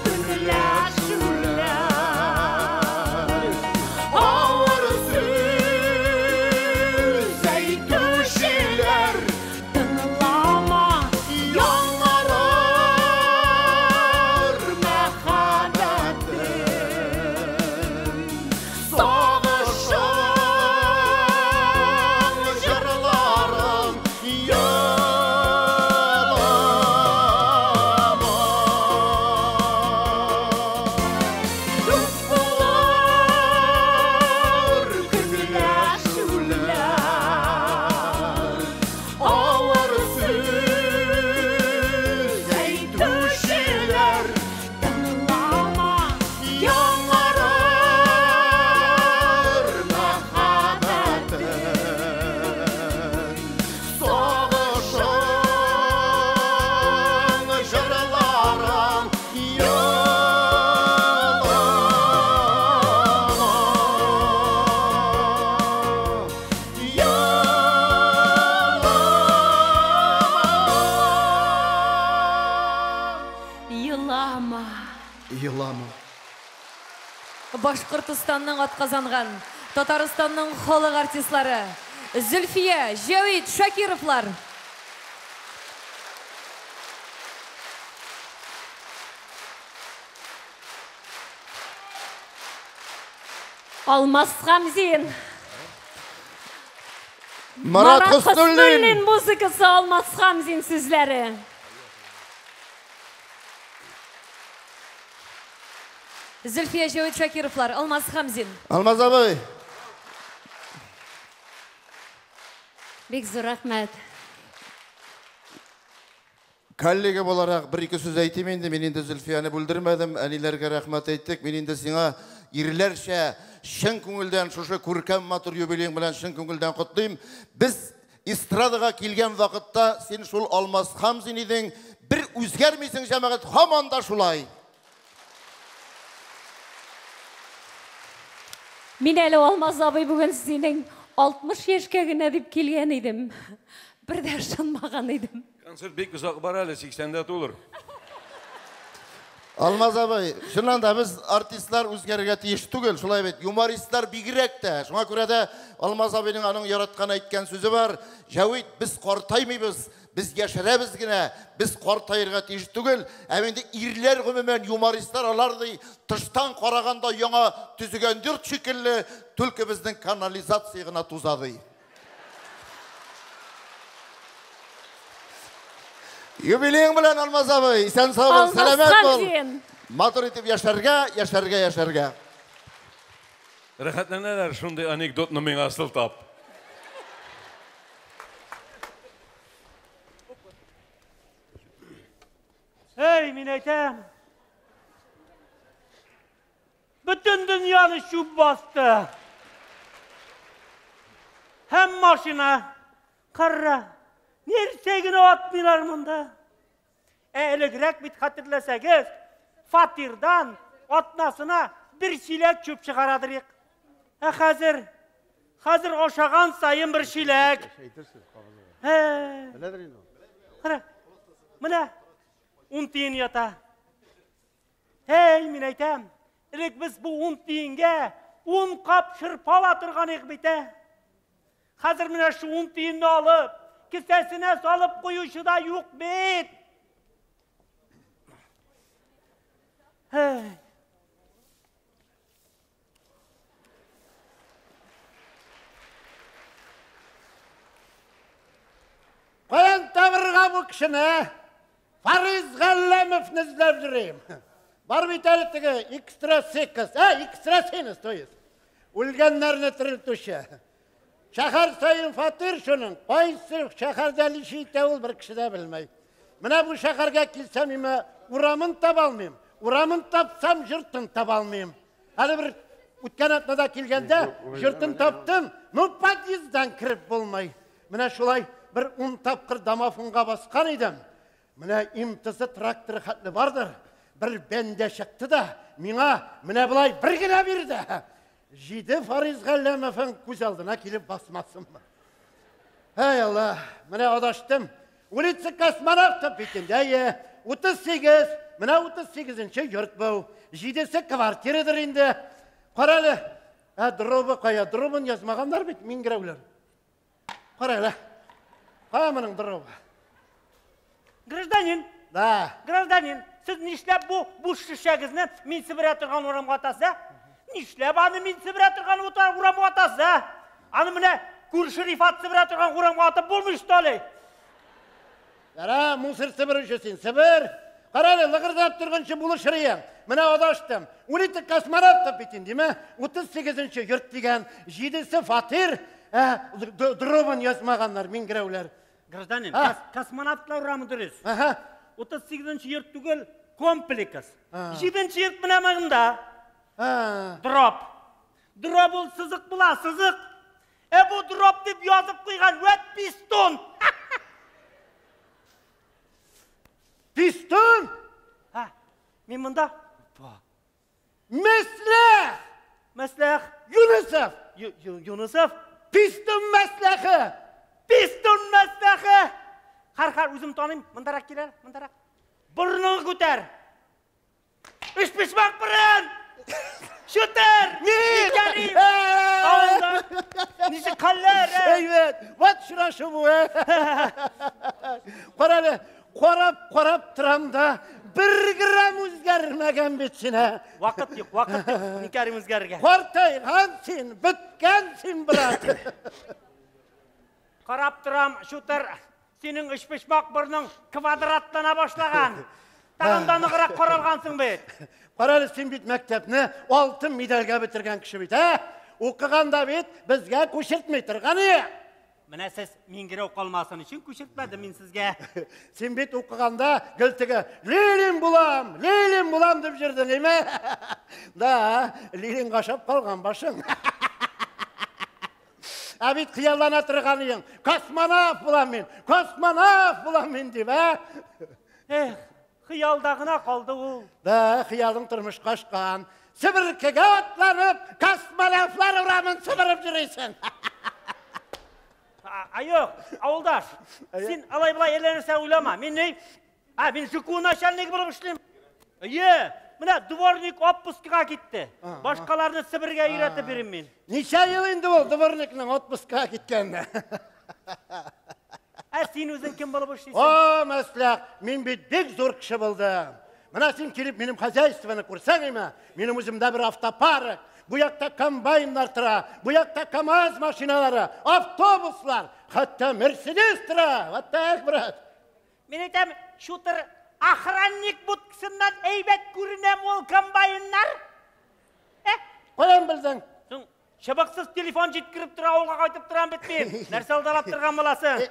көнләшүләр, авыр сүз әйтүчеләр. Тыңлама, яңарыр мәхәббәтең, сагышың, җырларың елама. Күп булыр көнләшүләр, авыр сүз әйтүчеләр. Тыңлама, яңарыр мәхәббәтең, сагышың, җырларың елама. Елама. елама. Елама. Башкортостанның атказанган, Татарстанның халык артистлары Зөлфия, Җәвит Шакировлар. Алмаз Хамзин. Марат Хөснуллин музыкасы, Алмаз Хамзин сүзләре. Зөлфия, Җәвит Шакировлар, Алмаз Хамзин. Алмаз абый. Бик зур рәхмәт. Коллега буларак бер-ике сүз әйтим инде. Мин инде Зөлфияне бүлдермәдем. Әниләргә рәхмәт әйттек. Мин инде сиңа ирләрчә чын күңелдән шушы күркәм матур юбилеең белән чын күңелдән котлыйм. Без эстрадага килгән вакытта син шул Алмаз Хамзин идең. Бер үзгәрмисең, җәмәгать, һаман да шулай. Мин әле, Алмаз абый, бүген синең 60 яшькә генә дип килгән идем. Бер дә ышанмаган идем. Концерт бик озак бара әле, 80-дә тулыр. Алмаз абый, чыннан да без артистлар үзгәрергә тиеш түгел, шулай бит. Юмористлар бигрәк тә. Шуңа күрә дә Алмаз абыйның аның яраткан әйткән сүзе бар. Җәвит, без картаймыйбыз, без яшәрәбез генә, без картаерга тиеш түгел. Ә инде ирләр гомумән юмористлар алар ди, тыштан караганда яңа төзегән йорт шикелле, түлке безнең канализация гына туза ди. Юбилеең белән, Алмаз абый, исән сау бул, сәламәт бул. Матур итеп яшәргә, яшәргә, яшәргә. Рәхәтләнәләр шундый анекдотны миңа сылтап. Эй, мин әйтәм. Бөтен дөньяны чүп басты. Һәм машина. Кара. Нәрсә генә атмыйлар монда. Ә элегрәк бит хәтерләсәгез, фатирдан атнасына бер чиләк чүп чыгарадырык. Ә хәзер, хәзер ашаган саен бер чиләк. Кара. Менә 10 тиен ята. Эй, мин әйтәм, элек без бу 10 тиенгә 10 кап шырпа ала торган идек бит, ә. Хәзер менә шу 10 тиенне алып, кесәсенә салып куючы да юк бит. Эй. Каян табырга бу кешене? Фариз Галләмовны эзләп йөрим. Бар бит әле теге экстрасекс, экстрасенс, то есть. Үлгәннәрне терелтүче. Шәһәр саен фатир шуның. Кайсы шәһәрдә ничә итә ул бер кеше дә белмәй. Менә бу шәһәргә килсәм, имә урамын таба алмыйм. Урамын тапсам, йортын таба алмыйм. Әле бер үткән атнада килгәндә йортын таптым, но подъезддан кереп булмый. Менә шулай бер 10 тапкыр домофонга баскан идем. Менә МТЗ тракторы хәтле бардыр. Бер бәндә чыкты да, миңа менә болай бер генә бирде. 7 Фариз Галләмовның күз алдына килеп басмасынмы? Эй Алла, менә адаштым. Улица Космонавтов бит инде, әйе, 38, менә 38-нче йорт бу. 7-се квартирадыр инде. Кара әле, ә дробы кая? Дробын язмаганнар бит, миңгерәүләр. Кара әле. Кая моның дробы? Гражданин. Да. Гражданин, сез нишләп бу буш шешәгезне мин себерә торган урамга атасыз, ә? Нишләп аны мин себерә торган урамга атасыз, ә? Аны менә күрше Рифат себерә торган урамга атып булмый, что ли? Яра, мусор себерүче син, себер. Кара әле, лыгырдап торганчы булышыр идең. Менә адаштым. Улица Космонавтов бит инде, димә? 38-нче йорт дигән, 7-се фатир, дробын язмаганнар, миңгерәүләр. Гражданин, космонавтлар урамы дөрес. 38-нче йорт түгел, комплекс. 7-нче йорт менә монда. Дроп. Дроп ул сызык була, сызык. Ә бу дроп дип язып куйган, вәт пистон. Пистон? Ха, мин монда. Мәсләх! Мәсләх. Юнысов. Юнысов. Пистон мәсләхе. Пистон мәсләхе. Хар-хар, үзем таныйм. Мондарак килер, мондарак. Борыныңны күтәр. Өч почмак борын. Шутер! Мин! Кәрим! Ничек хәлләр? Әйбәт! Вот шурашы бу, ә? Кара әле, карап-карап торам да, Бер грамм үзгәрмәгән бит син, ә? Вакыт юк, вакыт юк. Никәрим үзгәрергә. Картайган син, беткән син, брат. Карап торам, шутыр, синең өчпочмак борның квадратлана башлаган. Тагын да ныграк каралгансың бит. Карале, син бит мәктәпне алтын медальгә бетергән кеше бит, ә? Укыганда бит безгә күчертми торган ие. Менә сез миңгерәү калмасын өчен күчертмәдем мин сезгә. Син бит укыганда гел теге Ленин булам, Ленин булам дип йөрдең, име? Да, Ленинга ошап калган башың. Ә бит хыяллана торган идең. Космонавт булам мин, космонавт булам мин дип, ә? Эх, хыялда гына калды ул. Да, хыялың тормышка ашкан. Себеркегә атланып, космонавтлар урамын сыбырып йөрисең. А юк, авылдаш, син алай былай әллә нәрсә уйлама. Мин ни? А, мин ЖКУ начальнигы булып эшлим. Әйе, менә дворник отпускыга китте. Башкаларны Себергә өйрәтеп йөрим мин. Ничә ел инде ул дворникның отпускыга киткәненә? Ә син үзең кем булып эшлисең? О, мәсләк, мин бит бик зур кеше булдым. Менә син килеп минем хозяйствоны күрсәң име, минем үземдә бер автопарк, бу якта комбайннар тора, бу якта КАМАЗ машиналары, автобуслар, хәтта Мерседес тора. Вот так, брат. Мин әйтәм, шутыр охранник будкасыннан әйбәт күренәм ул комбайннар. Э? Каян белдең? Соң чыбыксыз телефон җиткереп тора, авылга кайтып торам бит мин. Нәрсә алдалап торган буласың?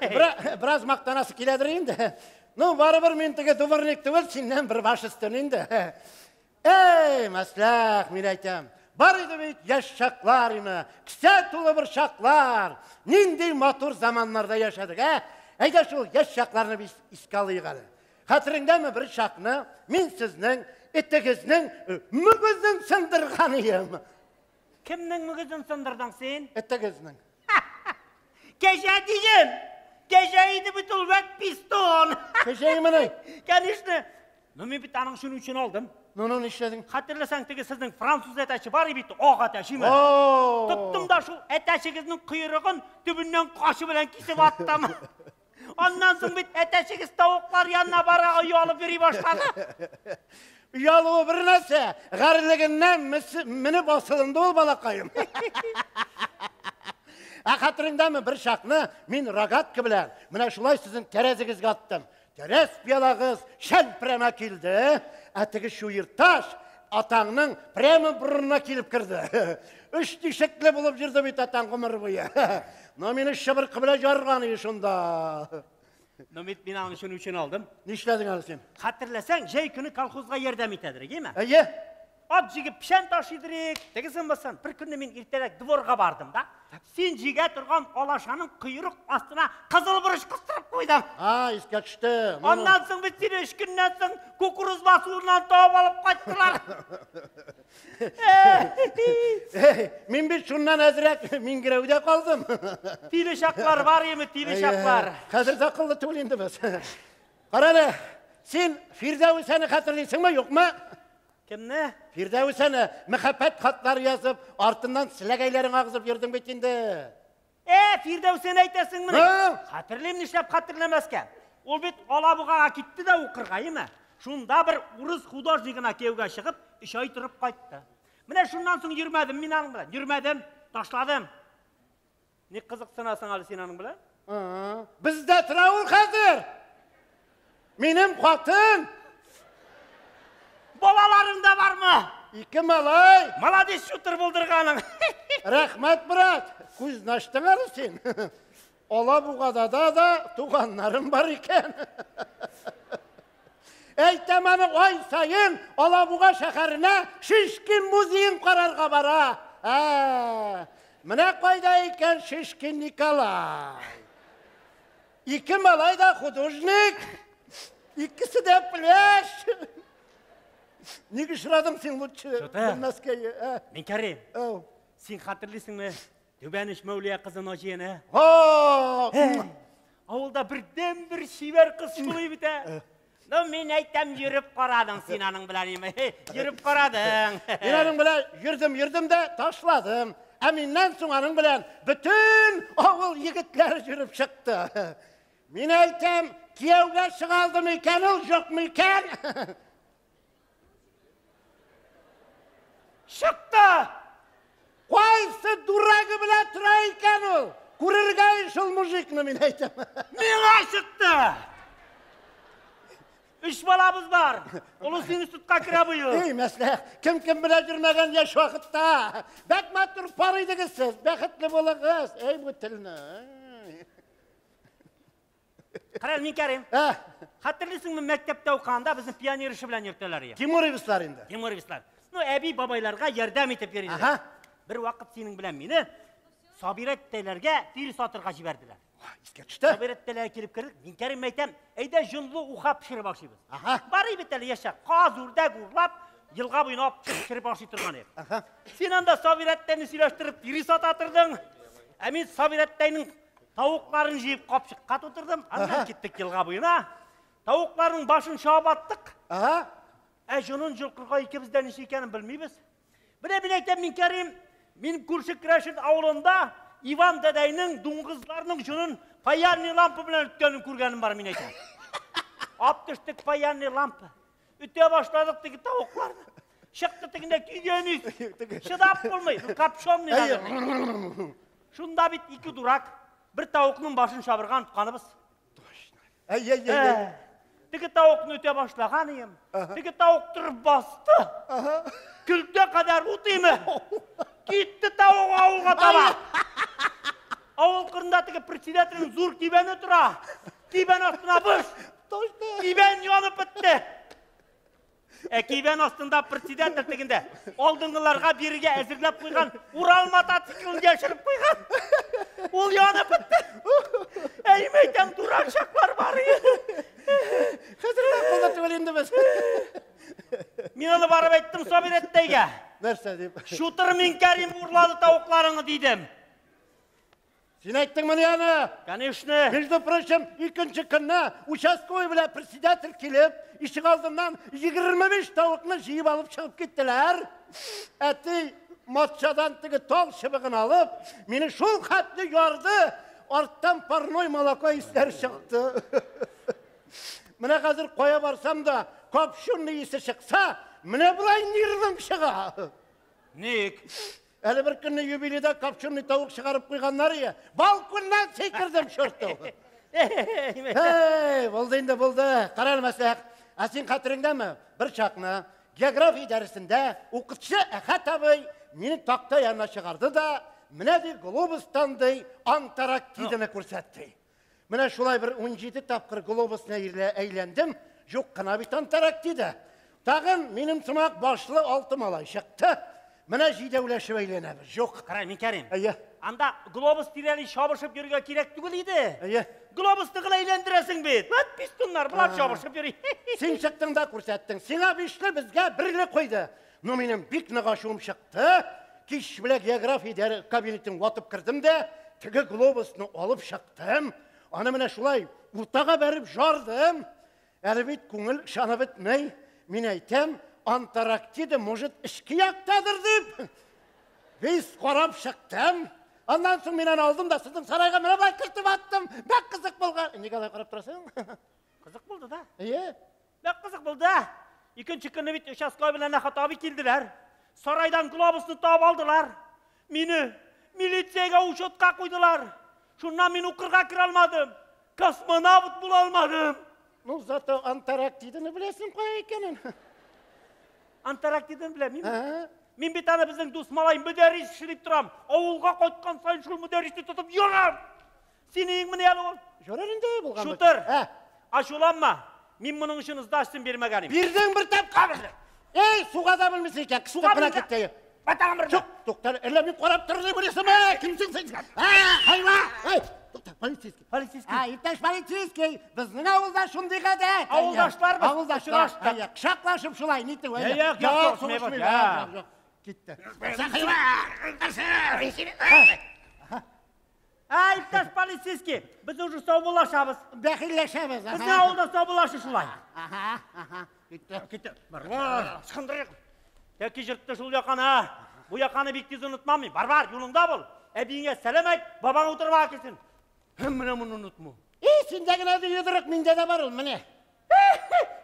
Бераз мактанасы киләдер инде. Ну, барыбер мин теге дворник түгел, синнән бер баш өстен инде. Эй, мәсләх, мин әйтәм. Бар иде бит яшь чаклар име, кесә тулы бер чаклар. Нинди матур заманнарда яшәдек, ә? Әйдә шул яшь чакларны без искә алыйк әле. Хәтереңдәме бер чакны мин сезнең этегезнең мөгезен сындырган идем. Кемнең мөгезен сындырдың син? Этегезнең. Кәҗә диген! Кәҗә иде бит ул, вәт пистон! Кәҗә имени? Конечно. Ну, мин бит аның шуның өчен алдым. Ну, ну, нишләдең? Хәтерләсәң, теге сезнең француз әтәче бар бит, ак әтәч, име? Тоттым да шул әтәчегезнең койрыгын төбеннән кашы белән кисеп аттым. Аннан соң бит әтәчегез тавыклар янына бара оялып йөри башлады. Оялуы бер нәрсә, гарьлегеннән менеп асылынды ул балакаем. Ә хәтереңдәме, бер чакны мин рогатка белән менә шулай сезнең тәрәзегезгә аттым. Тәрәз пыялагыз шәлперәмә килде, ә теге чуерташ атаңның прямо борынына килеп керде. Өч тишекле булып йөрде бит атаң гомер буе. Но мине чыбыркы белән ярган иде шунда. Но бит мин аны шуның өчен алдым. Нишләдең әле син? Хәтерләсәң, җәй көне колхозга ярдәм итәдер, әйеме? Әйе. Ат җигеп печән ташыйдырык, тегесен бассан. Бер көнне мин иртәрәк дворга бардым да. Син җигә торган алашаның койрык астына кызыл борыч кыстырып куйдым. А, искә төште. Аннан соң бит сине өч көннән соң кукуруз басуыннан табып алып кайттылар. Эй, мин бит шуннан әзрәк миңгерәүдә калдым. Тиле чаклар бар име, тиле чаклар. Хәзер дә акыллы түгел инде без. Кара әле, син Фирдәвесәне хәтерлисеңме, юкмы? Кемне? Фирдәвесәне мәхәббәт хатлары язып, артыннан селәгәйләрең агызып йөрдең бит инде. Э, Фирдәүсәне әйтәсеңмени? Хәтерлим, нишләп хәтерләмәскә? Ул бит Алабугага китте дә укырга, әйеме? Шунда бер урыс художнигына кияүгә чыгып, 3 ай торып кайтты. Менә шуннан соң йөрмәдем мин аның белән. Йөрмәдем, ташладым. Ни кызыксынасың әле син аның белән? Бездә тора ул хәзер. Минем хатын. Балаларың да бармы? Ике малай. Молодец, шутыр булдырганың. Рәхмәт, брат. Күзне ачтың әле син. Алабугада да туганнарым бар икән. Әйтәм аны ай саен Алабуга шәһәренә Шишкин музеен карарга бара. Менә кайда икән Шишкин Николай. Ике малай да художник, икесе дә пляж. Ник очрадың син лучше белмәскә? Мин Кәрим. Син хәтерлисеңме? Түбән Оч Мәүлия кызы Наҗияне. Авылда бердән-бер чибәр кыз шулай бит, ә? Ну, мин әйтәм, йөреп карадың син аның белән, име? Йөреп карадың. Мин аның белән йөрдем, йөрдем дә ташладым. Ә миннән соң аның белән бөтен авыл егетләре йөреп чыкты. Мин әйтәм, кияүгә чыга алдым икән ул, юкмы икән? Чыкты! Кайсы дурагы белән тора икән ул? Күрергә шул мужикны мин әйтәм. Миңа чыкты! Өч балабыз бар. Олысы институтка керә быел. Эй, мәсләх, кем кем белән йөрмәгән яшь вакытта. Бәк матур пар идегез сез, бәхетле булыгыз. Эй, бу телне. Кара, мин Кәрим. Хәтерлисеңме, мәктәптә укыганда безне пионер эше белән йөртәләр иде. Тимуровецлар инде. Тимуровецлар. Ну, әби бабайларга ярдәм итеп йөриләр. Ага. Бер вакыт синең белән мине Сабирәттәйләргә тире сатырга җибәрделәр. Искә төште. Сабирәттәйләргә килеп кердек. Мин Кәрим әйтәм, әйдә җонлы уха пешереп ашыйбыз. Ага. Бар бит әле яшә, каз, үрдәк урлап, елга буена алып чыгып пешереп ашый торган идек. Ага. Син анда Сабирәттәйне сөйләштереп тире сата тордың. Ә мин Сабирәттәйнең тавыкларын җыеп капчыкка тутырдым. Аннан киттек елга буена. Тавыкларның башын чабып аттык. Ага. Ә җонын җылкырга икебез дә ничек икәнен белмибез. Менә мин әйтәм, мин Кәрим, мин күрше Крәшен авылында Иван дәдәйнең дуңгызларның җонын паяльный лампа белән үткәнен күргәнем бар, мин әйтәм. Ап төштек паяльный лампа. Үтә башладык теге тавыкларны. Чыкты тегендә көйгән ис. Чыдап булмый. Копченый наверное. Шунда бит ике дурак бер тавыкның башын чабырга онытканыбыз. Әй, әй, әй, әй. Теге тавыкны үтә башлаган идем. Теге тавык торып басты. Көлтә кадәр ут име. Китте тавык авылга таба. Авыл кырында теге председательнең зур кибәне тора. Кибән астына быш. Кибән янып бетте. Ә кибән астында председатель тегендә алдынгыларга бирергә әзерләп куйган Урал мотоциклын яшереп куйган. Ул янып бетте. Әй, әйтәм, дурак чаклар бар иде. Хәзер акылда түгел инде без. Мин аны барып әйттем Сабирәттәйгә. Нәрсә дип? Шутыр мин Кәрим урлады тавыкларыңны дидем. Син әйттеңмени аны? Конечно. Между прочим, икенче көнне участковый белән председатель килеп, ишек алдыннан 25 тавыкны җыеп алып чыгып киттеләр. Әти матчадан теге тал чыбыгын алып, мине шул хәтле ярды, арттан парной молоко исләре чыкты. Менә хәзер кая барсам да, копченый исе чыкса, менә болай нервым чыга. Ник? Әле бер көнне юбилейда копченый тавык чыгарып куйганнар ие. Балконнан сикердем, черту. Эй, булды инде, булды. Кара әле, Мәсләх. Ә син хәтереңдәме? Бер чакны география дәресендә укытучы Әхәт абый мине такта янына чыгарды да, менә ди глобустан ди Антарктиданы күрсәтте. Менә шулай бер 17 тапкыр глобусны әйләндем, юк кына бит Антарктида. Тагын минем сымак башлы алты малай чыкты. Менә җидәүләшеп әйләнәбез. Юк. Кара, мин Кәрим. Әйе. Анда глобус тирәли чабышып йөрергә кирәк түгел иде. Әйе. Глобусны гына әйләндерәсең бит. Вәт пистуннар, болар чабышып йөри. Син чыктың да күрсәттең. Сиңа бишле, безгә берле куйды. Ну, минем бик нык ачуым чыкты. Кич белән география кабинетын ватып кердем дә, теге глобусны алып чыктым. Аны менә шулай уртага бәреп жардым. Әле бит күңел ышанып бетмей. Мин әйтәм, Антарктида может эчке яктадыр дип. Без карап чыктым. Аннан соң мин аны алдым да сезнең сарайга менә болай кертеп аттым. Бик кызык булган. Нигә алай карап торасың? Кызык булды да. Әйе. Бик кызык булды. Икенче көнне бит участковый белән Әхәт абый килделәр. Сарайдан глобусны табып алдылар. Мине милициягә учетка куйдылар. Шуннан мин укырга керә алмадым. Космонавт була алмадым. Ну, зато Антарктиданы беләсең кая икәнен. Антарктиданы беләм. Мин бит аны безнең дус малай Мөдәррис эшләп торам. Авылга кайткан саен шул Мөдәррисне тотып йөрәм. Синең менә әле ул. Ярар инде булган. Шутыр. Ачуланма. Мин моның өчен сдачасын бирмәгән идем. Бирдең бер тапкыр. Эй, суга да белмисең икән. Суга Суга белән белмисең. китте. Батагым бер. Чык, тукта. Әллә мин карап торыр беләсеңме? Кимсең син? А, хайва! Эй, тукта, полицейский. Полицейский. А, иптәш полицейский, безнең авылда шундый гадәт. Авылдашлар без, Авылдашлар. очраштык. Әйе, кочаклашып шулай, нитеп. Юк, юк, Юк, сугышмыйбыз, сугышмыйбыз. я. Юк, юк. Китте. Ә, иптәш полицейский, без уже саубуллашабыз. Бәхилләшәбез. Безнең авылда саубуллашу шулай. Аһа, аһа. Китте. Китте. Бар, бар. Ычкындырыйк. Тәки жыртты шул яканы. Бу яканы бик тиз онытмам мин. Бар, бар, юлыңда бул. Әбиеңә сәлам әйт, бабаң утырып килсен. Һәм менә моны онытма. И, синдә генә дә йодрык, миндә дә бар ул, менә.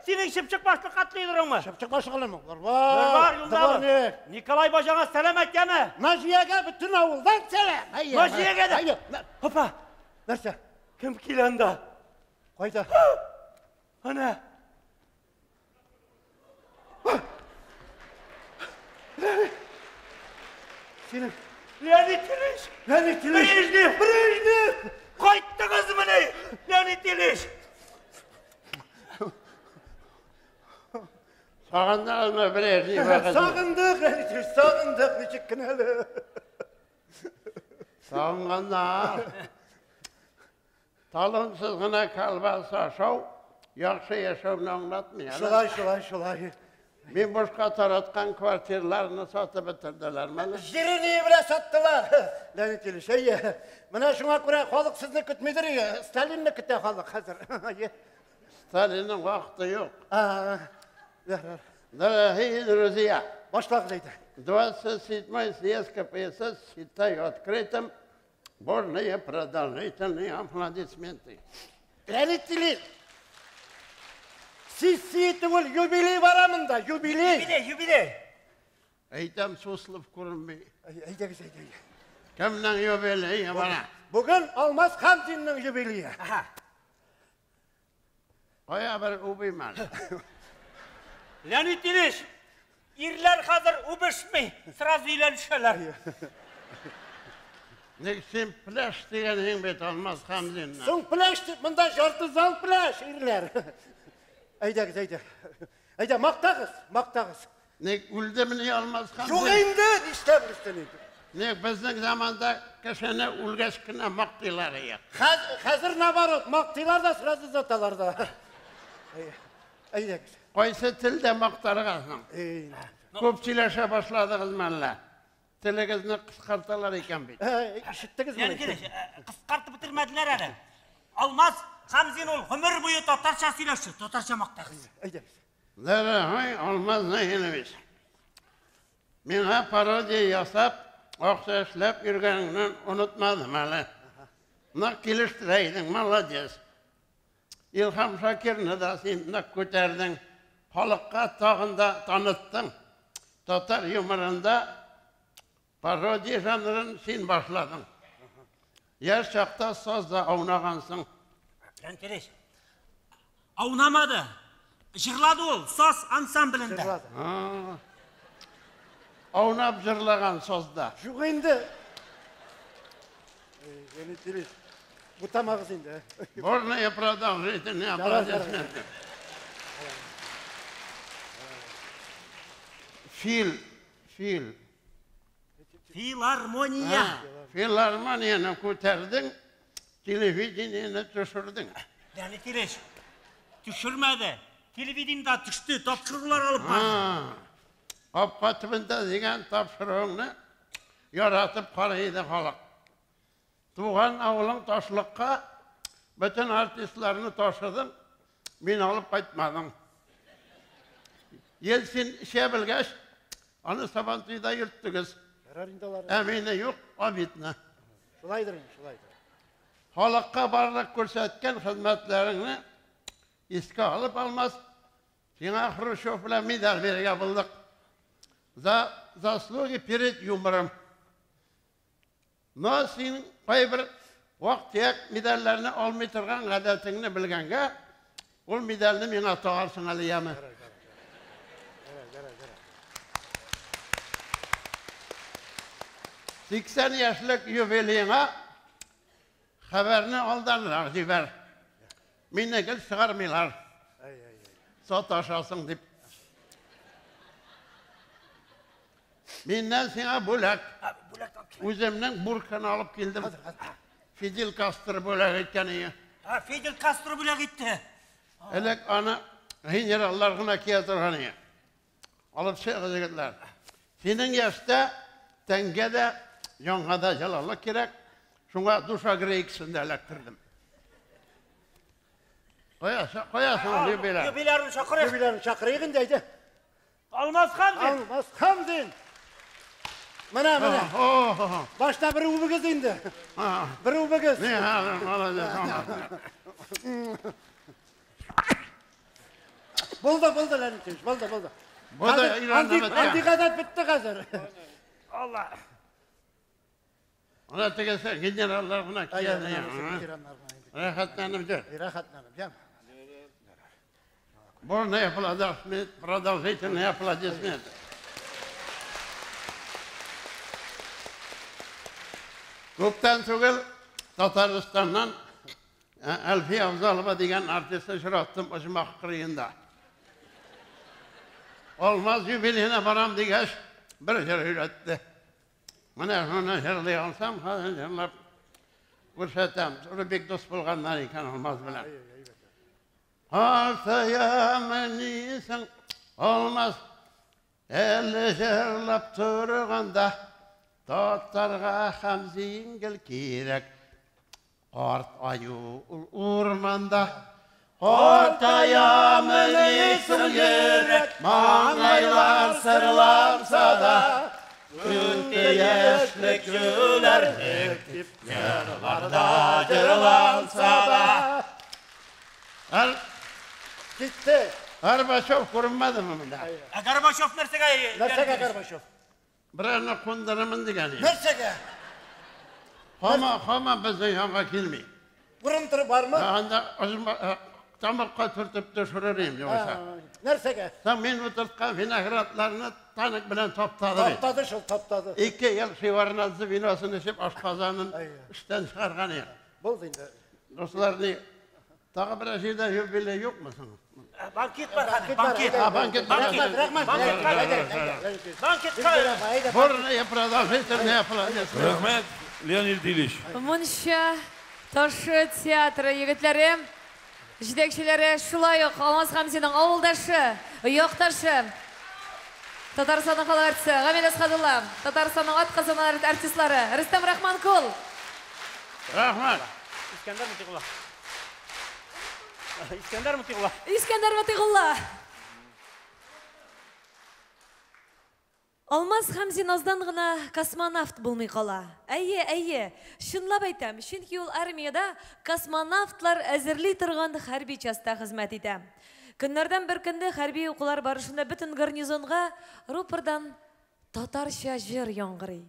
Синең чыпчык башлы катлы йодрыңмы? Чыпчык башлы калымы? Бар, бар, юлдамы? Николай бажаңа сәлам әйт, яме? Наҗиягә бөтен авылдан сәлам. Наҗиягә дә. Хопа. Нәрсә? Кем килә анда? Кайда? Ана. Синең Леонид Ильич! Леонид Ильич! Брежнев! Брежнев! Кайттыгызмыни? Леонид Ильич! Сагындыгызмы, Брежнев? Сагындык, Леонид Ильич, сагындык, ничек кенә әле. Сагынганнар. Талонсыз гына колбаса ашау яхшы яшәүне аңлатмый. Шулай, шулай, шулай. Мин бушка тараткан квартираларны сатып бетерделәр менә. Җирене белән саттылар. Леонид Ильич, әйе. Менә шуңа күрә халык сезне көтмидер, Сталинны көтә халык хәзер. Сталинның вакыты юк. Дорогие друзья, башлагыз әйдә. 27-й съезд КПСС считаю открытым. Бурные продолжительные аплодисменты. Леонид Ильич, сессия түгел, юбилей бара монда, юбилей. Юбилей, юбилей. Әйтәм, Суслов күренми. Әйдәгез, әйдәгез. Кемнең юбилее бара? Бүген Алмаз Хамзинның юбилее. Кая бер үбим әле. Леонид Ильич, ирләр хәзер үбешми, сразу өйләнешәләр. Ник син пляж дигәнең бит Алмаз Хамзинны. Соң пляж дип, монда жарты зал пляж, ирләр. Әйдәгез, әйдә. Әйдә, мактагыз, мактагыз. Ник үлдемени Алмаз Хамзин? Юк инде, нишләп инде? Ник безнең заманда кешене үлгәч кенә мактыйлар иде. Хәзер наоборот, мактыйлар да, сразу заталар да. Әйдәгез. Кайсы телдә мактарга соң? Күп сөйләшә башладыгызмы әллә? Телегезне кыскарталар икән бит. Ишеттегезме? Леонид Ильич, кыскартып бетермәделәр әле. Алмаз Хамзин ул гомер буе татарча сөйләште, татарча мактагыз. Әйдәгез. Дорогой Алмаз Наилевич, миңа пародия ясап, акча эшләп йөргәнеңне онытмадым әле. Нык килештерә идең, молодец. Илһам Шакирны да син нык күтәрдең, халыкка тагын да таныттың. Татар юморында пародия жанрын син башладың. Яшь чакта сазда аунагансың. Леонид Ильич, аунамады. Җырлады ул, саз ансамблендә. Аунап җырлаган сазда. Юк инде. Леонид Ильич, бутамагыз инде. Бурные продолжительные аплодисменты. Фил, фил. Филармония. Филармонияны күтәрдең, телевидениене төшердең. Леонид Ильич, төшермәде. Телевидениедә төште, тапшырулар алып барды. Капка төбендә дигән тапшыруыңны яратып карый иде халык. Туган авылың Ташлыкка бөтен артистларны ташыдың, мин алып кайтмадың. Ельцин эчә белгәч, аны Сабантуйда йөрттегез. Ә мине юк, обидно. Шулайдыр инде, шулайдыр. Халыкка барлык күрсәткән хезмәтләреңне искә алып Алмаз, сиңа Хрущев белән медаль бирергә булдык. За заслуги перед юмором. Но син кайбер вак-төяк медальләрне алмый торган гадәтеңне белгәнгә, ул медальне миңа тагарсың әле, яме. Сиксән яшьлек юбилееңа хәбәрне алданрак җибәр. Мине гел чыгармыйлар. Саташасың дип. Миннән сиңа бүләк. Үземнең бурканы алып килдем. Фидель Кастро бүләк иткән иде. Фидель Кастро бүләк итте. Элек аны генераллар гына кия торган иде. Алып чыгыгыз, егетләр. Синең яшьтә тәнгә дә, җанга да җылылык кирәк. Шуңа душогрейкасын да эләктердем. Кая соң юбиляр? Юбилярны чакырыйк. Юбилярны чакырыйк инде, әйдә. Алмаз Хамзин. Алмаз Хамзин. Менә, менә. Башта бер үбегез инде. Бер үбегез. Не, молодец. Булды, булды, Леонид Ильич, булды, булды. Андый гадәт бетте хәзер. Алла. Ана тегесе генераллар гына кия. Рәхәтләнеп җөр. Рәхәтләнеп, җәм. Бурные продолжительные аплодисменты. Күптән түгел Татарстаннан Әлфия Авзалова дигән артистны очраттым Оҗмах кырыенда. Алмаз юбилеена барам дигәч, бер җыр өйрәтте. Менә шуны җырлый алсам, хәзер җырлап күрсәтәм. Шуны бик дус булганнар икән Алмаз белән. Картаямынисың, Алмаз, әле җырлап торганда, татарга һәм җиңел кирәк. Карт аю ул урманда. Картаямынисың йөрәк, маңгайлар сырланса да, Үтте яшьлек юләрлек дип җырларда җырланса да. Китте. Горбачев күренмәдеме монда? Ә Горбачев нәрсәгә? Нәрсәгә Горбачев? Берәрне кундырырмын дигән иде. Нәрсәгә? Һаман безнең янга килми. Урын торып бармы? Анда тамакка төртеп төшерер идем югыйсә. Нәрсәгә? Соң мин утырткан виноградларны танк белән таптады бит. Таптады шул, таптады. 2 ел Шеварднадзе виносын эчеп, ашказанын эштән чыгарган иде. Булды инде. Дуслар, ни тагы берәр җирдә юбилей юкмы соң? Банкет бар хәзер, банкет. Банкет. Рәхмәт, рәхмәт. Банкет. Бурные продолжительные аплодисменты. Рәхмәт, Леонид Ильич. Мунча ташы театры егетләре, җитәкчеләре шулай ук Алмаз Хәмзинның авылдашы, якташы, Татарстанның халык артисты Гамил Әсхәдулла, Татарстанның атказанган артистлары Рөстәм Рахманкул. Рәхмәт. Искәндәр Мутигулла. Искәндәр Мутигулла. Искәндәр Мутигулла. Алмаз Хәмзин аздан гына космонавт булмый кала. Әйе, әйе, чынлап әйтәм, чөнки ул армиядә космонавтлар әзерли торган хәрби частьта хезмәт итә. Көннәрдән бер көндә хәрби укулар барышында бөтен гарнизонга рупордан татарча җыр яңгырый.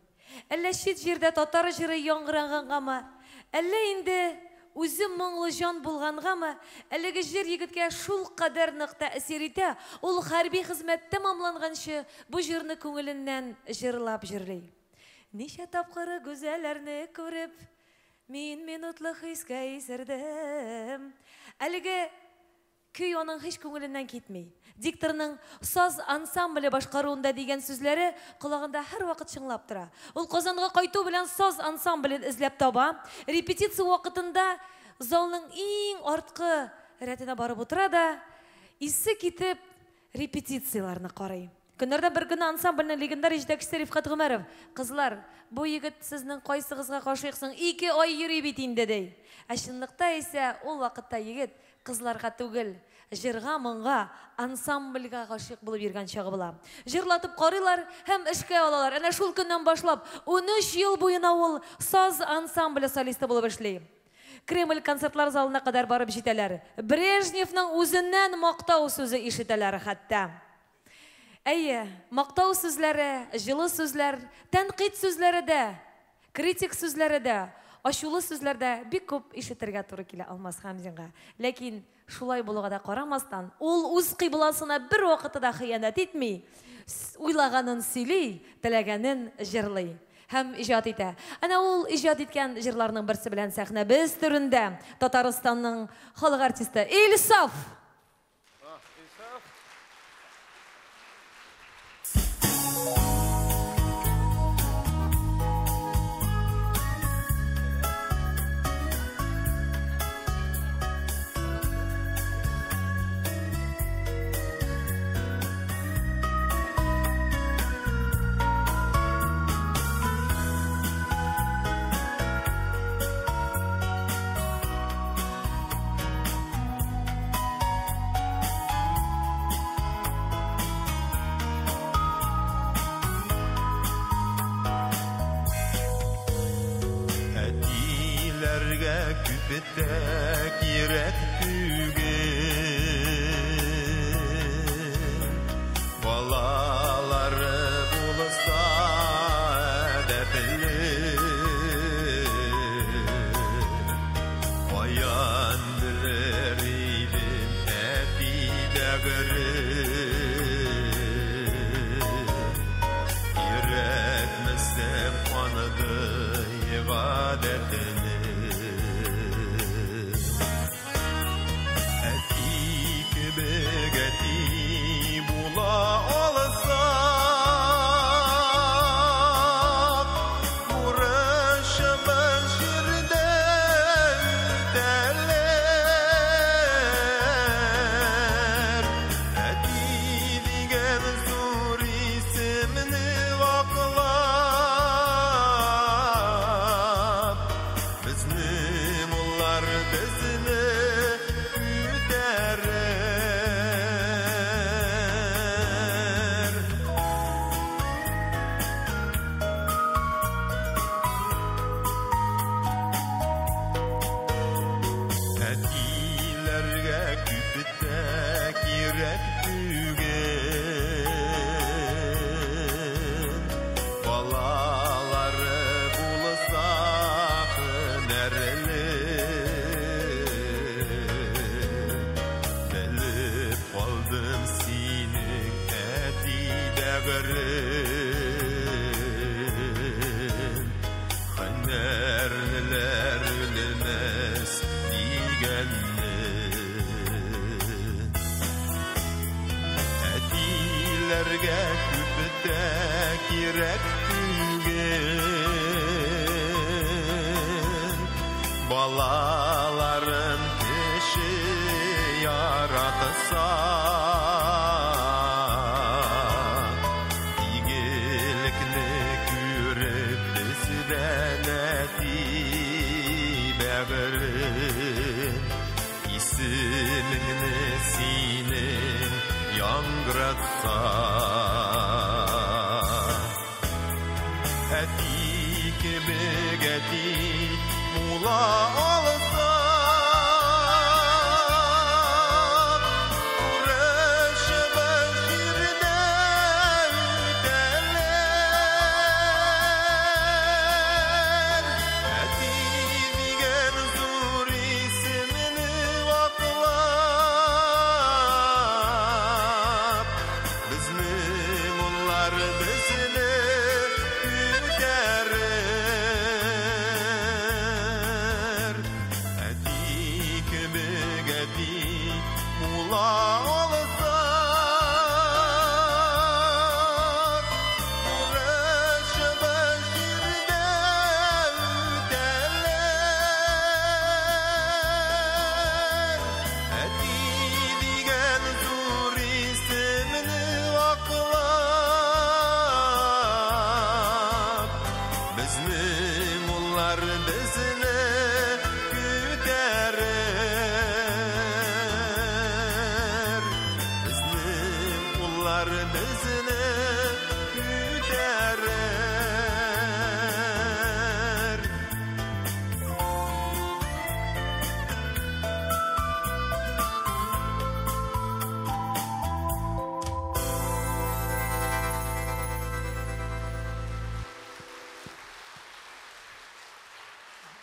Әллә чит җирдә татар җыры яңгырагангамы, әллә инде үзе моңлы җан булгангамы, әлеге җыр егеткә шул кадәр нык тәэсир итә, ул хәрби хезмәт тәмамланганчы бу җырны күңеленнән җырлап җырлый. Ничә тапкыр гүзәлләрне күреп, мин минутлы хискә исердем. Әлеге көй аның һич күңеленнән китми. Дикторның саз ансамбле башкаруында дигән сүзләре колагында һәрвакыт чыңлап тора. Ул Казанга кайту белән саз ансамблен эзләп таба. Репетиция вакытында залның иң арткы рәтенә барып утыра да, исе китеп репетицияләрне карый. Көннәрдән бер көнне ансамбльнең легендар җитәкчесе Рифкать Гомәров: "Кызлар, бу егет сезнең кайсыгызга гашыйксың? 2 ай йөри бит инде", ди. Ә чынлыкта исә ул вакытта егет кызларга түгел, җырга, моңга, ансамбльгә гашыйк булып йөргән чагы була. Җырлатып карыйлар һәм эшкә алалар. Әнә шул көннән башлап 13 ел буена ул саз ансамбле солисты булып эшли. Кремль концертлар залына кадәр барып җитәләр. Брежневның үзеннән мактау сүзе ишетәләр хәтта. Әйе, мактау сүзләре, җылы сүзләр, тәнкыйть сүзләре дә, критик сүзләре дә, ачулы сүзләр дә бик күп ишетергә туры килә Алмаз Хәмзинга. Ләкин шулай булуга да карамастан, ул үз кыйбласына бер вакытта да хыянәт итми, уйлаганын сөйли, теләгәнен җырлый һәм иҗат итә. Әнә ул иҗат иткән җырларның берсе белән сәхнәбез түрендә Татарстанның халык артисты Илсаф. Күптә кирәк түгел, бәгырем. Өйрәтмәсәм андый гадәтне. Әти кебек әти була алсак, бурычыбыз җирдә үтәлер. Әти дигән зур исемне ваклап, безне муллар безне күтәрер. Әтиләргә күп тә кирәк түгел, балалары булса һөнәрле. Белеп калдым синең әти бәгырем, һөнәрлеләр үлмәс дигәнне. Әтиләргә күп тә кирәк түгел, балаларын кеше яратса, игелекне күреп бездән әти бәгырем, исемеңне синең яңгыратса. Әти кебек әти була алсак, бурычыбыз җирдә үтәлер. Әти дигән зур исемне ваклап, безнең уллар безне күтәрер. Әти кебек әти була алсак, бурычыбыз җирдә үтәлер. Әти дигән зур исемне ваклап, безнең уллар безне күтәрер. Безнең уллар безне күтәрер.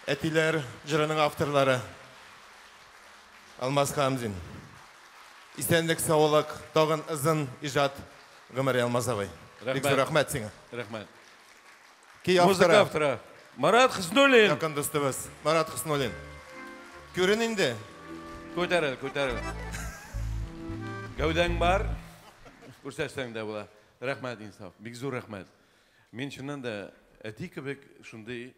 Әтиләр җырының авторлары Алмаз Хамзин. Исәнлек, саулык, тагын озын иҗат гомере, Алмаз абый. Бик зур рәхмәт сиңа. Рәхмәт. Көй Музыка авторы. авторы Марат Хөснуллин. Якын дустыбыз Марат Хөснуллин. Күрен инде. Күтәрел, күтәрел. Гәүдәң бар, күрсәтсәң дә була. Рәхмәт, Инсаф, бик зур рәхмәт. Мин чыннан да әти кебек шундый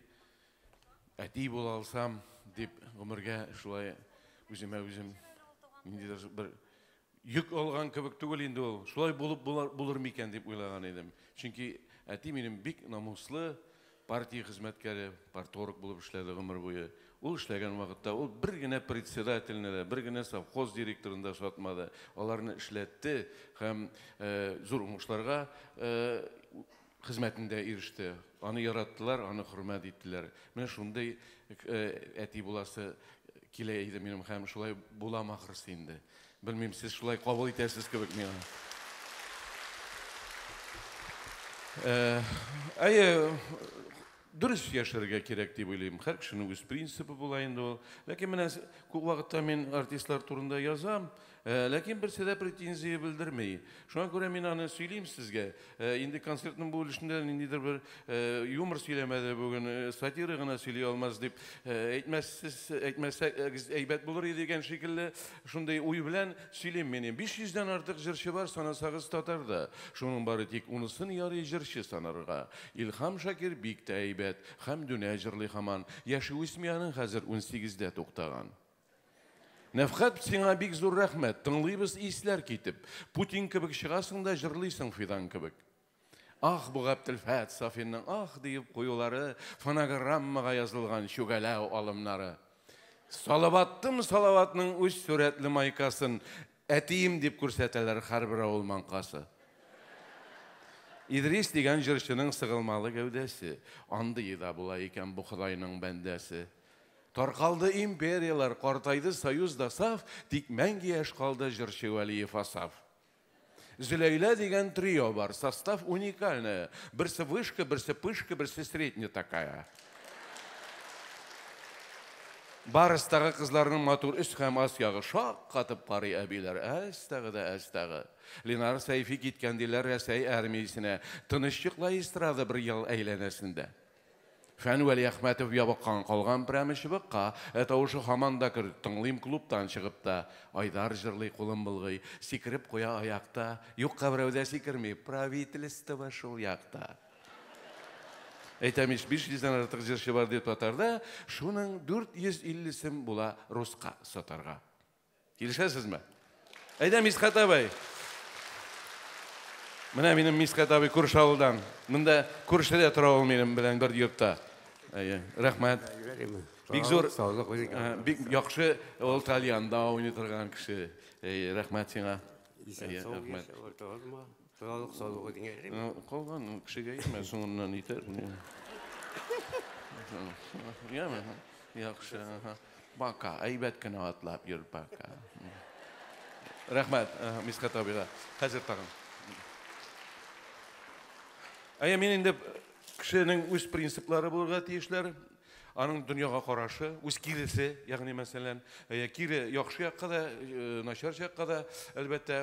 әти була алсам дип гомергә шулай үземә үзем ниндидер бер йөк алган кебек түгел инде ул. Шулай булып булыр микән дип уйлаган идем. Чөнки әти минем бик намуслы партия хезмәткәре, парторг булып эшләде гомер буе. Ул эшләгән вакытта ул бер генә председательне дә, бер генә совхоз директорын да сатмады. Аларны эшләтте һәм зур уңышларга хезмәтендә иреште. Аны яраттылар, аны хөрмәт иттеләр. Менә шундый әти буласы килә иде минем һәм шулай булам ахрысы инде. Белмим, сез шулай кабул итәсез кебек миңа. Әйе, Дөрес яшәргә кирәк дип уйлыйм. Һәр кешенең үз принцибы була инде ул. Ләкин менә күп вакытта мин артистлар турында язам, ләкин берсе дә претензия белдерми. Шуңа күрә мин аны сөйлим сезгә. Инде концертның бу өлешендә ниндидер бер юмор сөйләмәде бүген, сатира гына сөйли алмас дип әйтмәссез, әйтмәсәгез әйбәт булыр иде дигән шикелле шундый уй белән сөйлим мин. 500 дән артык җырчы бар, санасагыз татарда. Шуның бары тик унысын ярый җырчы санарга. Илһам Шакир бик тә әйбәт, Хәмдүнә җырлый һаман. Яше үсми аның хәзер 18дә туктаган. Нәфхәт, сиңа бик зур рәхмәт. Тыңлыйбыз исләр китеп. Путин кебек чыгасың да җырлыйсың Фидан кебек. Ах, бу Габделфәт Сафинның ах диеп куюлары, фонограммага язылган чүгәләү алымнары. Салып аттым Салаватның үз сурәтле майкасын, әтием дип күрсәтәләр һәрбер авыл маңкасы. Идрис дигән җырчының сыгылмалы гәүдәсе, андые да була икән бу Ходайның бәндәсе. Таркалды империяләр, картайды союз да саф, тик мәңге яшь калды җырчы Вәлиев Асаф. Зөләйлә дигән трио бар, состав уникальный. Берсе вышка, берсе пышка, берсе средняя такая. Барыстагы кызларның матур өс һәм ас ягы шаккатып карый әбиләр. Әстәгы да әстәгы. Ленар Сәйфи киткән диләр Рәсәй армиясенә. Тыныч йоклай эстрада бер ел әйләнәсендә. Фән Вәлиәхмәтов ябыккан калган прәме чыбыкка, ә тавышы һаман да кер, тыңлыйм клубтан чыгып та. Айдар җырлый, кулын болгый, сикереп куя аякта. Юкка берәү дә сикерми, правительство шул якта. Әйтәм ич, 500 дән артык җырчы бар дип татарда, шуның 450-сен була руска сатарга. Килешәсезме? Әйдә, Мисхәт абый. Менә минем Мисхәт абый күрше авылдан. Монда күршедә тора ул минем белән бер йортта. Әйе, рәхмәт. Бик зур, бик яхшы ул тальянда уйный торган кеше. Әйе, рәхмәт сиңа. Әйе, рәхмәт. Саулык, саулык үзеңә. Калган кешегә әйтмә, соңыннан итәр. Яме? Яхшы. Бака, әйбәт кенә атлап йөр, бака. Рәхмәт, Мисхәт абыйга. Хәзер тагын. Әйе, мин инде кешенең үз принциплары булырга тиешләр. Аның дөньяга карашы, үз киресе, ягъни мәсәлән, кире яхшы якка да, начар якка да, әлбәттә.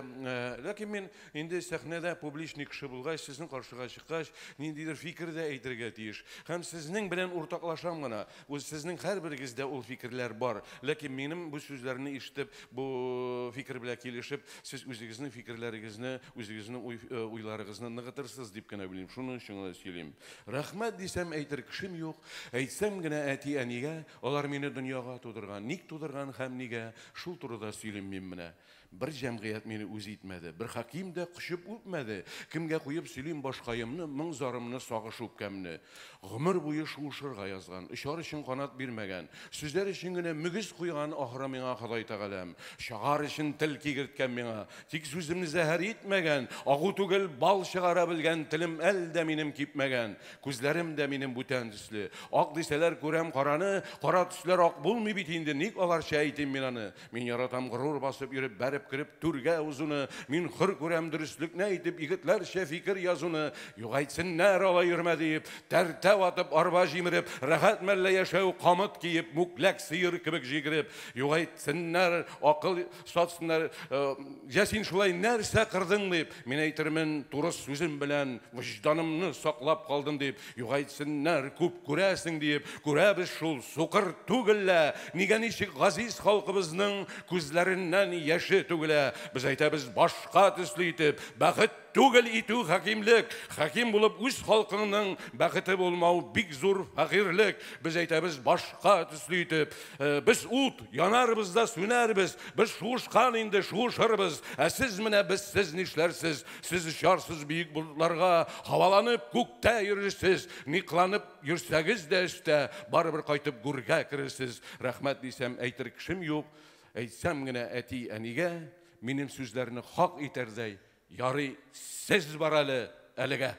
Ләкин мин инде сәхнәдә публичный кеше булгач, сезнең каршыга чыккач, ниндидер фикер дә әйтергә тиеш. Һәм сезнең белән уртаклашам гына. Үз сезнең һәрберегездә ул фикерләр бар. Ләкин минем бу сүзләрне ишетеп, бу фикер белән килешеп, сез үзегезнең фикерләрегезне, үзегезнең уйларыгызны ныгытырсыз дип кенә уйлыйм. Шуның өчен генә сөйлим. Рәхмәт дисәм, әйтер кешем юк. Әйтсәм генә әти-әнигә, алар мине дөньяга тудырган. Ник тудырган һәм нигә? Шул турыда сөйлим мин менә. Бер җәмгыять мине үз итмәде, бер хаким дә кочып үпмәде. Кемгә куеп сөйлим башкаемны, моң зарымны, сагыш үпкәмне. Гомер буе шуышырга язган, очар өчен канат бирмәгән, сүзләр өчен генә мөгез куйган ахры миңа Ходай Тәгаләм. Чагар өчен тел кигерткән миңа, тик сүземне зәһәр итмәгән, агу түгел бал чыгара белгән телем әл дә минем кипмәгән. Күзләрем дә минем бүтән төсле. Ак дисәләр күрәм караны, кара төсләр ак булмый бит инде, ник аларча әйтим мин аны. Мин яратам горур басып йөреп, бәреп кереп түргә узуны. Мин хөр күрәм дөреслекне әйтеп, егетләрчә фикер язуны. Юк әйтсеннәр алай йөрмә диеп, тәртә ватып, арба җимереп, рәхәт мәллә яшәү камыт киеп, мүкләк сыер кебек җигереп. Юк әйтсеннәр, акыл сатсыннар, җә син шулай нәрсә кырдың дип, мин әйтермен туры сүзем белән, вөҗданымны саклап калдым дип. Юк әйтсеннәр, күп күрәсең диеп, күрәбез шул, сукыр түгел лә, нигә ничек газиз халкыбызның күзләреннән яше түгелә. Без әйтәбез башка төсле итеп, бәхет түгел итү хакимлек, хаким булып үз халкыңның бәхете булмау бик зур фәкыйрьлек. Без әйтәбез башка төсле итеп, без ут, янарбыз да сүнәрбез, без шуышкан инде шуышырбыз, ә сез менә без сез нишләрсез, сез очарсыз биек болытларга, һаваланып күктә йөрерсез, ни кыланып йөрсәгез дә өстә, барыбер кайтып гүргә керерсез. Рәхмәт дисәм, әйтер кешем юк, әйтсәм генә әти-әнигә, минем сүзләрне хак итәрдәй, ярый сез бар әле әлегә.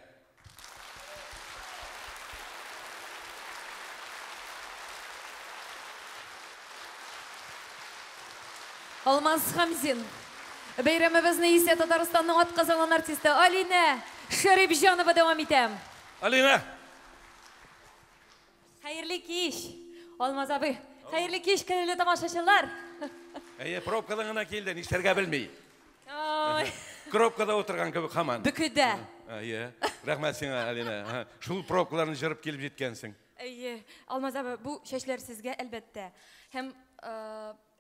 Алмаз Хамзин. Бәйрәмебезне исә Татарстанның атказанган артисты Алинә Шәрипҗанова дәвам итә. Алинә! Хәерле кич, Алмаз абый. Хәерле кич, кадерле тамашачылар. Әйе, пробкадан гына килде, нишләргә белми. Ой. Пробкада утырган кебек һаман. Бөкедә. Әйе. Рәхмәт сиңа, Алина. Шул пробкаларны җырып килеп җиткәнсең. Әйе, Алмаз абый, бу чәчләр сезгә, әлбәттә. Һәм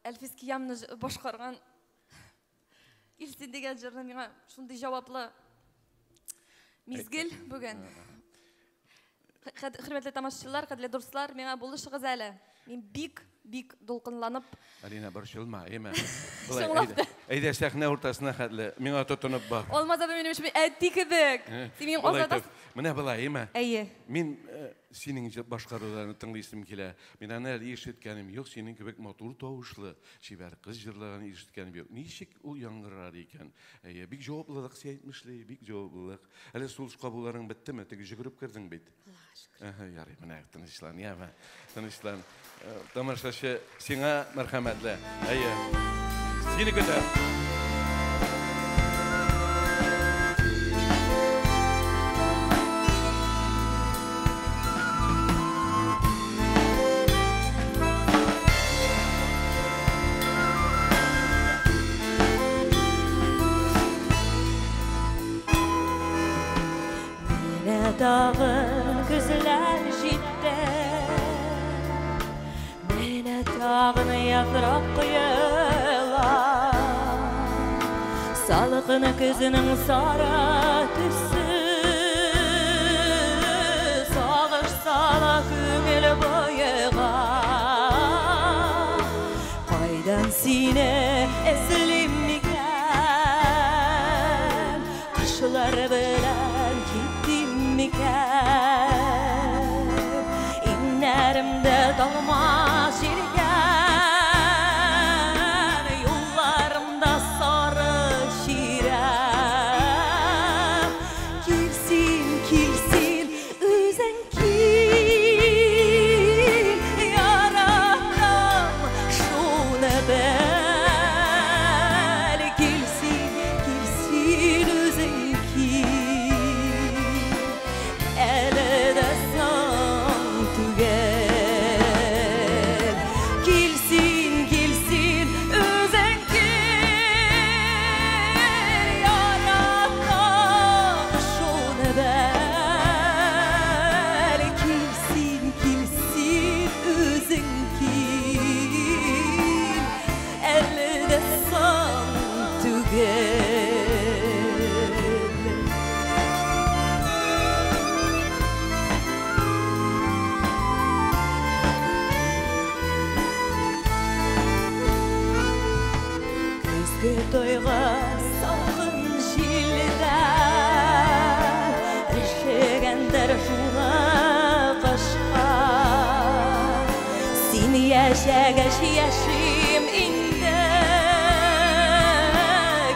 Әлфис Киямны башкарган Илсин дигән җырны миңа шундый җаваплы мизгел бүген. Хөрмәтле тамашачылар, кадерле дуслар, миңа булышыгыз әле. Мин бик, бик дулкынланып. Алина, борчылма, әйме. Болай, әйдә сәхнә уртасына хәтле, миңа тотынып бар. Алмаз абый минем өчен әти кебек. Син минем азатасың. Менә болай, әйме. Әйе. Мин синең башкаруларыңны тыңлыйсым килә. Мин аны әле ишеткәнем юк, синең кебек матур тавышлы, чибәр кыз җырлаган ишеткәнем юк. Ничек ул яңгырар икән? Әйе, бик җаваплылык син әйтмешли, бик җаваплылык. Әле сулыш кабуларың беттеме? Теге җөгереп кердең бит. Аллага шөкер. Ярый, менә тынычлан, яме, тынычлан. Тамашачы сиңа мәрхәмәтле. Әйе. Сине көтә. Менә тагын көзләр җитте, менә тагын яфрак коела. Салкын көзнең сары төсе, сагыш сала күңел буега. Кайдан сине эзлим микән? Кошлар белән китим микән? Иңнәремдә талма җилгән, юлларымда сары чирәм. Кил син, кил син, үзең кил, яратам шуны бел. Кил син, кил син, үзең кил, әле дә соң түгел. Кил син, кил син, үзең кил, яратам шуны бел. Кил син, кил син, үзең кил, әле дә соң түгел. Көзге тойга салкын җилдә өшегәндер шуны кышка. Син яшәгәч яшим инде,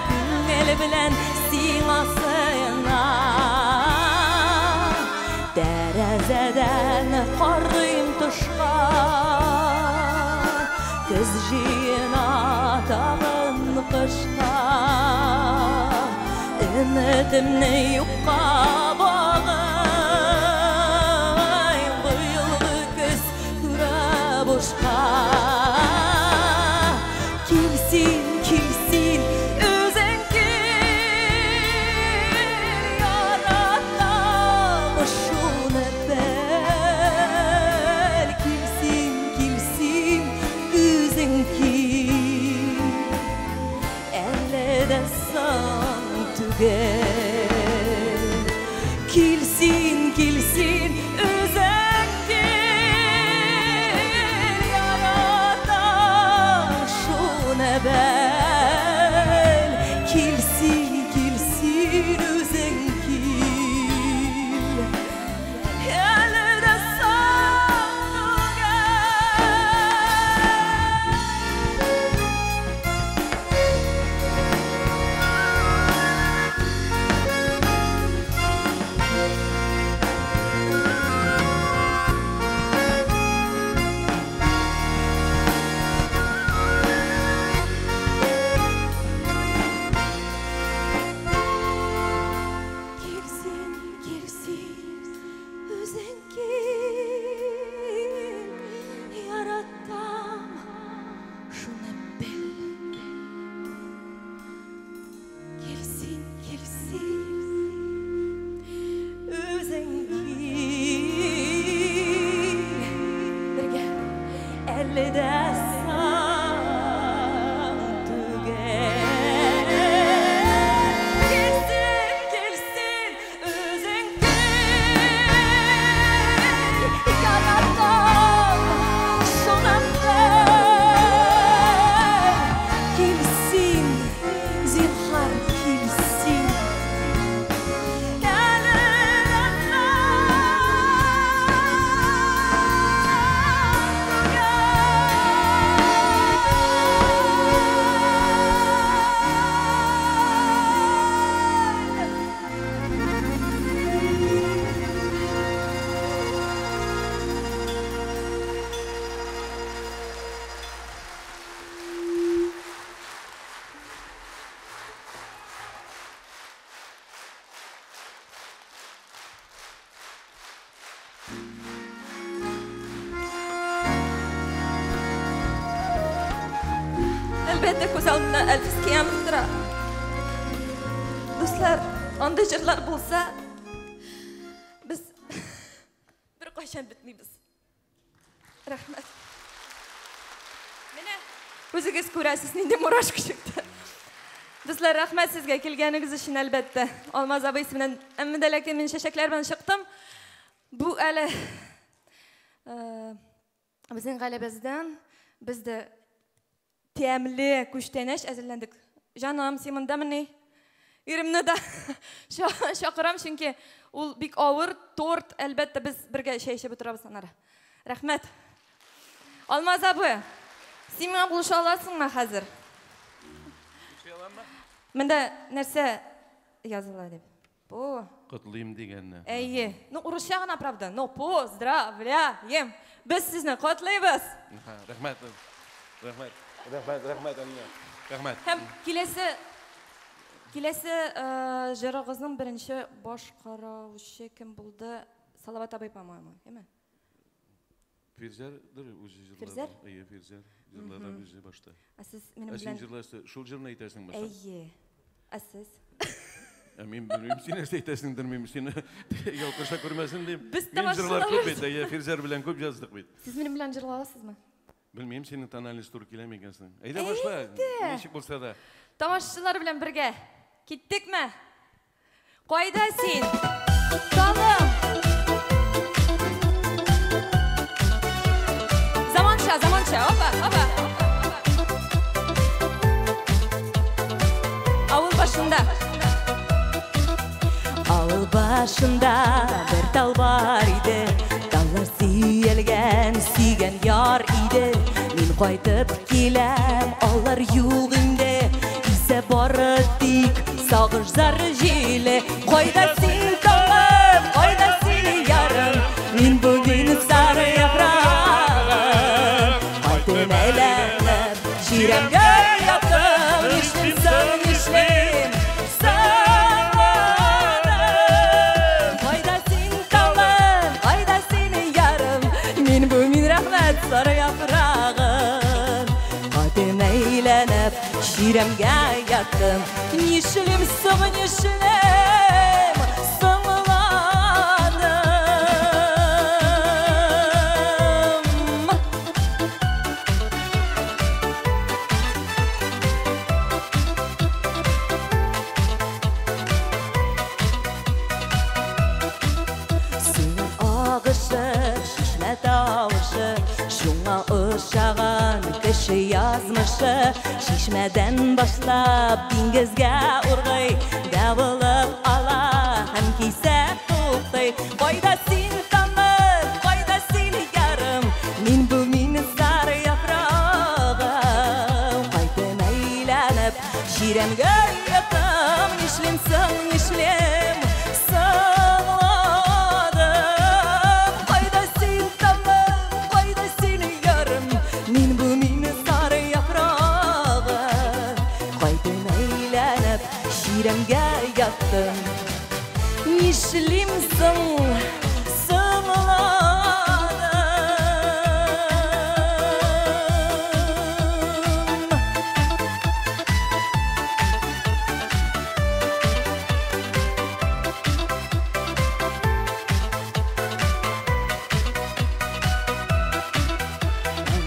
күңел белән сиңа сыена. Тәрәзәдән карыйм тышка, көз җыена тагын кышка. Өметемне юкка багыйм, быелгы көз күрә бушка. Кил син, кил син, үзең кил, яратам шуны бел. Кил син, кил син, үзең кил, әле дә соң түгел. Кил син, кил син, үзең кил, яратам шуны бел. Кил син, кил син, үзең кил, әле дә соң түгел. Әлбәттә, күз алдында Әлфис Киямов тора. Дуслар, андый җырлар булса, без беркайчан бетмибез. Рәхмәт. Менә үзегез күрәсез, нинди мурашка чыкты. Дуслар, рәхмәт сезгә килгәнегез өчен, әлбәттә. Алмаз абый исеменнән, әмма дә ләкин мин чәчәкләр белән чыктым. Бу әле безнең гаиләбездән без дә тәмле күчтәнәч әзерләндек. Җаным, син мондамыни? Иремне дә чакырам, чөнки ул бик авыр торт, әлбәттә, без бергә чәй эчеп утырабыз аннары. Рәхмәт. Алмаз абый, син миңа булыша аласыңмы хәзер? Монда нәрсә языла дип? По. Котлыйм дигәнне. Әйе. Ну, урысча гына, правда. Но поздравляем. Без сезне котлыйбыз. Рәхмәт. Рәхмәт. Рәхмәт, рәхмәт, Алина. Рәхмәт. Һәм киләсе җырыгызның беренче башкаручы кем булды? Салават абый, по-моему, әйме? Фирзәрдер үзе җырлады. Фирзәр? Әйе, Фирзәр җырлады үзе башта. Ә сез минем Ә син белән җырларсың, шул җырны әйтәсеңме соң? Әйе. Ә сез? Ә мин белмим, син нәрсә әйтәсеңдер, мин сине ялкыша күрмәсен дим. Без Мин җырлар күп бит, тамашачылар. әйе, Фирзәр белән күп яздык бит. Сез минем белән җырлый аласызмы? Белмим, синең тональность туры килә микән соң? Әйдә башла, Әйдә. ничек булса да. Тамашачылар белән бергә. Киттекме? Кайда син? Талым! Заманча, заманча, опа, опа. Авыл башында. Авыл башында бер тал бар иде, таллар сөялгән, сөйгән яр иде. Мин кайтып киләм, алар юк инде. Исә бары тик сагыш зары җиле. Кайда син, талым, кайда син, ярым? Мин бүген сары яфрагым. Кайтып әйләнеп, чирәмгә яттым. Нишлим соң, нишлим? Сагындым. Кайда син, талым, кайда син, ярым? Мин бүген рәхмәт сары яфрагым. Кайтып әйләнеп, чирәмгә яттым. Нишлим соң, нишлим? Соңладым. Суның агышы, чишмә тавышы, шуңа охшаган кеше язмышы. Чишмәдән башлап диңгезгә ургый, дәвалап ала һәм кисәк туктый. Кайда син, тамыр, кайда син, ярым? Мин бу мин сары яфрагым. Кайтып әйләнеп, чирәмгә яттым. Нишлим соң, нишлим? Сагындым. Кайда син, тамыр, кайда син, ярым? Мин бу мин сары яфрагым. Кайтып әйләнеп, чирәмгә яттым. Нишлим соң, соңладым.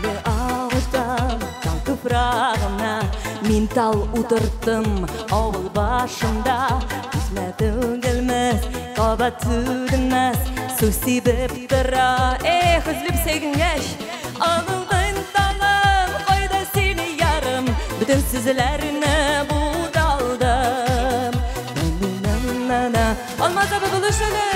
Әле агачтан тал туфрагына мин тал утырттым авыл башында. Күзмә түгелмәс, кабат сүренмәс, су сибеп тора. Эх, өзелеп сөйгәнгәч, Авылдын талым, кайда син, ярым? Бөтен сүзләрне буталдым. На-на-на-на. Алмаз абый, булыш әле.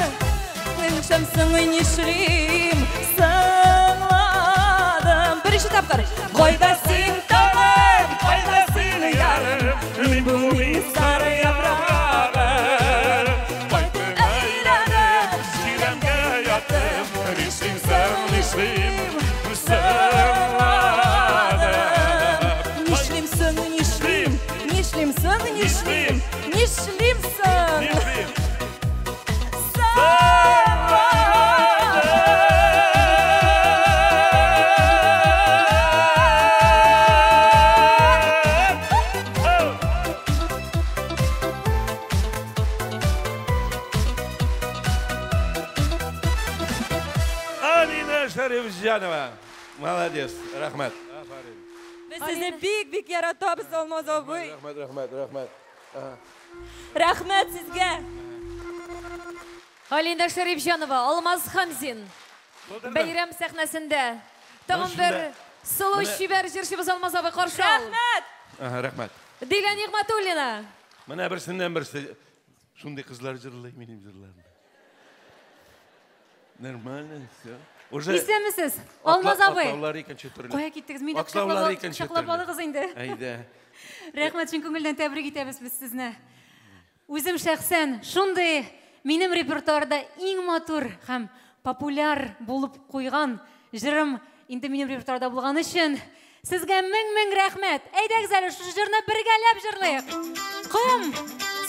Нишлим соң, нишлим? Саңладым. Беренче тапкыр. Кайда син, талым, кайда син, ярым? Мин бу мин сары яфрагым. Кайтып әйләнеп, чирәмгә яттым. Нишлим соң, нишлим? Саңладым. Нишлим соң, нишлим? Нишлим соң, нишлим? Нишлим соң? Нишлим? Шәрифҗанова. Молодец, рәхмәт. Афәрин. Без сезне бик-бик яратабыз, Алмаз абый. Рәхмәт, рәхмәт, рәхмәт. Рәхмәт сезгә. Алина Шәрифҗанова, Алмаз Хамзин. Бәйрәм сәхнәсендә. Тагын бер сылу чибәр җырчыбыз Алмаз абый каршы ал. Рәхмәт! Ага, рәхмәт. Дилә Нигъмәтуллина. Менә берсеннән берсе шундый кызлар җырлый минем җырларны. Нормально, все. Уже Исәнмесез, Алмаз абый. Атлаулар икенче төрле. Кая киттегез? Мине Атлаулар икенче кочаклап төрле. алыгыз инде. Әйдә. Рәхмәт, чын күңелдән тәбрик итәбез без сезне. Үзем шәхсән шундый минем репертуарда иң матур һәм популяр булып куйган җырым инде минем репертуарда булган өчен сезгә мең-мең рәхмәт. Әйдәгез әле шушы җырны бергәләп җырлыйк. Ком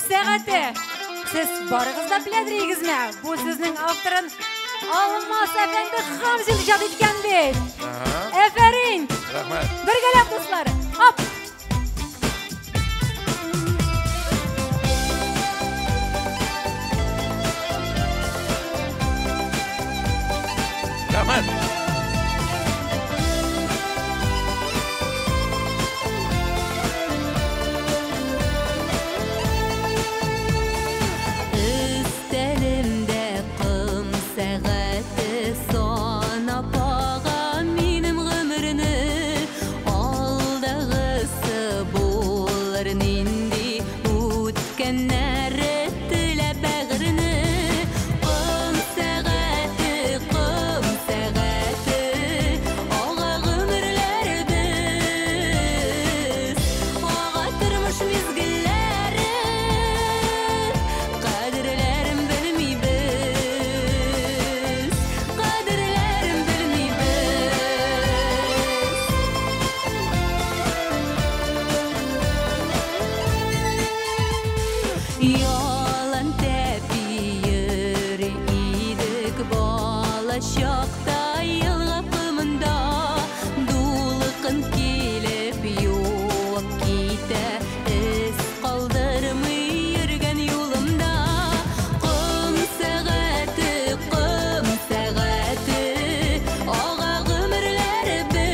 сәгате. Сез барыгыз да беләдер Бу сүзнең авторын Алмаз әфәнде Хамзин иҗат иткән бит. Әфәрин! Рәхмәт. Бергәләп, дуслар. Оп! Рәхмәт. Өстәлемдә ком сәгате санап ага минем гомерне алдагысы булыр нинди үткәннәре теләп бәгырьне ком сәгате ага гомерләребез ага тормыш мизгелләре Кадерләрен белмибез, кадерләрен белмибез. Ялан тәпи йөри идек бала чакта елга комында дулкын килеп юып китә эз калдырмый йөргән юлымда ком сәгате ага гомерләребез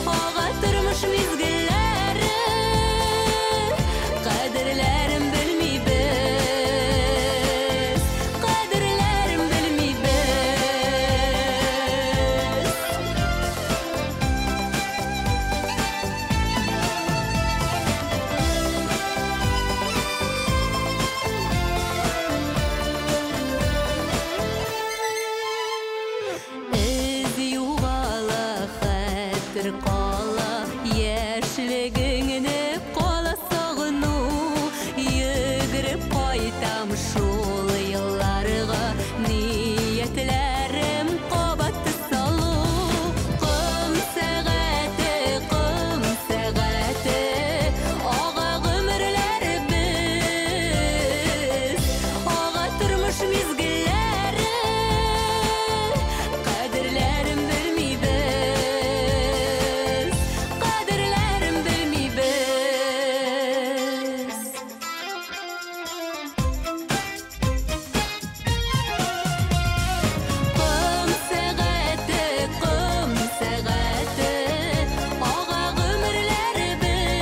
ага тормыш мизгелләре кадерләрен белмибез кадерләрен белмибез. Эз югала, хәтер кала, яшьлегеңне кала сагыну. Йөгереп кайтам шул елларга, ниятләрем кабат салу. Ком сәгате, ага гомерләребез, ага тормыш мизгелләре, кадерләрен белмибез, кадерләрен белмибез. Ком сәгате, ага гомерләребез,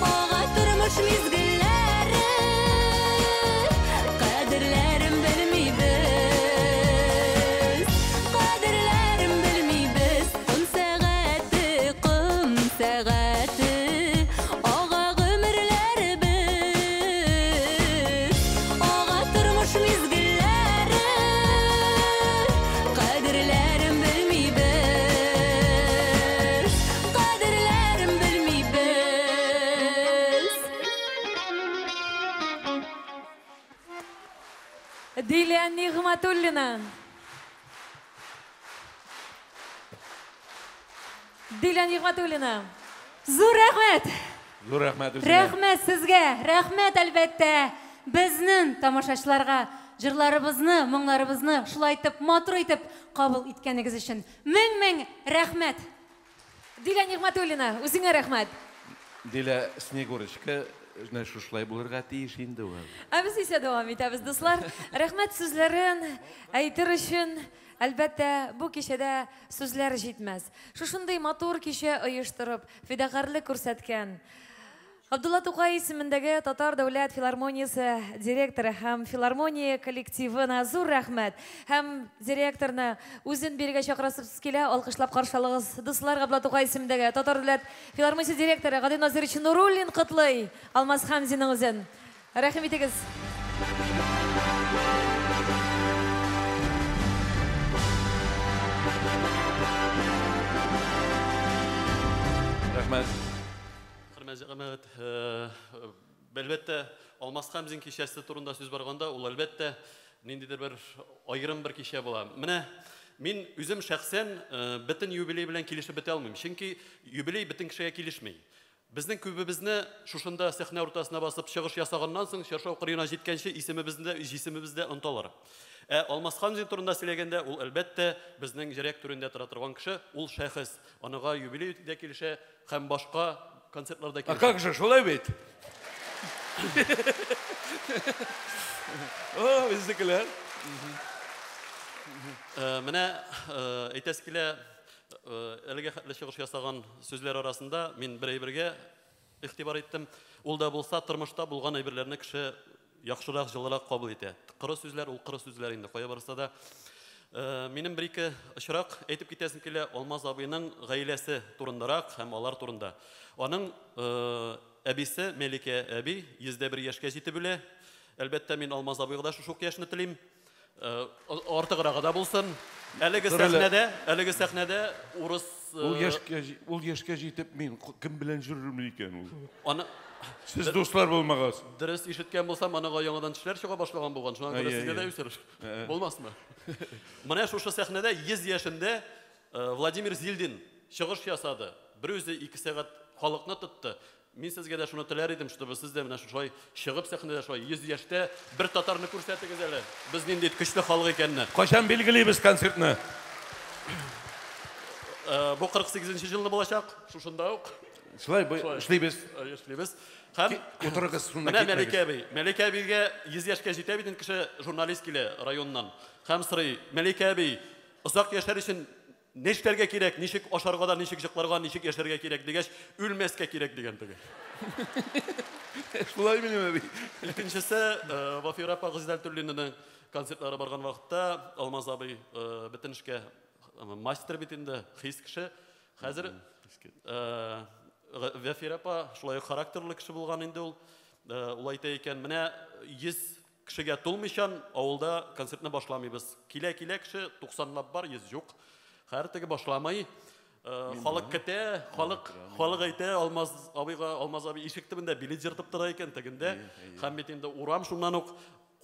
ага тормыш мизгелләре, кадерләрен белмибез, кадерләрен белмибез. Ком сәгате, ага гомерләребез, ага тормыш мизгелләре, кадерләрен белмибез, кадерләрен белмибез. Дилә Нигъмәтуллина. Дилә Нигъмәтуллина. Зур рәхмәт! Зур рәхмәт үзеңә. Рәхмәт сезгә, рәхмәт әлбәттә безнең тамашачыларга җырларыбызны, моңнарыбызны шулай итеп матур итеп кабул иткәнегез өчен. Мең-мең рәхмәт. Дилә Нигъмәтуллина, үзеңә рәхмәт. Дилә Снегурочка Менә шушылай булырга тиеш инде ул. Ә без исә дәвам итәбез, дуслар. Рәхмәт сүзләрен әйтер өчен, әлбәттә, бу кичәдә сүзләр җитмәс. Шушындый матур кичә оештырып, фидакарьлек күрсәткән Габдулла Тукай исемендәге Татар дәүләт филармониясе директоры һәм филармония коллективына зур рәхмәт. Һәм директорны үзен бирегә чакырасыбыз килә, алкышлап каршы алыгыз. Дуслар, Габдулла Тукай исемендәге Татар дәүләт филармониясе директоры Гади Назирович Нуруллин котлый Алмаз Хәмзинның үзен. Рәхим итегез. Рәхмәт. Хөрмәтле җәмәгать, әлбәттә, Алмаз Хәмзин кичәсе турында сүз барганда, ул әлбәттә ниндидер бер аерым бер кичә була. Менә мин үзем шәхсән бөтен юбилей белән килешеп бетә алмыйм, чөнки юбилей бөтен кешегә килешми. Безнең күбебезне шушында сәхнә уртасына басып чыгыш ясаганнан соң чаршау кырыена җиткәнче исемебезне дә, җисемебезне дә оныталар. Ә Алмаз Хәмзин турында сөйләгәндә, ул әлбәттә безнең җөрәк түрендә тора торган кеше, ул шәхес. Аныга юбилей дә килешә һәм башка концертлар да А как же, шулай бит? О, безнекеләр. Менә әйтәсе килә, әлегә хәтле чыгыш ясаган сүзләр арасында мин бер әйбергә игътибар иттем. Ул да булса, тормышта булган әйберләрне кеше яхшырак, җылырак кабул итә. Коры сүзләр ул коры сүзләр инде, кая барса да. Минем бер-ике очрак әйтеп китәсем килә Алмаз абыйның гаиләсе турындарак һәм алар турында. Аның әбисе Мәликә әби 101 яшькә җитеп үлә. Әлбәттә, мин Алмаз абыйга да шушы ук яшьне телим. Артыграгы да булсын. Әлеге сәхнәдә, әлеге сәхнәдә урыс Ул яшькә, ул яшькә җитеп мин кем белән йөрермен икән ул? Аны Сез дуслар булмагыз. Дөрес ишеткән булсам, аныга яңадан тешләр чыга башлаган булган. Шуңа күрә сезгә дә үсер. Булмасмы? Менә шушы сәхнәдә 100 яшендә Владимир Зильдин чыгыш ясады. Бер үзе 2 сәгать халыкны тотты. Мин сезгә дә шуны теләр идем, чтобы сез дә менә шушылай чыгып сәхнәдә шулай 100 яшьтә бер татарны күрсәтегез әле. Без нинди көчле халык икәнне. Кайчан билгелибез концертны? Бу 48 нче елны булачак, шушында ук. Шулай эшлибез. Эшлибез. Һәм утырыгыз шунда. Менә Мәликә әби. Мәликә әбигә 100 яшькә җитә бит инде кеше, журналист килә районнан. Һәм сорый, Мәликә әби, озак яшәр өчен нишләргә кирәк, ничек ашарга да, ничек йокларга, ничек яшәргә кирәк дигәч, үлмәскә кирәк дигән теге. Шулай минем әби. Икенчесе, Вафира апа Гыйздәтуллинаның концертлары барган вакытта Алмаз абый бөтен эшкә мастер бит инде, хис кеше. Хәзер Вафира апа шулай ук характерлы кеше булган инде ул. Ул әйтә икән, менә 100 кешегә тулмыйчан авылда концертны башламыйбыз. Килә-килә кеше, 90лап бар, 100 юк. Хәер теге башламый. Халык көтә, халык, халык әйтә, Алмаз абыйга, Алмаз абый ишек төбендә билет җыртып тора икән тегендә. Һәм бит инде урам шуннан ук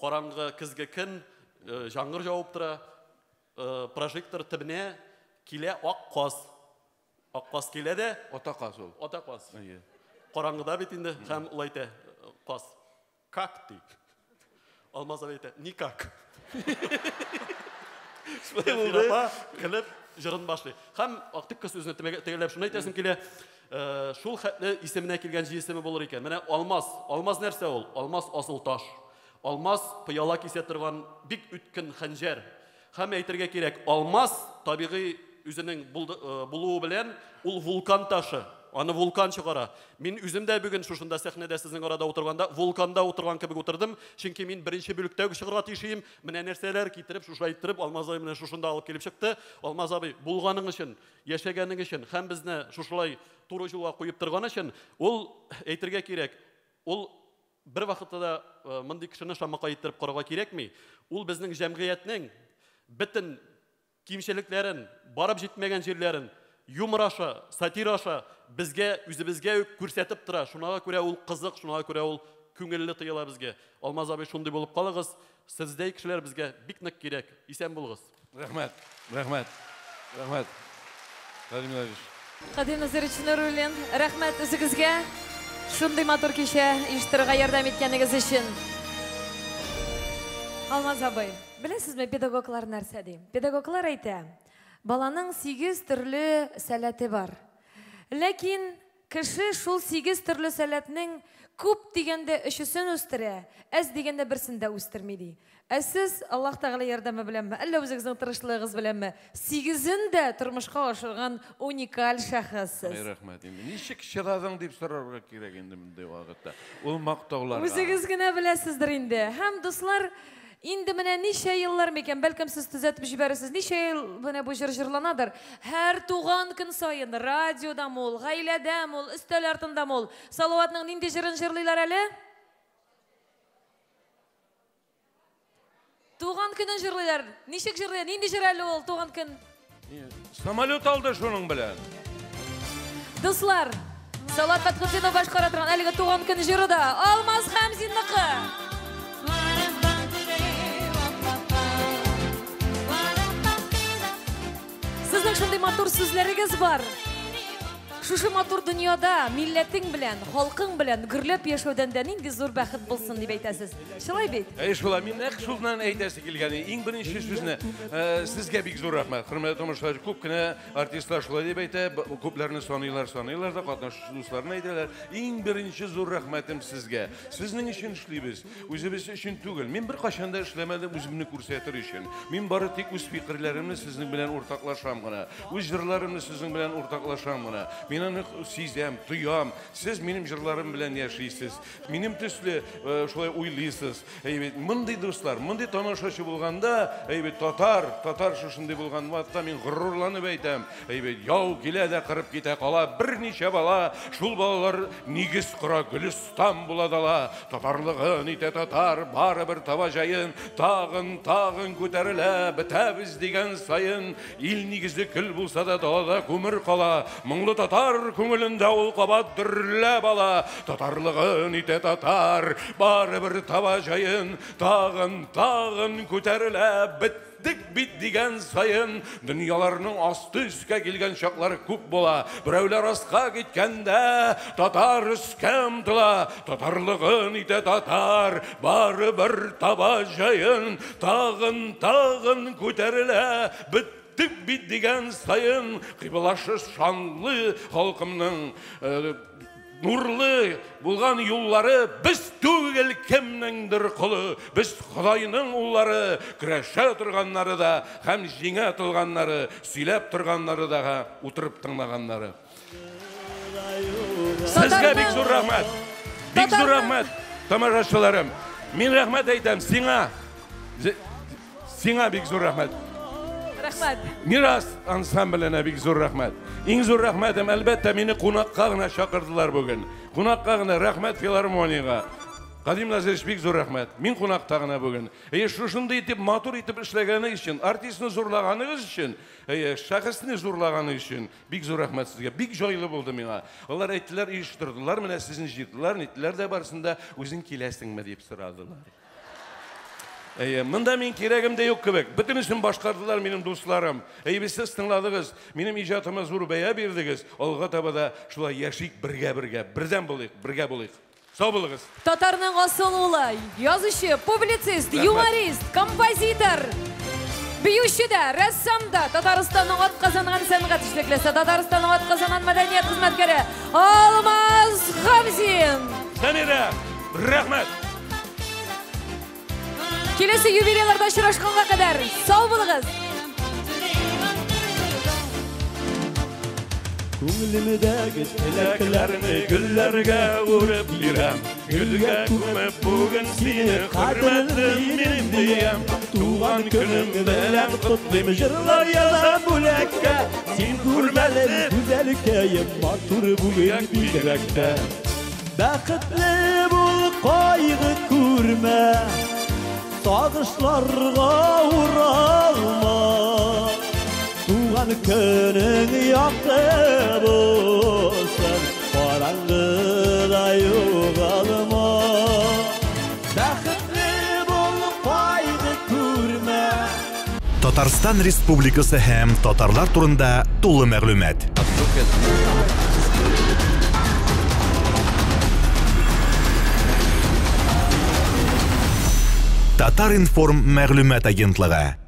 караңгы көзге көн, җаңгыр җавып тора. Прожектор төбенә килә ак каз. Ак каз килә дә. Ата каз ул. Ата каз. Караңгыда бит инде һәм ул әйтә, каз. Как ты? Алмаз абый әйтә, никак. Шулай булды. Апа көлеп җырын башлый. Һәм актыккы сүзне төгәлләп шуны әйтәсем килә. Шул хәтле исеменә килгән җисеме булыр икән. Менә алмаз. Алмаз нәрсә ул? Алмаз асыл таш. Алмаз пыяла кисә торган бик үткен хәнҗәр. Һәм әйтергә кирәк, алмаз табигый үзенең булуы белән ул вулкан ташы. Аны вулкан чыгара. Мин үзем дә бүген шушында сәхнәдә сезнең арада утырганда вулканда утырган кебек утырдым, чөнки мин беренче бүлектә үк чыгарга тиеш идем. Менә нәрсәләр китереп, шушылай иттереп, Алмаз абый менә шушында алып килеп чыкты. Алмаз абый, булганың өчен, яшәгәнең өчен һәм безне шушылай туры юлга куеп торган өчен, ул әйтергә кирәк, ул бер вакытта да мондый кешене шамакай иттереп карарга кирәкми. Ул безнең җәмгыятьнең бөтен кимчелекләрен, барып җитмәгән җирләрен юмор аша, сатира аша безгә, үзебезгә үк күрсәтеп тора. Шуңа күрә ул кызык, шуңа күрә ул күңелле тоела безгә. Алмаз абый, шундый булып калыгыз. Сездәй кешеләр безгә бик нык кирәк. Исән булыгыз. Рәхмәт, рәхмәт, рәхмәт. Владимир Владимирович. Кадим Назирович Нуруллин, рәхмәт үзегезгә. Шундый матур кичә оештырырга ярдәм иткәнегез өчен. Алмаз абый, беләсезме, педагоглар нәрсә ди? Педагоглар әйтә, баланың 8 төрле сәләте бар. Ләкин Кеше шул 8 төрле сәләтнең күп дигәндә өчесен үстерә, әз дигәндә берсен дә үстерми ди. Ә сез Аллаһ Тәгалә ярдәме беләнме, әллә үзегезнең тырышлыгыгыз беләнме, 8-ен дә тормышка ашырган уникаль шәхессез. Ай, рәхмәт инде. Ничек чыдадың дип сорарга кирәк инде мондый вакытта. Ул мактауларга. Үзегез генә беләсездер инде. Һәм дуслар, инде менә ничә еллар микән, бәлкем сез төзәтеп җибәрерсез, ничә ел менә бу җыр җырланадыр. Һәр туган көн саен радиодамы ул, гаиләдәме ул, өстәл артындамы ул. Салаватның нинди җырын җырлыйлар әле? Туган көнен җырлыйлар. Ничек җырлыйлар? Нинди җыр әле ул туган көн? Самолет алды шуның белән. Дуслар, Салават Фәтхетдинов башкара торган әлеге туган көн җыры да Алмаз Хәмзинныкы. Сезнең шундый матур сүзләрегез бар. Шушы матур дөньяда милләтең белән, халкың белән гөрләп яшәүдән дә нинди зур бәхет булсын дип әйтәсез. Шулай бит? Әй, шулай. Мин нәкъ шуннан әйтәсе килгән. Иң беренче сүзне, сезгә бик зур рәхмәт. Хөрмәтле тамашачылар, күп кенә артистлар шулай дип әйтә, күпләрне саныйлар, саныйлар да, катнашучы дусларны әйтәләр. Иң беренче зур рәхмәтем сезгә. Сезнең өчен эшлибез, үзебез өчен түгел. Мин беркайчан да эшләмәдем үземне күрсәтер өчен. Мин бары тик үз фикерләремне сезнең белән уртаклашам гына. Үз җырларымны сезнең белән уртаклашам гына. Мин аны сизәм, тоям. Сез минем җырларым белән яшисез. Минем төсле шулай уйлыйсыз. Әйбәт, мондый дуслар, мондый тамашачы булганда, әйбәт, татар, татар шушындый булган вакытта мин горурланып әйтәм. Әйбәт, яу килә дә кырып китә кала берничә бала, шул балалар нигез кора, гөлестан була дала. Татарлыгын итә татар, барыбер таба җаен, тагын, тагын күтәрелә, бетәбез дигән саен. Ил нигезе көл булса да далада күмер кала. Моңлы татар күңелендә ул кабат дөрләп ала. Татарлыгын итә татар, барыбер таба җаен, тагын, тагын күтәрелә, беттек бит дигән саен. Дөньяларның асты өскә килгән чаклары күп була. Берәүләр аска киткәндә татар өскә омтыла. Татарлыгын итә татар, барыбер таба җаен, тагын, тагын күтәрелә, беттек бит дигән саен. Кыйблашы шанлы халкымның нурлы булган юллары, без түгел кемнеңдер колы, без Ходайның уллары, көрәшә торганнары да һәм җиңә торганнары, сөйләп торганнары да, утырып тыңлаганнары. Сезгә бик зур рәхмәт. Бик зур рәхмәт, тамашачыларым. Мин рәхмәт әйтәм сиңа. Сиңа бик зур рәхмәт. Рәхмәт. Мирас ансамбленә бик зур рәхмәт. Иң зур рәхмәтем, әлбәттә, мине кунакка гына чакырдылар бүген. Кунакка гына, рәхмәт филармониягә. Кадим Назирович, бик зур рәхмәт. Мин кунакта гына бүген. Әйе, шушындый итеп, матур итеп эшләгәне өчен, артистны зурлаганыгыз өчен, әйе, шәхесне зурлаганы өчен бик зур рәхмәт сезгә. Бик җайлы булды миңа. Алар әйттеләр, оештырдылар, менә сезне җыйдылар, ниттеләр дә барысын да, үзең киләсеңме дип сорадылар. Әйе, монда мин кирәгем дә юк кебек. Бөтенесен башкардылар минем дусларым. Әйе, сез тыңладыгыз, минем иҗатыма зур бәя бирдегез. Алга таба да шулай яшик бергә-бергә, бердәм булыйк, бергә булыйк. Сау булыгыз. Татарның асыл улы, язучы, публицист, Рәхмәт. юморист, композитор, биюче дә, рәссам да, Татарстанның атказанган сәнгать эшлеклесе, Татарстанның атказанган мәдәният хезмәткәре Алмаз Хәмзин. Сәмирә, рәхмәт. Киләсе юбилейларда очрашканга кадәр сау булыгыз. Күңелемдәге теләкләрне гөлләргә үреп бирәм. Гөлгә күмеп бүген сине хөрмәтлем минем диям. Туган көнем белән котлыйм, җырлар язам бүләккә. Син күрмәле гүзәлкәем, матур бүген бигрәк тә. Бәхетле бул, кайгы күрмә, сагышларга уралма. Туган көнең якты булсын, караңгыда югалма. Бәхетле бул, кайгы күрмә. Татарстан Республикасы һәм татарлар турында тулы мәгълүмат. Татар-информ мәгълүмат агентлыгы.